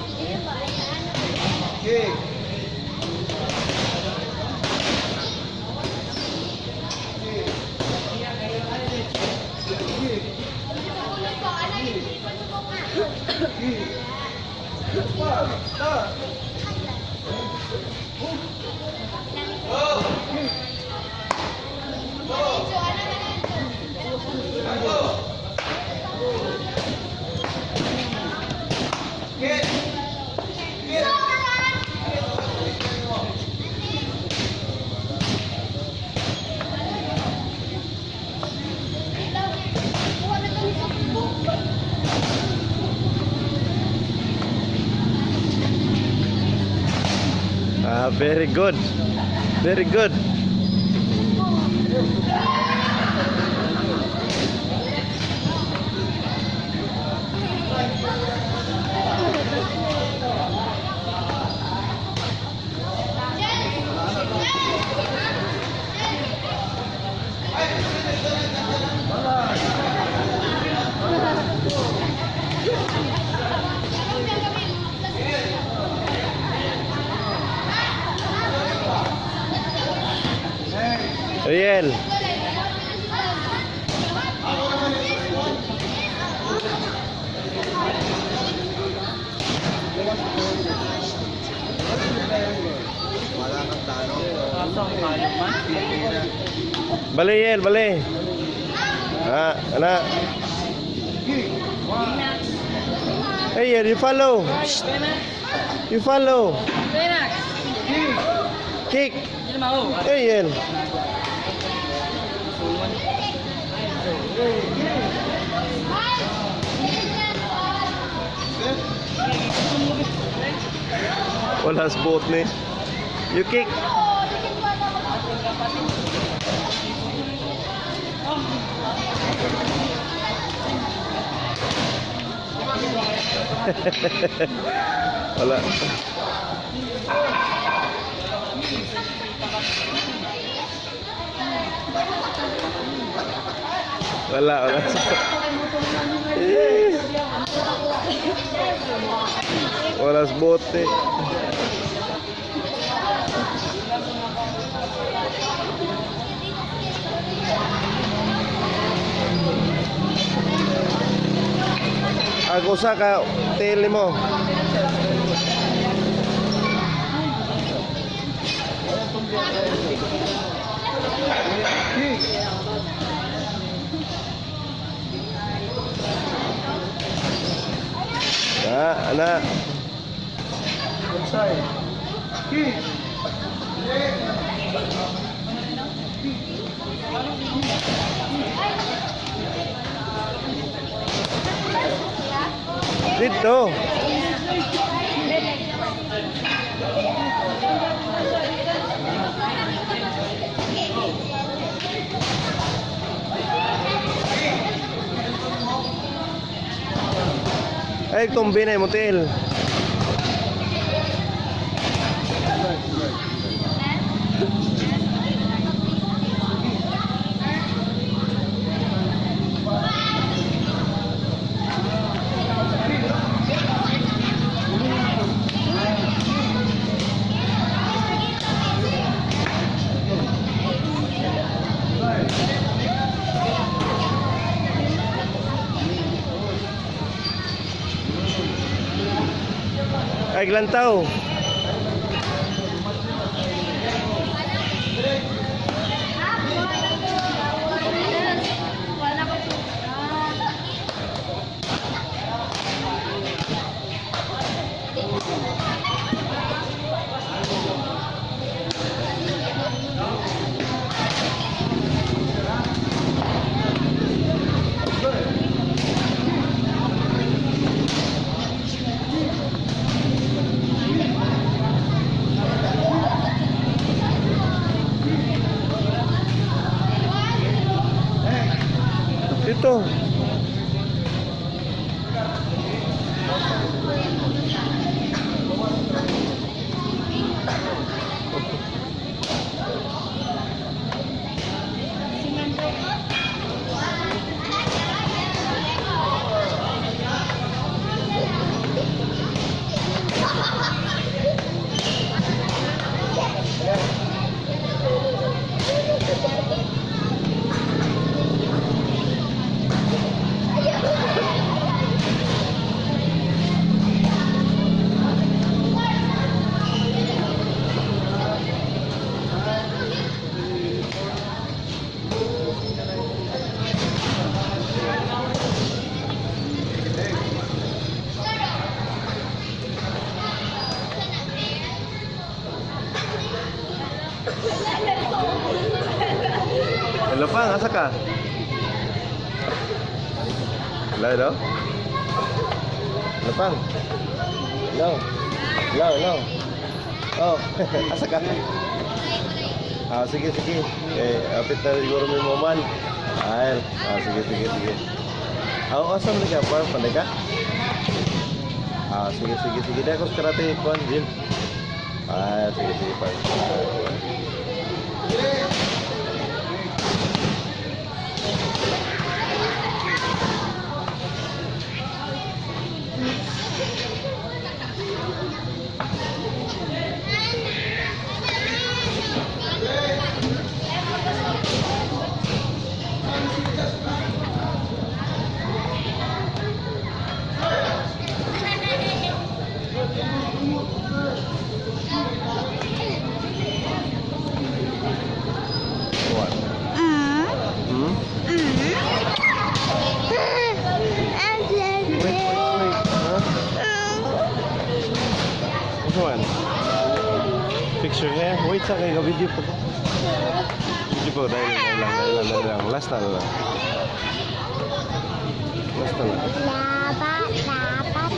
Kick. Kick. Kick. Pa, ta. Kick. Ah, very good. Very good. Riel. Bali, Yel, bali. Ah, ana. Kick. Hey, Yel, you follow. Shh. You follow. Penax! Kick. Hindi naman ako. Hey, Yel. Wala sa boat ni. You kick. Wala. Wala, wala. Eh. Wala sa bote. Ako sa ka, tele mo. Kick. Ah, ana. Inside. Kick. Dito. Ay, tumbi na yung motel. Ay, glantaw. Lapang, asa ka? Hello, hello? Lapang. Hello. Hello, hello. Oh, asa ka? Ah, sige, sige. Eh, apit na siguro may moman. Ay, ah, sige, sige, sige. Ah, asa man ka? Parang panday ka? Ah, sige, sige, sige. Dahil ko sa karate, kuan, gym. Ah, sige, sige, pa. What? Hmm? Wait, wait, wait. Huh? Which one? Fix your hair? Wait sa kay video po. Video po, dahil lang, dahil lang, dahil lang. Last na lang. Last na lang. Dapat, dapat.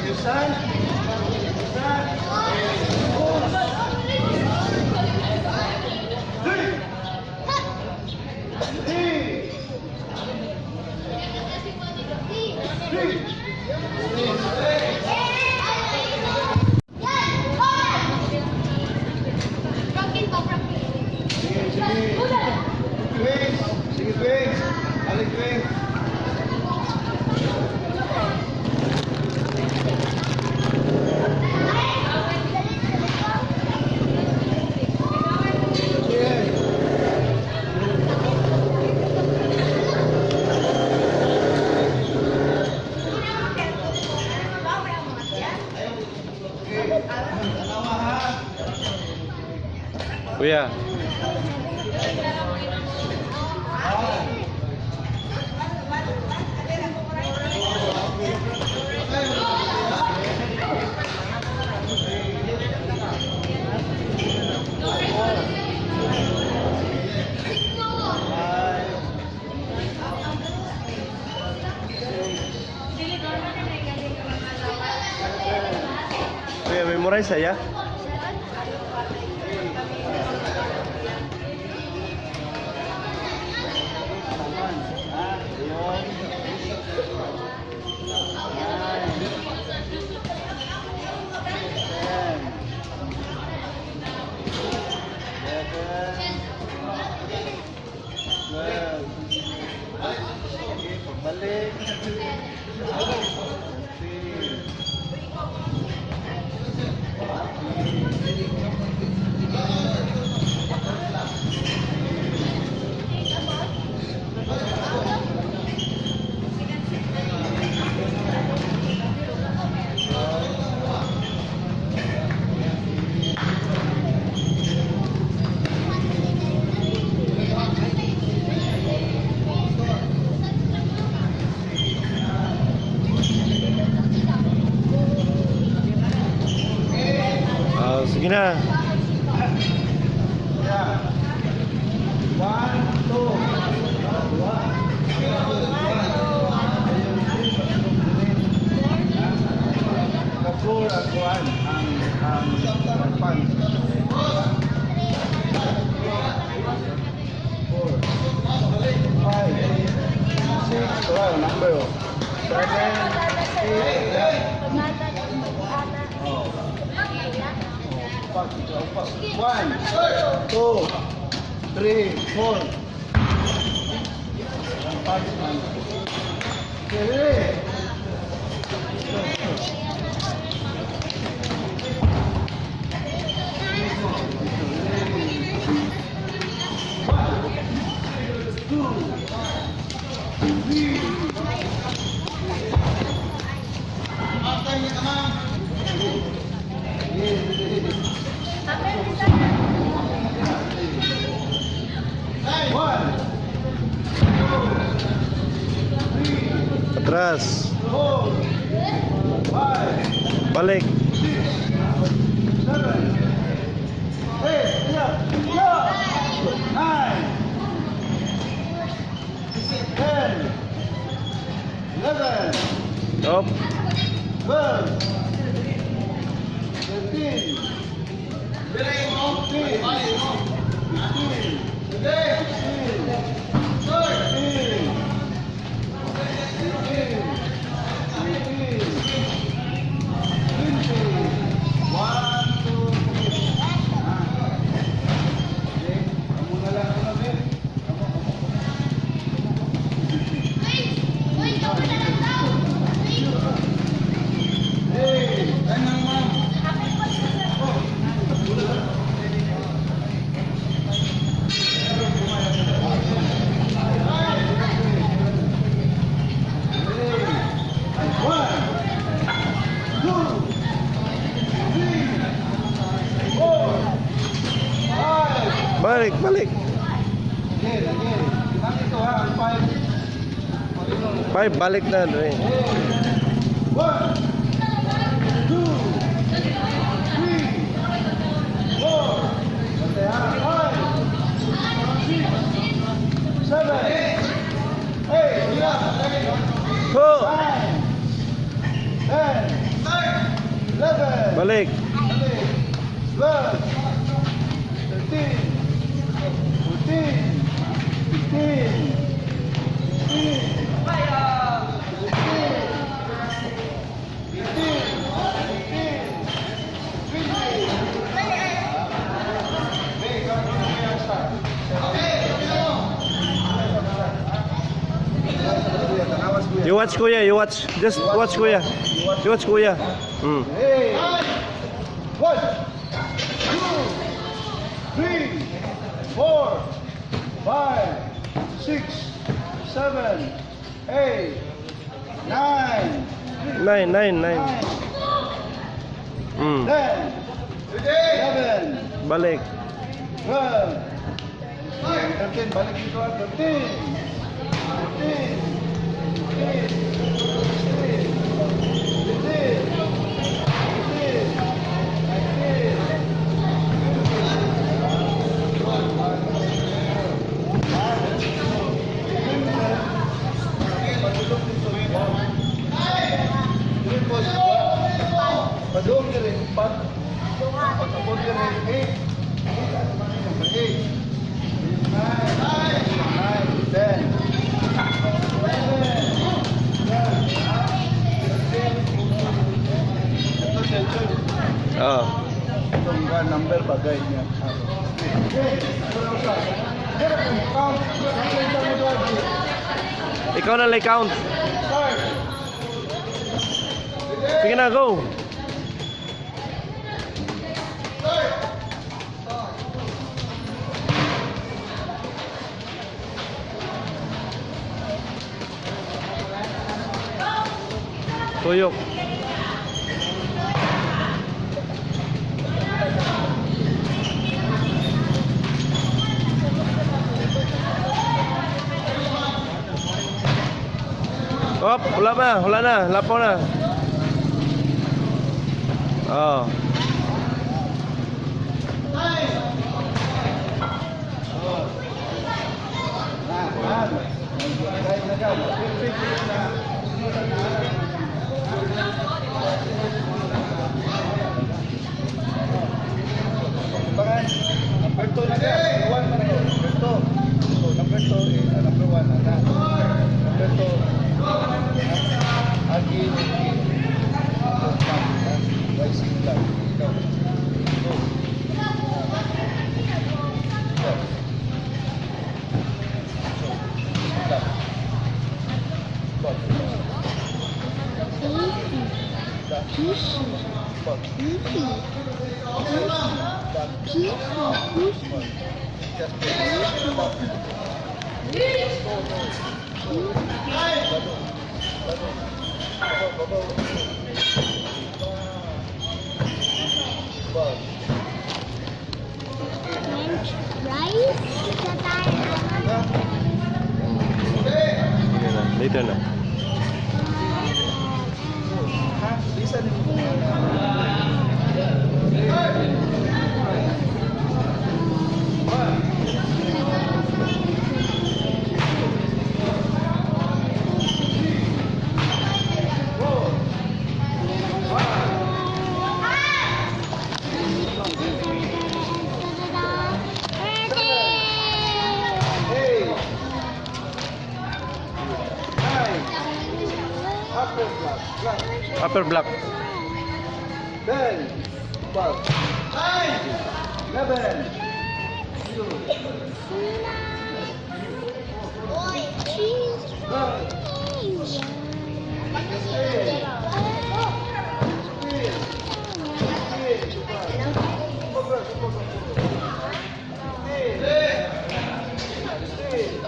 Understand? Understand? Three. Three. Franklin ba, Franklin? Sige, sige. Twins. Sige, twins. Alik, twins. Sige. Kuya. Kuya, memorize saya? Okay, pagbalik. 13. Ah, sige na. Yeah. One, two. The four at one ang pan. Four, five, six, wow, number oh. Seven, eight, oh. Upat, upat. One, two, three, four. Pagod man. Okay, ready? Go, go. One, two, three. One, two, three, Atras. four, five, Balik. six, seven, eight, yeah, 9, 10, 11, Up. 12, 13, 14, 15, 16, 17, 18, 19, 20. 1, 2, 3. Ah. Okay. Amo na lang ano, Ben. Amo, amo. Uy, ikaw na lang daw. Hey, ay nang ma'am. Oh. One, two, three, four, five. Balik, balik. Again, again. Bakit ito ha? Ang five. Five, balik na. Dre. Hey. One, two, three, four, bantay ha? Five, six, seven, eight, Ho! 9, 10, 11, Balik. 12, 13, 14, 15, 16, 17, 18, 19, 20. Hey, ikaw na yung start. Okay. You watch, kuya. You watch. Just watch, kuya. You watch, kuya. Hey! One, two, three, four, five, six, seven, eight, nine, Nine, nine, nine. 9, 10, 11, Balik. 12, 13, balik dito ah, 13, 14, 15, 16, 17, 18, 19, 20. Padung diri, pag pag-abot diri, 8, number 8, 9, 9, 10, 11, 12, 13. Ito siya, ito. Oh. Itong one number bagay niya. Okay, ito lang siya. Count. Count mo doon. Ikaw na lang count. Start. Sige na, go. Tuyok. Op, wala na, wala na, lapaw na. Oh. Na, na. Kahit na ka, perfect na. Pangan, number 2 na ka. 1 man to. Number 2. So, number 2 is number 1 na. Number 2. Agi, rising lang. Pushi. Pushi. Pushi. Pushi. French fries? Sa tayo. Sige na, later na. Ha? Bisa ni mo. Eight. 9. Upper block. Block. Upper block. 10. 12. 11. 0. Cheese. 9. 10. 15. Sobra, sobra, sobra. 15. 16.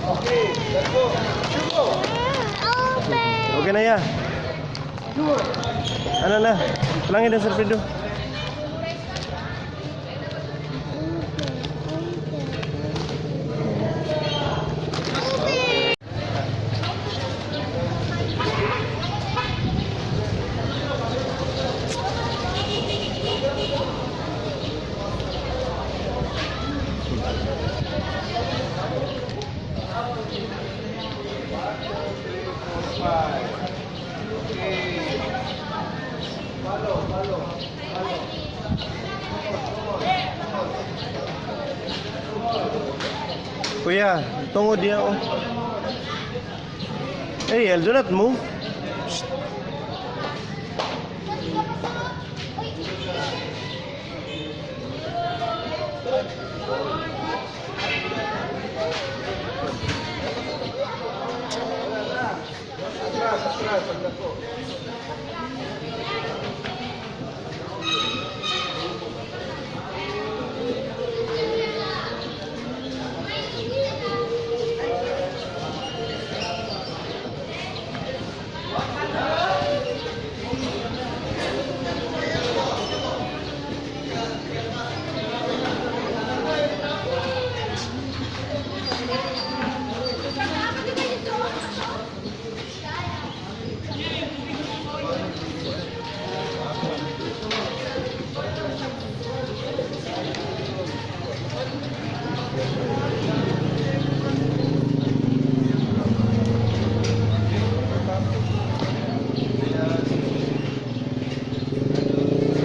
Okay, let's go. Shugo. Open. Okay na ya. Ano na? Langit na, Sir Fredo. 5. Okay. Follow, follow, follow. Kuya, tungod diya oh. Ariel, do not move. Shh. Atras, atras, paglako.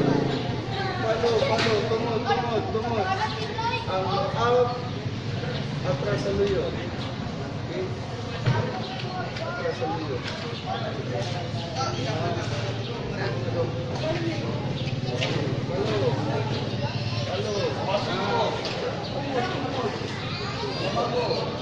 Follow, follow, tungod, tungod, tungod. Ang out, atras sa luyo. Okay? Atras sa luyo. Follow. Follow.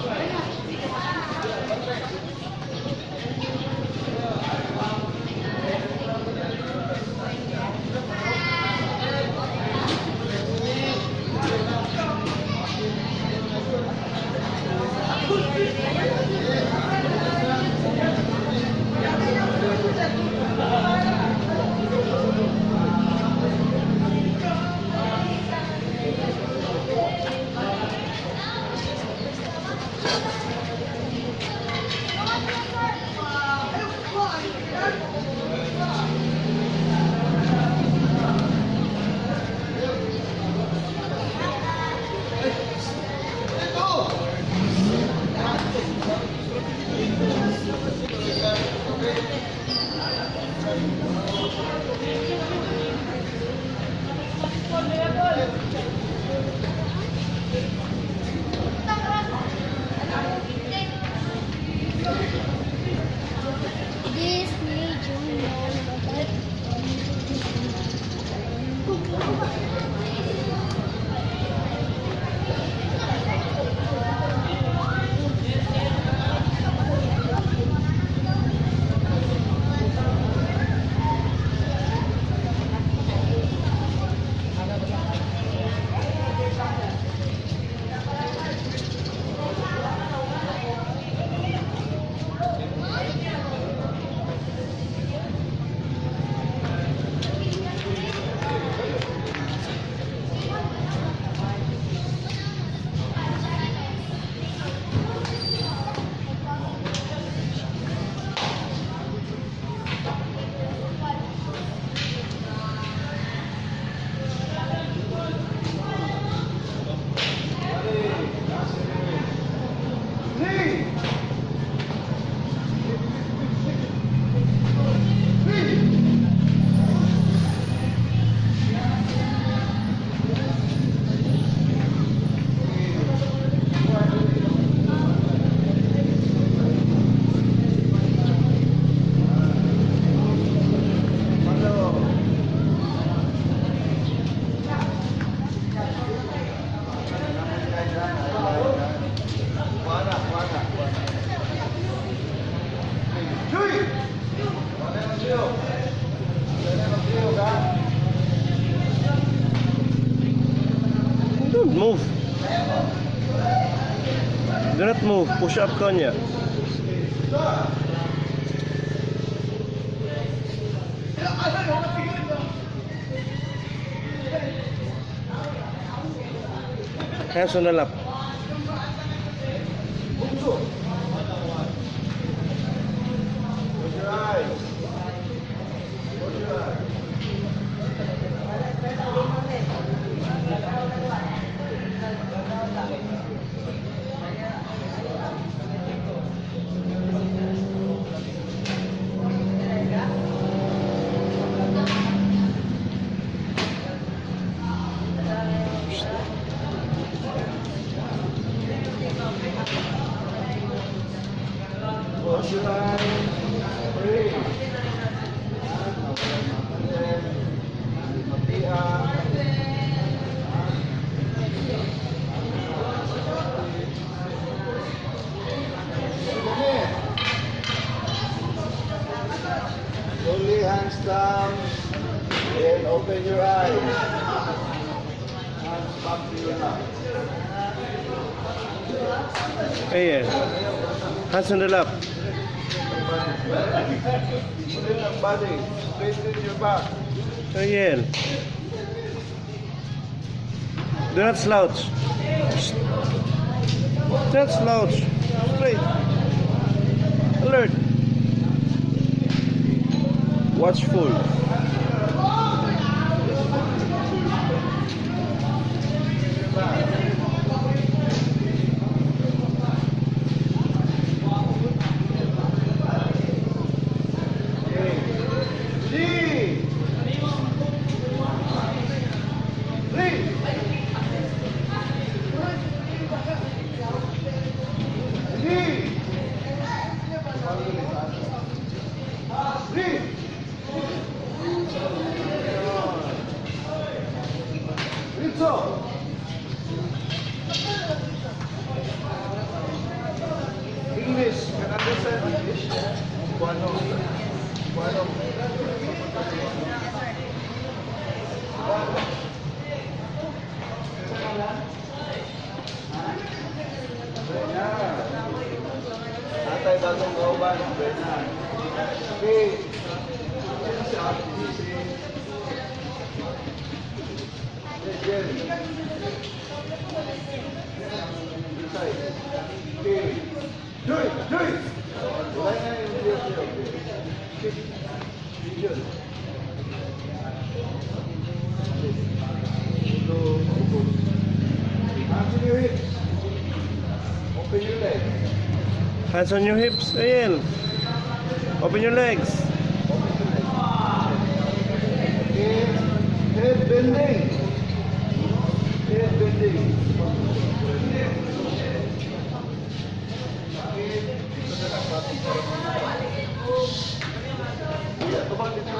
Don't move. Do not move. Push up ka niya. Hands on the lap. Bunso. Close your eyes. Close your eyes. Close your eyes. Pray. Mapia. Okay. Slowly hands down. Then open your eyes. Hands back to your lap. Ayan. Hands on the lap. Straighten ang body. Straighten your back. Ayan. Do not slouch. Do not slouch. Straight. Alert. Watchful. Back. Okay. Three. Three. Three. Three. Ritso. English. Can understand English? Bueno. Bueno. Bueno. Buena. Tatay bagong kauban. Buena. Okay. Sino si ate? Si Jerry. Inside. Okay. Joy! Joy! Wala na yung video sa'yo. Okay. Video. Ito, upo. Hands on your hips. Open your legs. Hands on your hips. Ayan. Open your legs. Open your legs. Okay. Head bending. Head bending. Sakit. Ito na lang, pati. Kuya, tubang dito.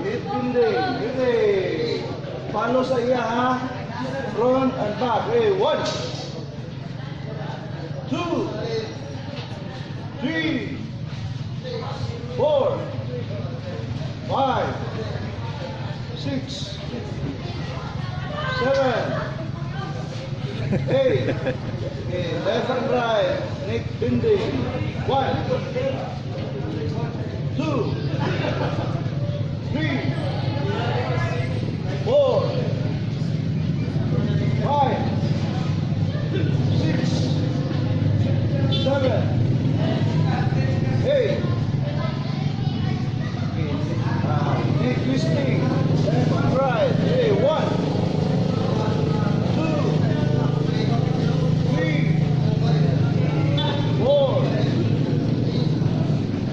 Head bending. Ready. Follow sa iya ha. Front and back. Hey, one. Two. Three. Four. Five. Six. Seven. Eight. Okay, left and right. Neck bending. One. Two. Three. Four. Five. Six. Seven. Eight. Okay, neck twisting. Left and right. Hey, one. Two. Three. Four.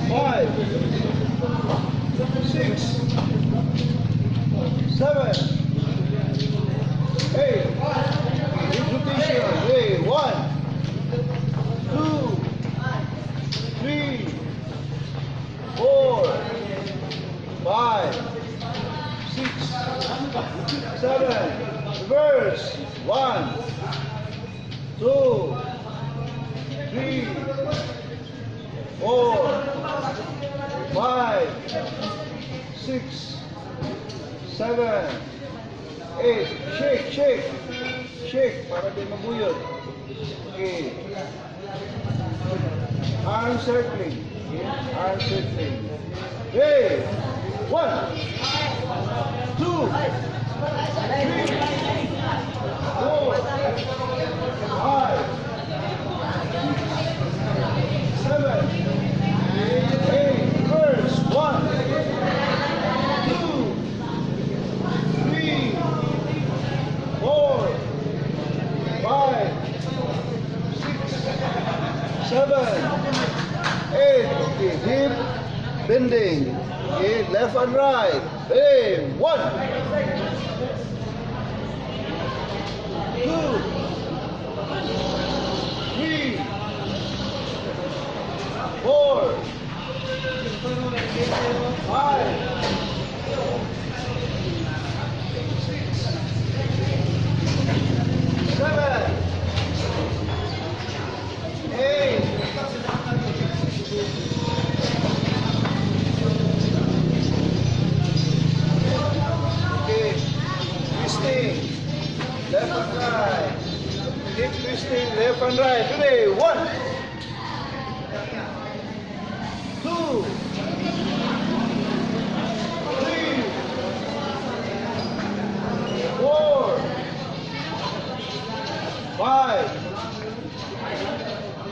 Five. Six. Seven. Eight. Hip rotation. Hey, one. Two. Three. Four. Five. Six. Seven. Reverse. One. Two. Three. Four. Five. Six. Seven. Eight. Shake, shake. Shake para di mabuyod. Okay. Arm circling. Okay. Arm circling. Hey! One, two, three, four, five, six, seven, eight. First, one, two, three, four, five, six, seven, eight. Okay, hip bending. Okay, left and right. Hey, one, two, three, four, five, six, seven, eight. Okay, twisting, left and right. Keep twisting, left and right. Ready, one, two, three, four, five,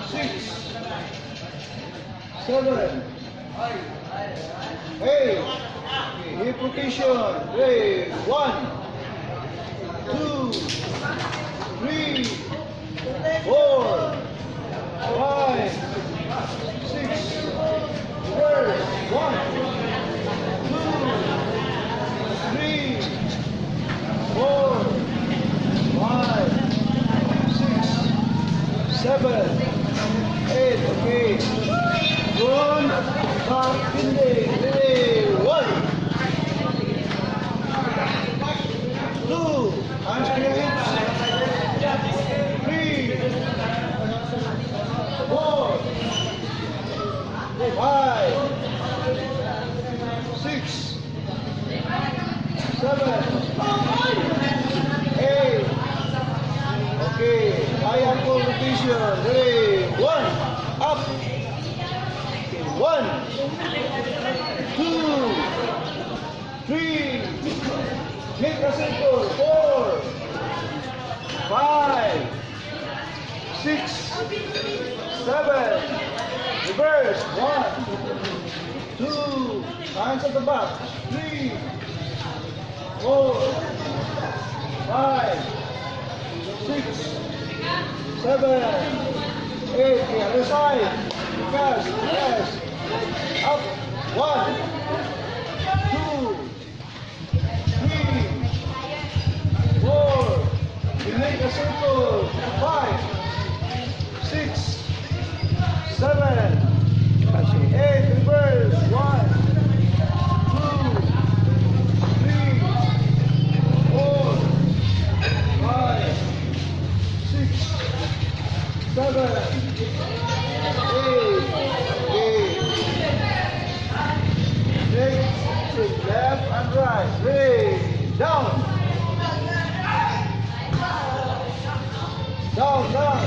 six, seven, eight. Okay, hip rotation. Three, one, two, three, four, five, six, reverse. One, two, three, four, five, six, seven, eight. Okay. Front, back, bending. Ready. One, two, hands to your hips. Three, four, five, six, seven, eight. Okay, high ankle rotation. Ready? One, up. Okay, one, two, three. Make a circle. Four, five, six, seven. Reverse. One, two. Hands at the back. Three, four, five, six, seven, eight. Okay, other side. Fast, fast. Up. One, two, three, four. We make a circle. Five, six, seven, eight. Reverse. One, two, three, four, five, six, seven, eight. Eight. Six, left and right. Three, down. Down, down.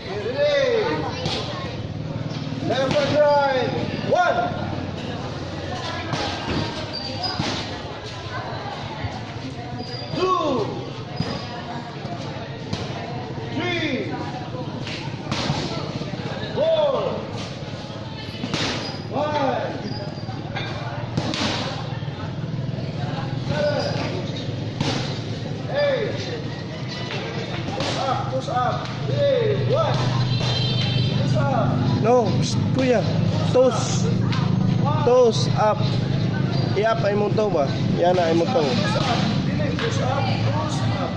Ready? Left and right. One. Two. Three. Four. Five. Seven. Eight. Push up, push up. Three, one. Push up. No, psst, kuya. Toes. Toes up. I-up ay mong toe ba? Yan na ay mong toe. Toes up. Dili, push up, toes up.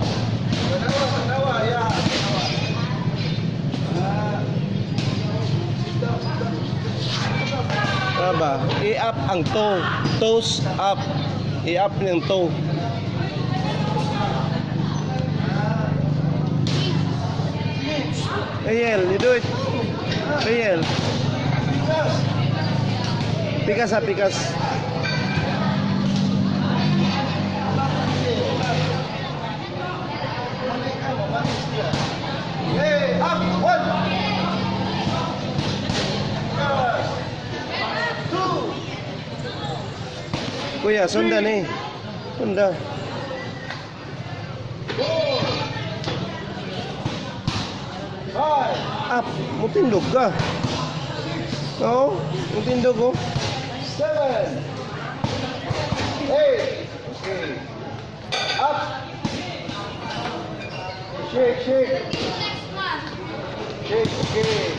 Tanawa, tanawa, ya. Tanawa. Ah. Sit down, sit down. Sit down. Tama ba? I-up ang toe. Toes up. I-up ng toe. Ariel, you do it. Ariel. Pikas. Pikas ha, pikas. Hey, up, one. Pikas. Two. Kuya, sundan eh. Sunda. Four. Five. Up. Mutindog ka. Oo, mutindog oh. Seven. Eight. Okay. Up. Shake, shake. Shake, okay.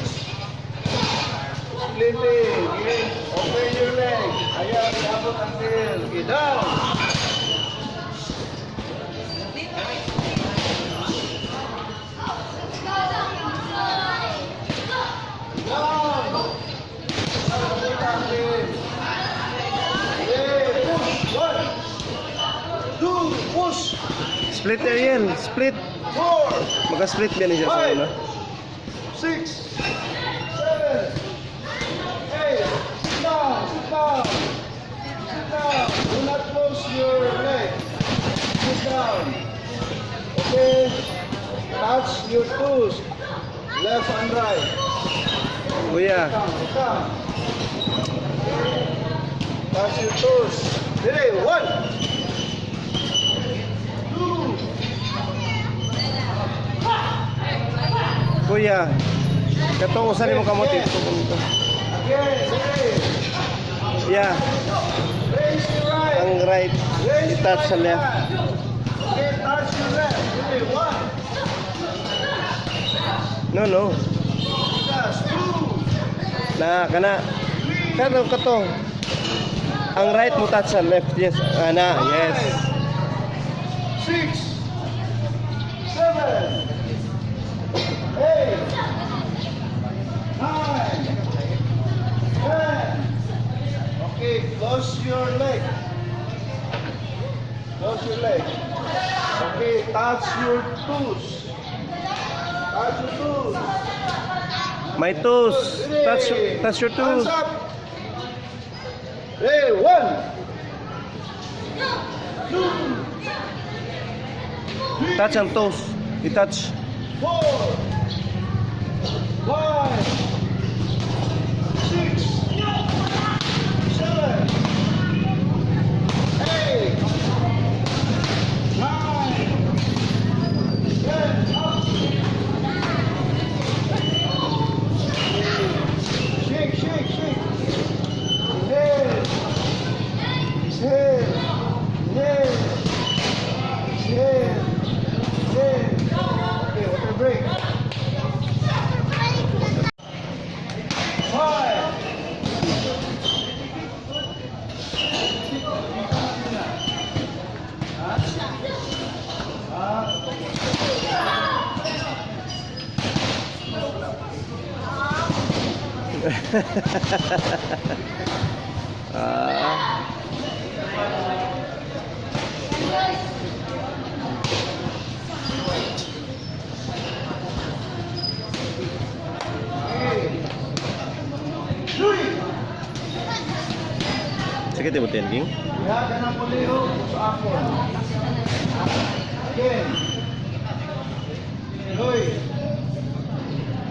Splitting. Okay. Open your leg. Ayan, abot until. Okay, down. Down. Abot until. Okay, push. One. Two. Push. Split, Ariel. Split. Four. Maka-split ba niya sa una? Six, seven, eight. Sit down, sit down, sit down. Do not close your leg. Sit down. Okay. Touch your toes, left and right. Kuya, Down, sit down. Touch your toes. Three, one, two, kuya. Katong usan mo kamot dito. Again, three. Yeah, Raise your right. ang right. Raise your I-touch sa right left. hand. Okay, touch your left. Okay, one, No. plus two, Na, kana. three, Kato, kato. Ang right mo touch sa left. Yes, ana, yes. Six, seven, eight, nine, 10. Okay, close your leg. Close your leg. Okay, touch your toes. Touch your toes. My toes. Touch, touch your Hands toes. up. Hey, one, two, three, Touch ang toes. I-touch. Four, five, six, seven, eight, nine, 10. Up. Shake, shake, shake. Inhale. Exhale. Inhale. Exhale. Inhale. Okay, water break. Five. Ah. Three. Sige, di mo tending? Iha ka ng puliho sa akon. Again. Luy.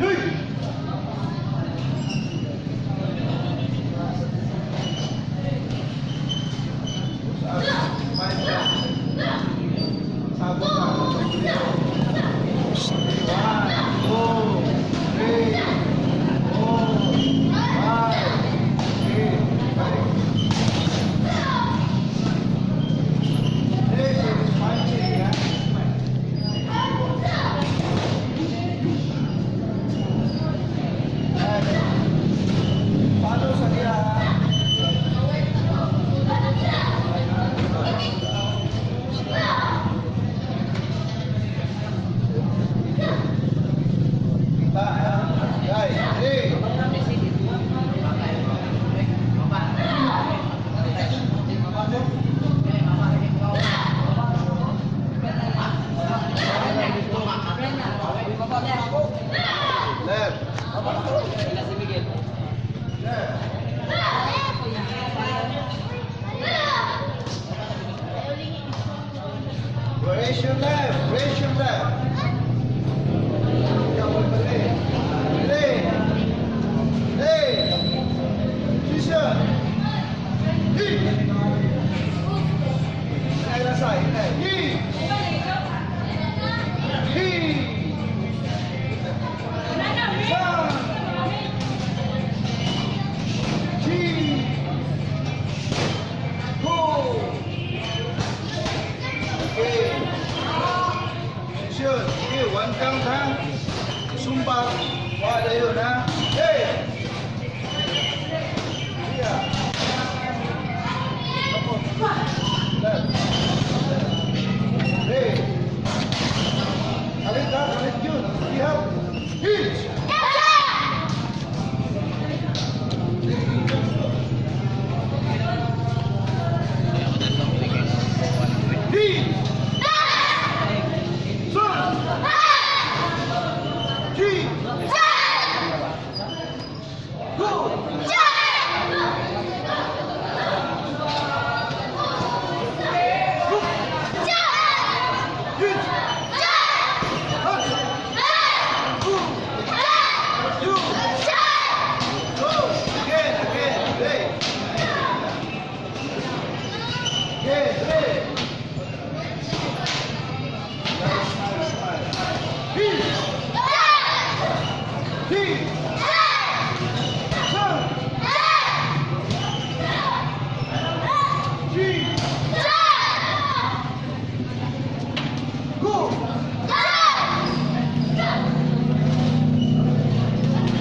Luy. Sabot na ako sa puliho. One, two, three, four, five, six, five. Raise your left. Raise your left. Ikaw magbali. Ready. Hey. Position. Hit. Inay lang sa, inay. Hit. Hit. San. Chi. Go. Okay. Position. Okay, one count, ha. Sumba. Wala yun, ha. Hey. Yeah. Come on. Left. Hey. Kalit ha, kalit yun. We have hit. Hit. Sun. Chi. Go. Go. Hit. Hut. Go. You. Go. Again, again. Hey. Again, hey. Nice, nice, nice. Hit. Hit. Sun. Chi. Go.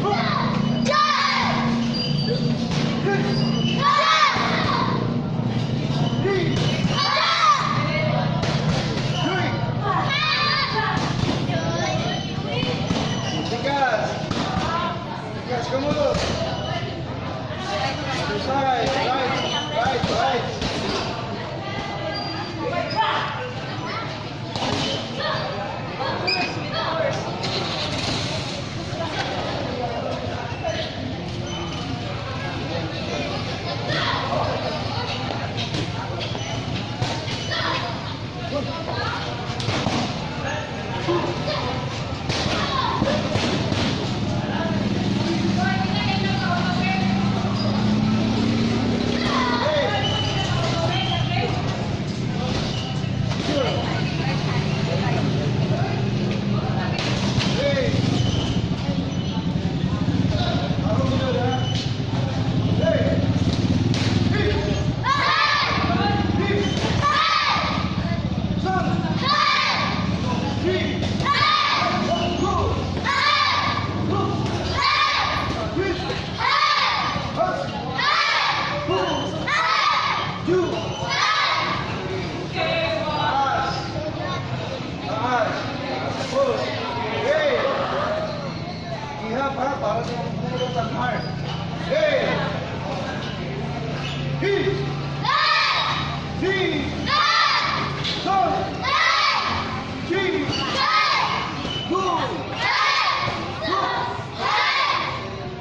Go. Hit. Three. Three. Tikas. Tikas, kamulot. Other side. Right. Right. Right. Hey. Arong yun, ha? Hey. Hit. Hit. Sun. Three. Go. Go. Hit. Hut. Go. Two. Taas. Taas. Push. Hey. Ihap ha, para sa pumulot ang heart. Hey! Hit! Three! Son! Three! Go! Go!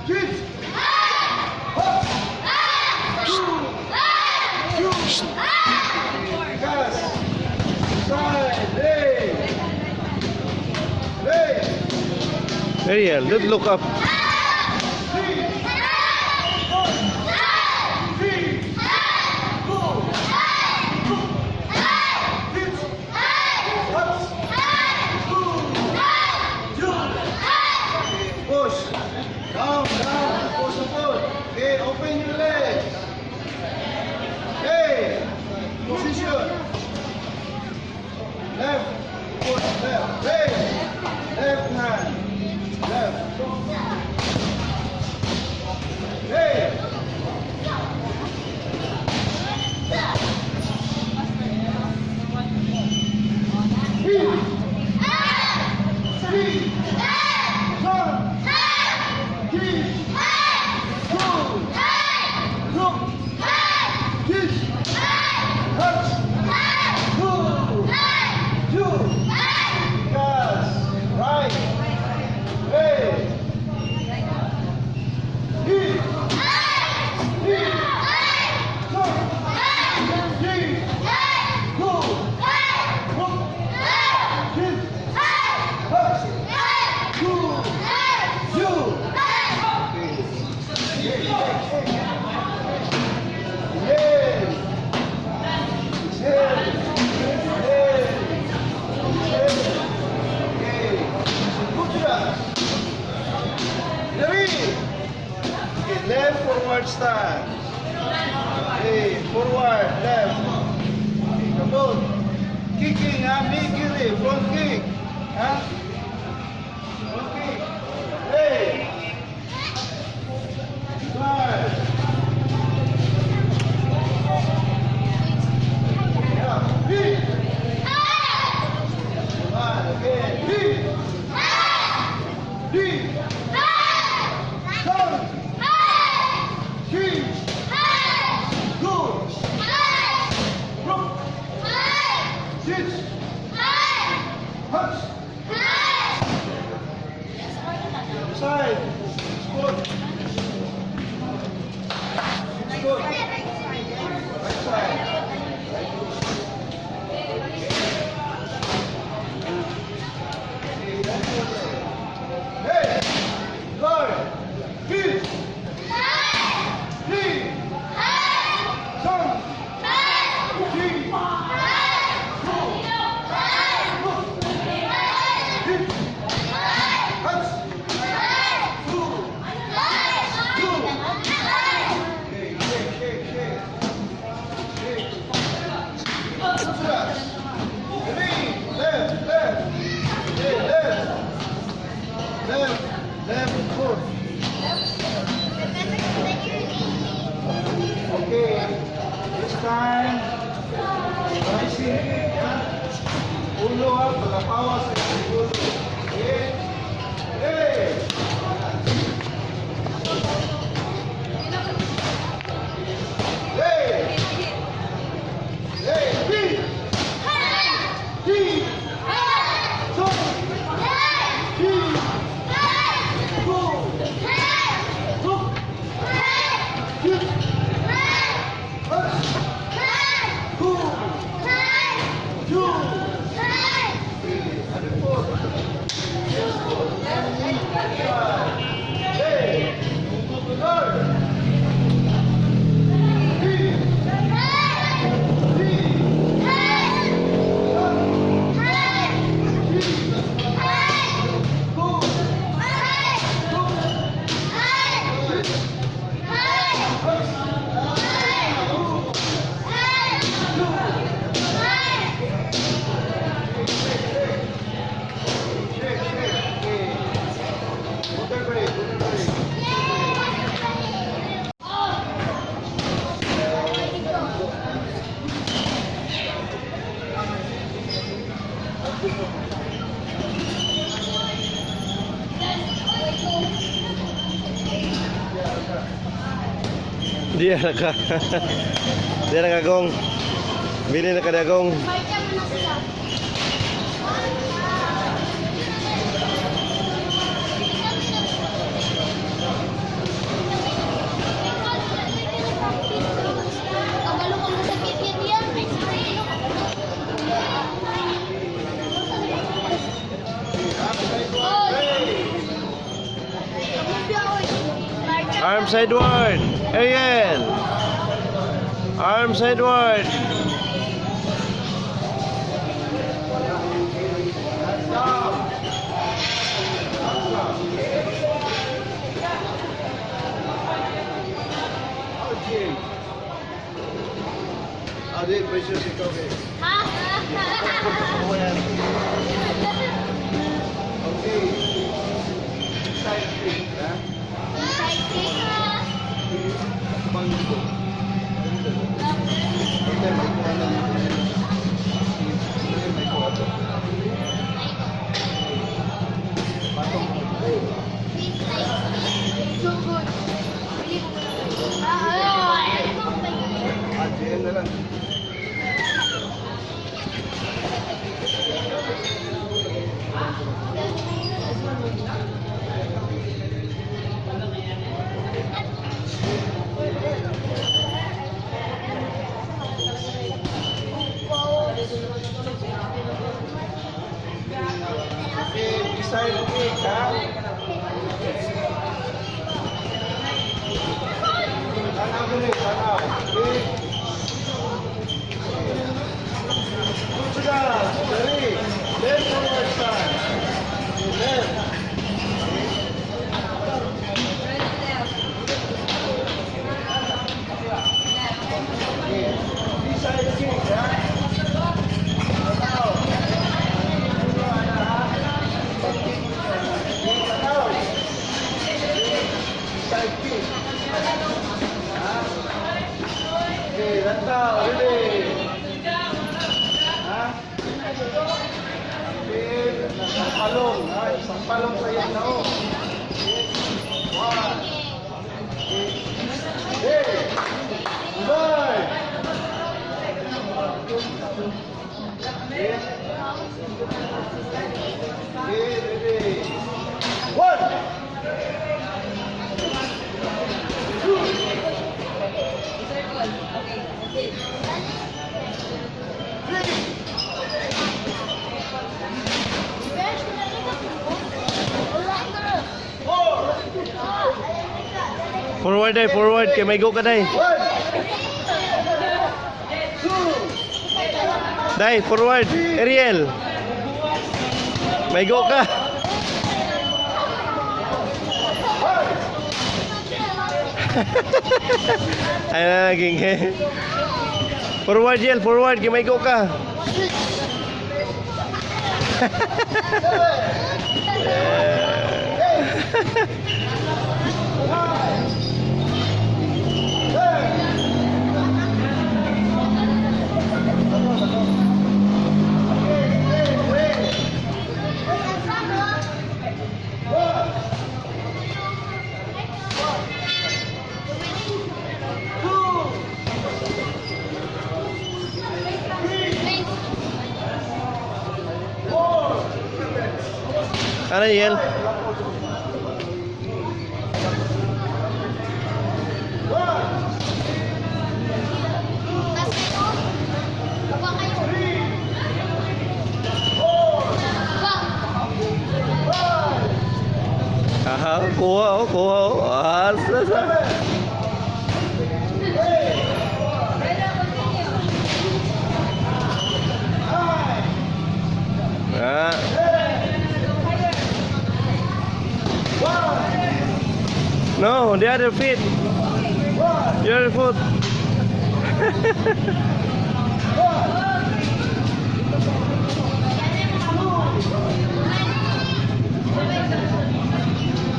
Hit! Hop! Two! Two! Gas! Side! Hey! Hey! Ariel, don't look up. Three! Four! Three! Go! Go! Hit! Up! Two! Two! Push! Down, down! Push the foot! Okay, open your legs! Okay! Position! Left! Push left! Hey! Left hand! Left! Hey! Three! Three! One! Three! Two! Two! Six! Touch! Two! Two! Gas! Right! Hey! Hit! Okay, front kick. Ha? Front kick. Hey! Guard. Yeah. Hit! One, again. Hit! Hit! Turn! Three! Go! Rook! Six! Punch! Side! Squat! Squat! Right side! Hey! Guard! Feet! Three! Turn! Three! Two! Look! Hit! Punch! Two! Two! Okay, shake, shake, shake. Shake. Thrust. Three! Left, left. Okay, left. Left, left foot. Okay, this time, rising kick, ha? Ulo ha, palapawa sa iyong ulo. Okay? Hey! Hey! Hey! Three! Three! Two! Three! Two! Two! Three! One! Two! Two! Three! Ano po? Yes po. Five. Hey! Guard! Three! Three! One! Three! Two! Two! Three! One! Two! Shake, shake. Okay. Water break, water break. Di na ka. Di na ka gong. Bili na ka na gong. Kabalo ko mo sa kit yan. Arm sideward. Ariel. Arm sideward. Okay. Adi, precious ikaw eh. Ako yan. Okay. Side kick, ha? Bang ko. Okay, may kuha na dito. Okay, may kuha to. Patong. Ah, GL na lang. Okay, side kick, ha? Tanaw dali, tanaw. Okay. Portugal, dali. Left forward stand. Left. Okay. Side kick, ha? Tanaw. Sampalong sa iyang noo. Okay. One. Okay. Hey. Goodbye. Okay. Okay, ready. One. Two. Circle. Okay. Okay. Three. Four. Forward day, forward. Kay may go ka, day. One. Two. Day, forward. Ariel. May go ka. Five. Ay na, naging. Forward, Yel. Forward. Kay may go ka. Six. Seven. Eight. 9. 10. Okay, stay, wait. One. Two. Three. Four. Ano, Yel? One. Three. Four. Five. Aha, kuha, oh, kuha, oh. Ah, sa, sa. Seven. Eight. 9. Ah. 10. 1. No, the other feet. 1. The other foot. 1.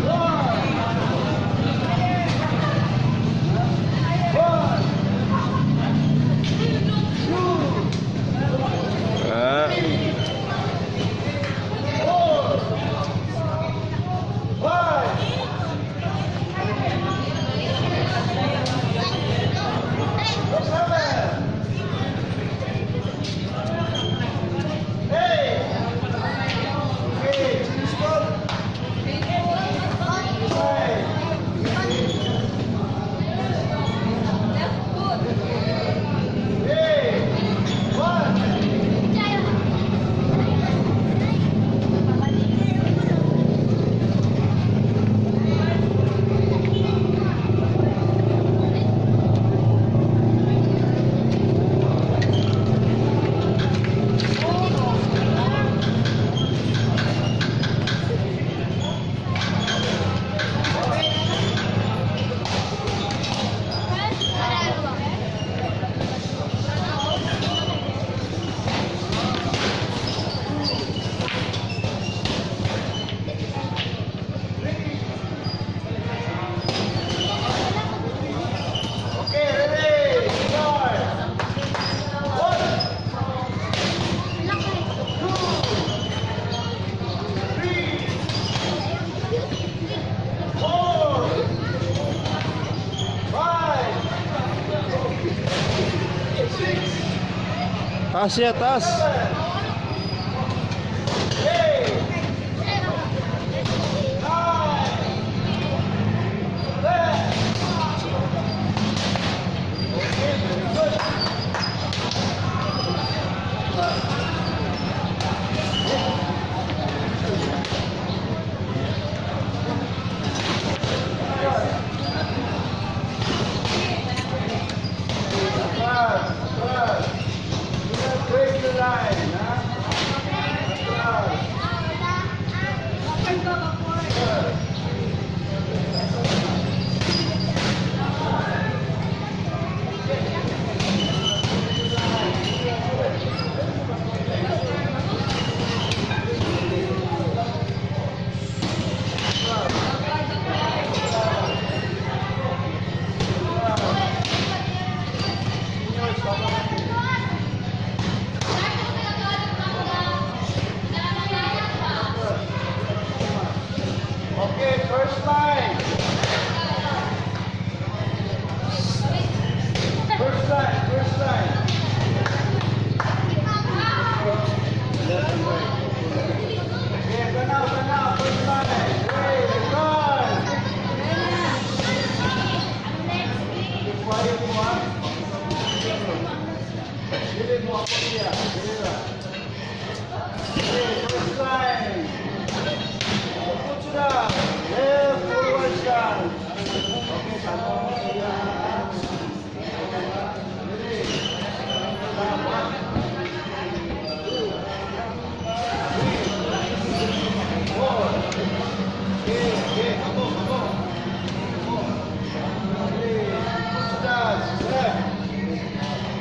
1. 1. 2. Ah. 4. 5. 7. 8. Okay, stop. 5. Left foot. 8. 1. Okay, ready? Start. 1, 2, 3, 4, 5, 6, Taas siya, taas. 7, 8, 9, 10. Okay, very good. Atras, atras. Do not break the line, ha? line. First line, first line. Left and right. Okay, tanaw, tanaw, first line. Hey, guard. Quiet mo, ha? Dili mo ako niya. Dili ra. Okay, first line. Kutsu. Left forward stand. Okay, tanaw mo siya. Dili. One, two, three, four. Okay, okay, kamo, kamo. Kamo. Okay, kutsu. Left.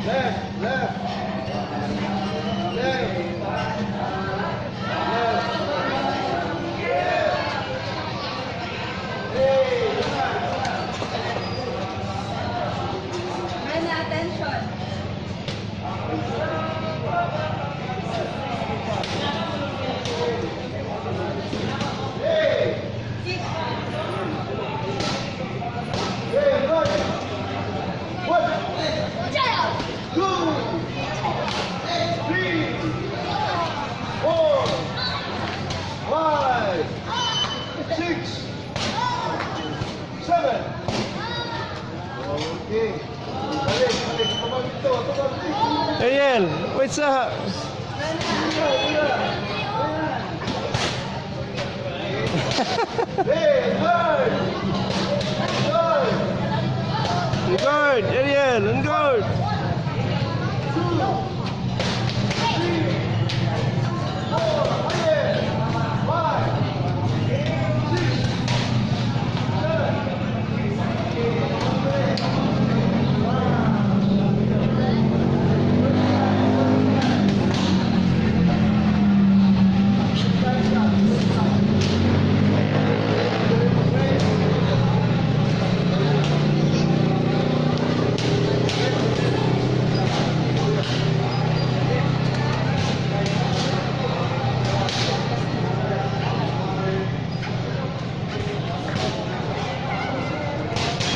Left, left. Left. Left. Hey, Rena, attention. Hey! Sit. Hey, right! One, two, three, four, five, six, seven. Okay. Balik, balik. Tubag dito, tubag dito. Ariel, what's up? Hey, guard! Guard! Guard, Ariel, on guard. Two, three, four, five, six, seven.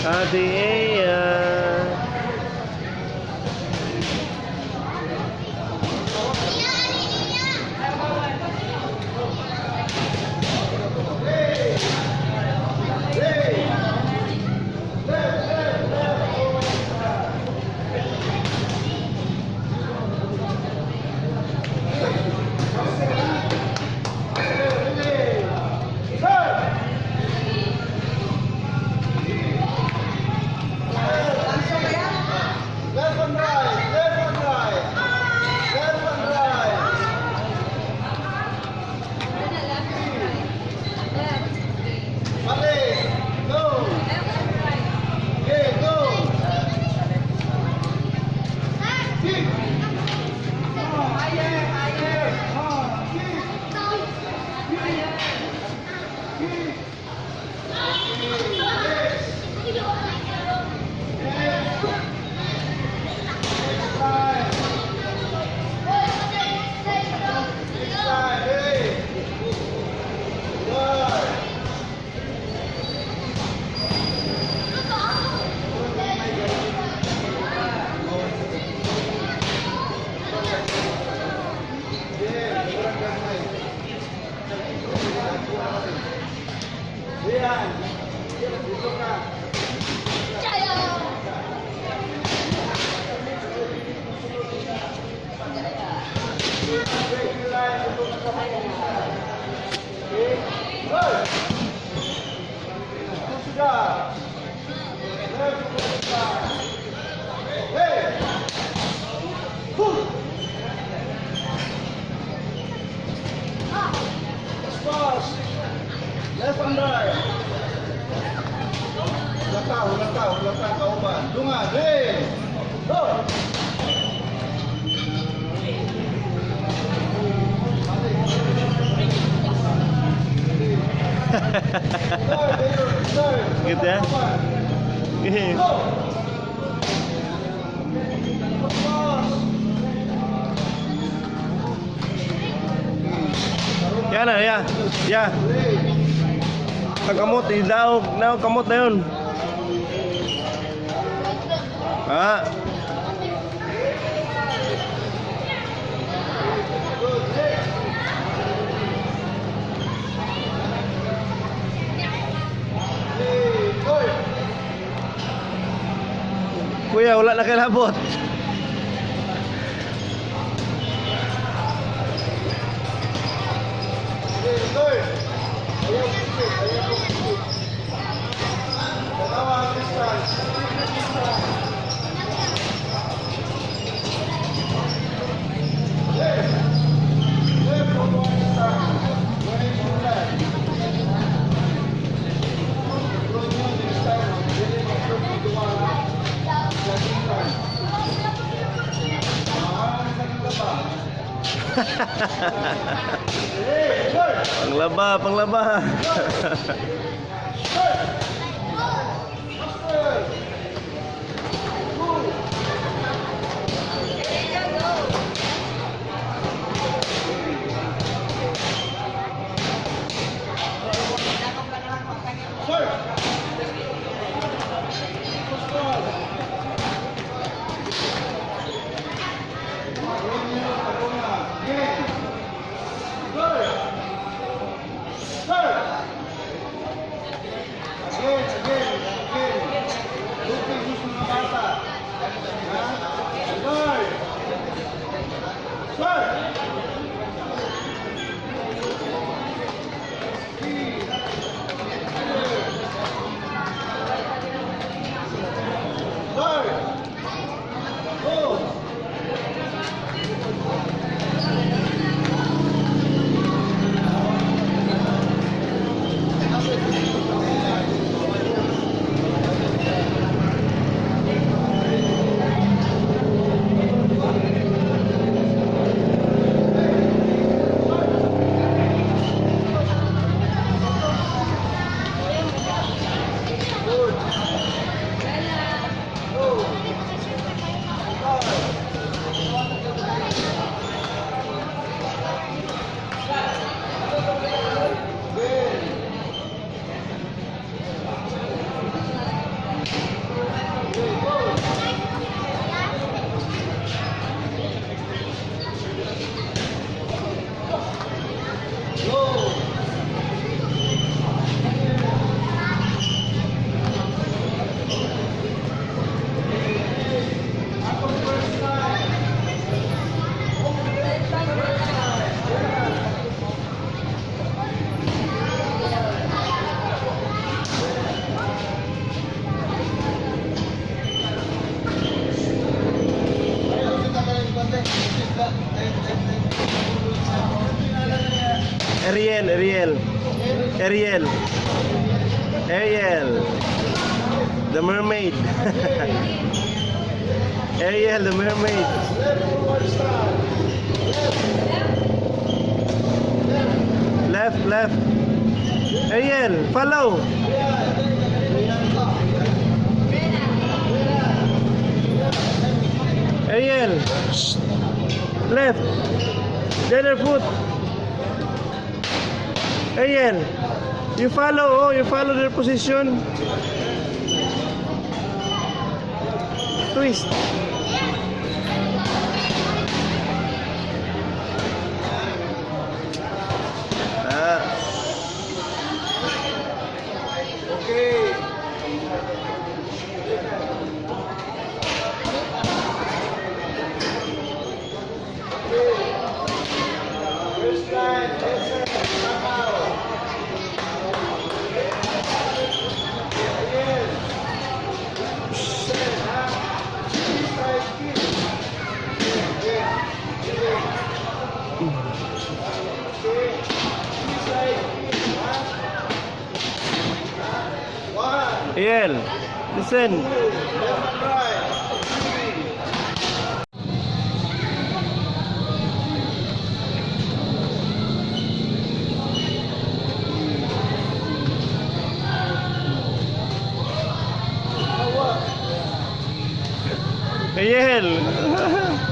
Ate Ea. Hey! Left, left, left. Turn! Left and right, left and right, left and right. Rena, left and right. Left. Balik, go. Left and right. Okay, go. Kick. Higher, higher. Kick. Higher. Kick. Next. Next. Next time. Next time. Hey. Guard. Yeah, sobrang gamay. Diyan. Dito ka. Break your line. Dito ka sa mga. Okay? Go! Susuda. Left foot down. Hey! Pull! Paspas. Left and right. Hulata, hulata, hulata, kauban. Dungan, hey! Go! Third, third. Good, eh? Go! Paspas! Yan na, yeah. Yeah. Three. Ang kamot, idaog, naog kamot na yun. Ha? Kuya, wala na kilabot. Panglaba, panglaba. Again, again, again. Looking gusto mga bata. Ha? Guard! Sir! Three. Guard! Go! Ariel, Ariel. Ariel. Ariel. The mermaid. Ariel, the mermaid. Left, left. Ariel, follow. Ariel. Shh. Left. The other foot. Ariel, you follow, oh, you follow their position. Twist. Ah, Okay. First line, SM, Macau. Ayan. Sen, ha? Side kick. Again, again. Okay. Side kick, ha? One, Ariel, listen. two, left and right. Three. Ariel.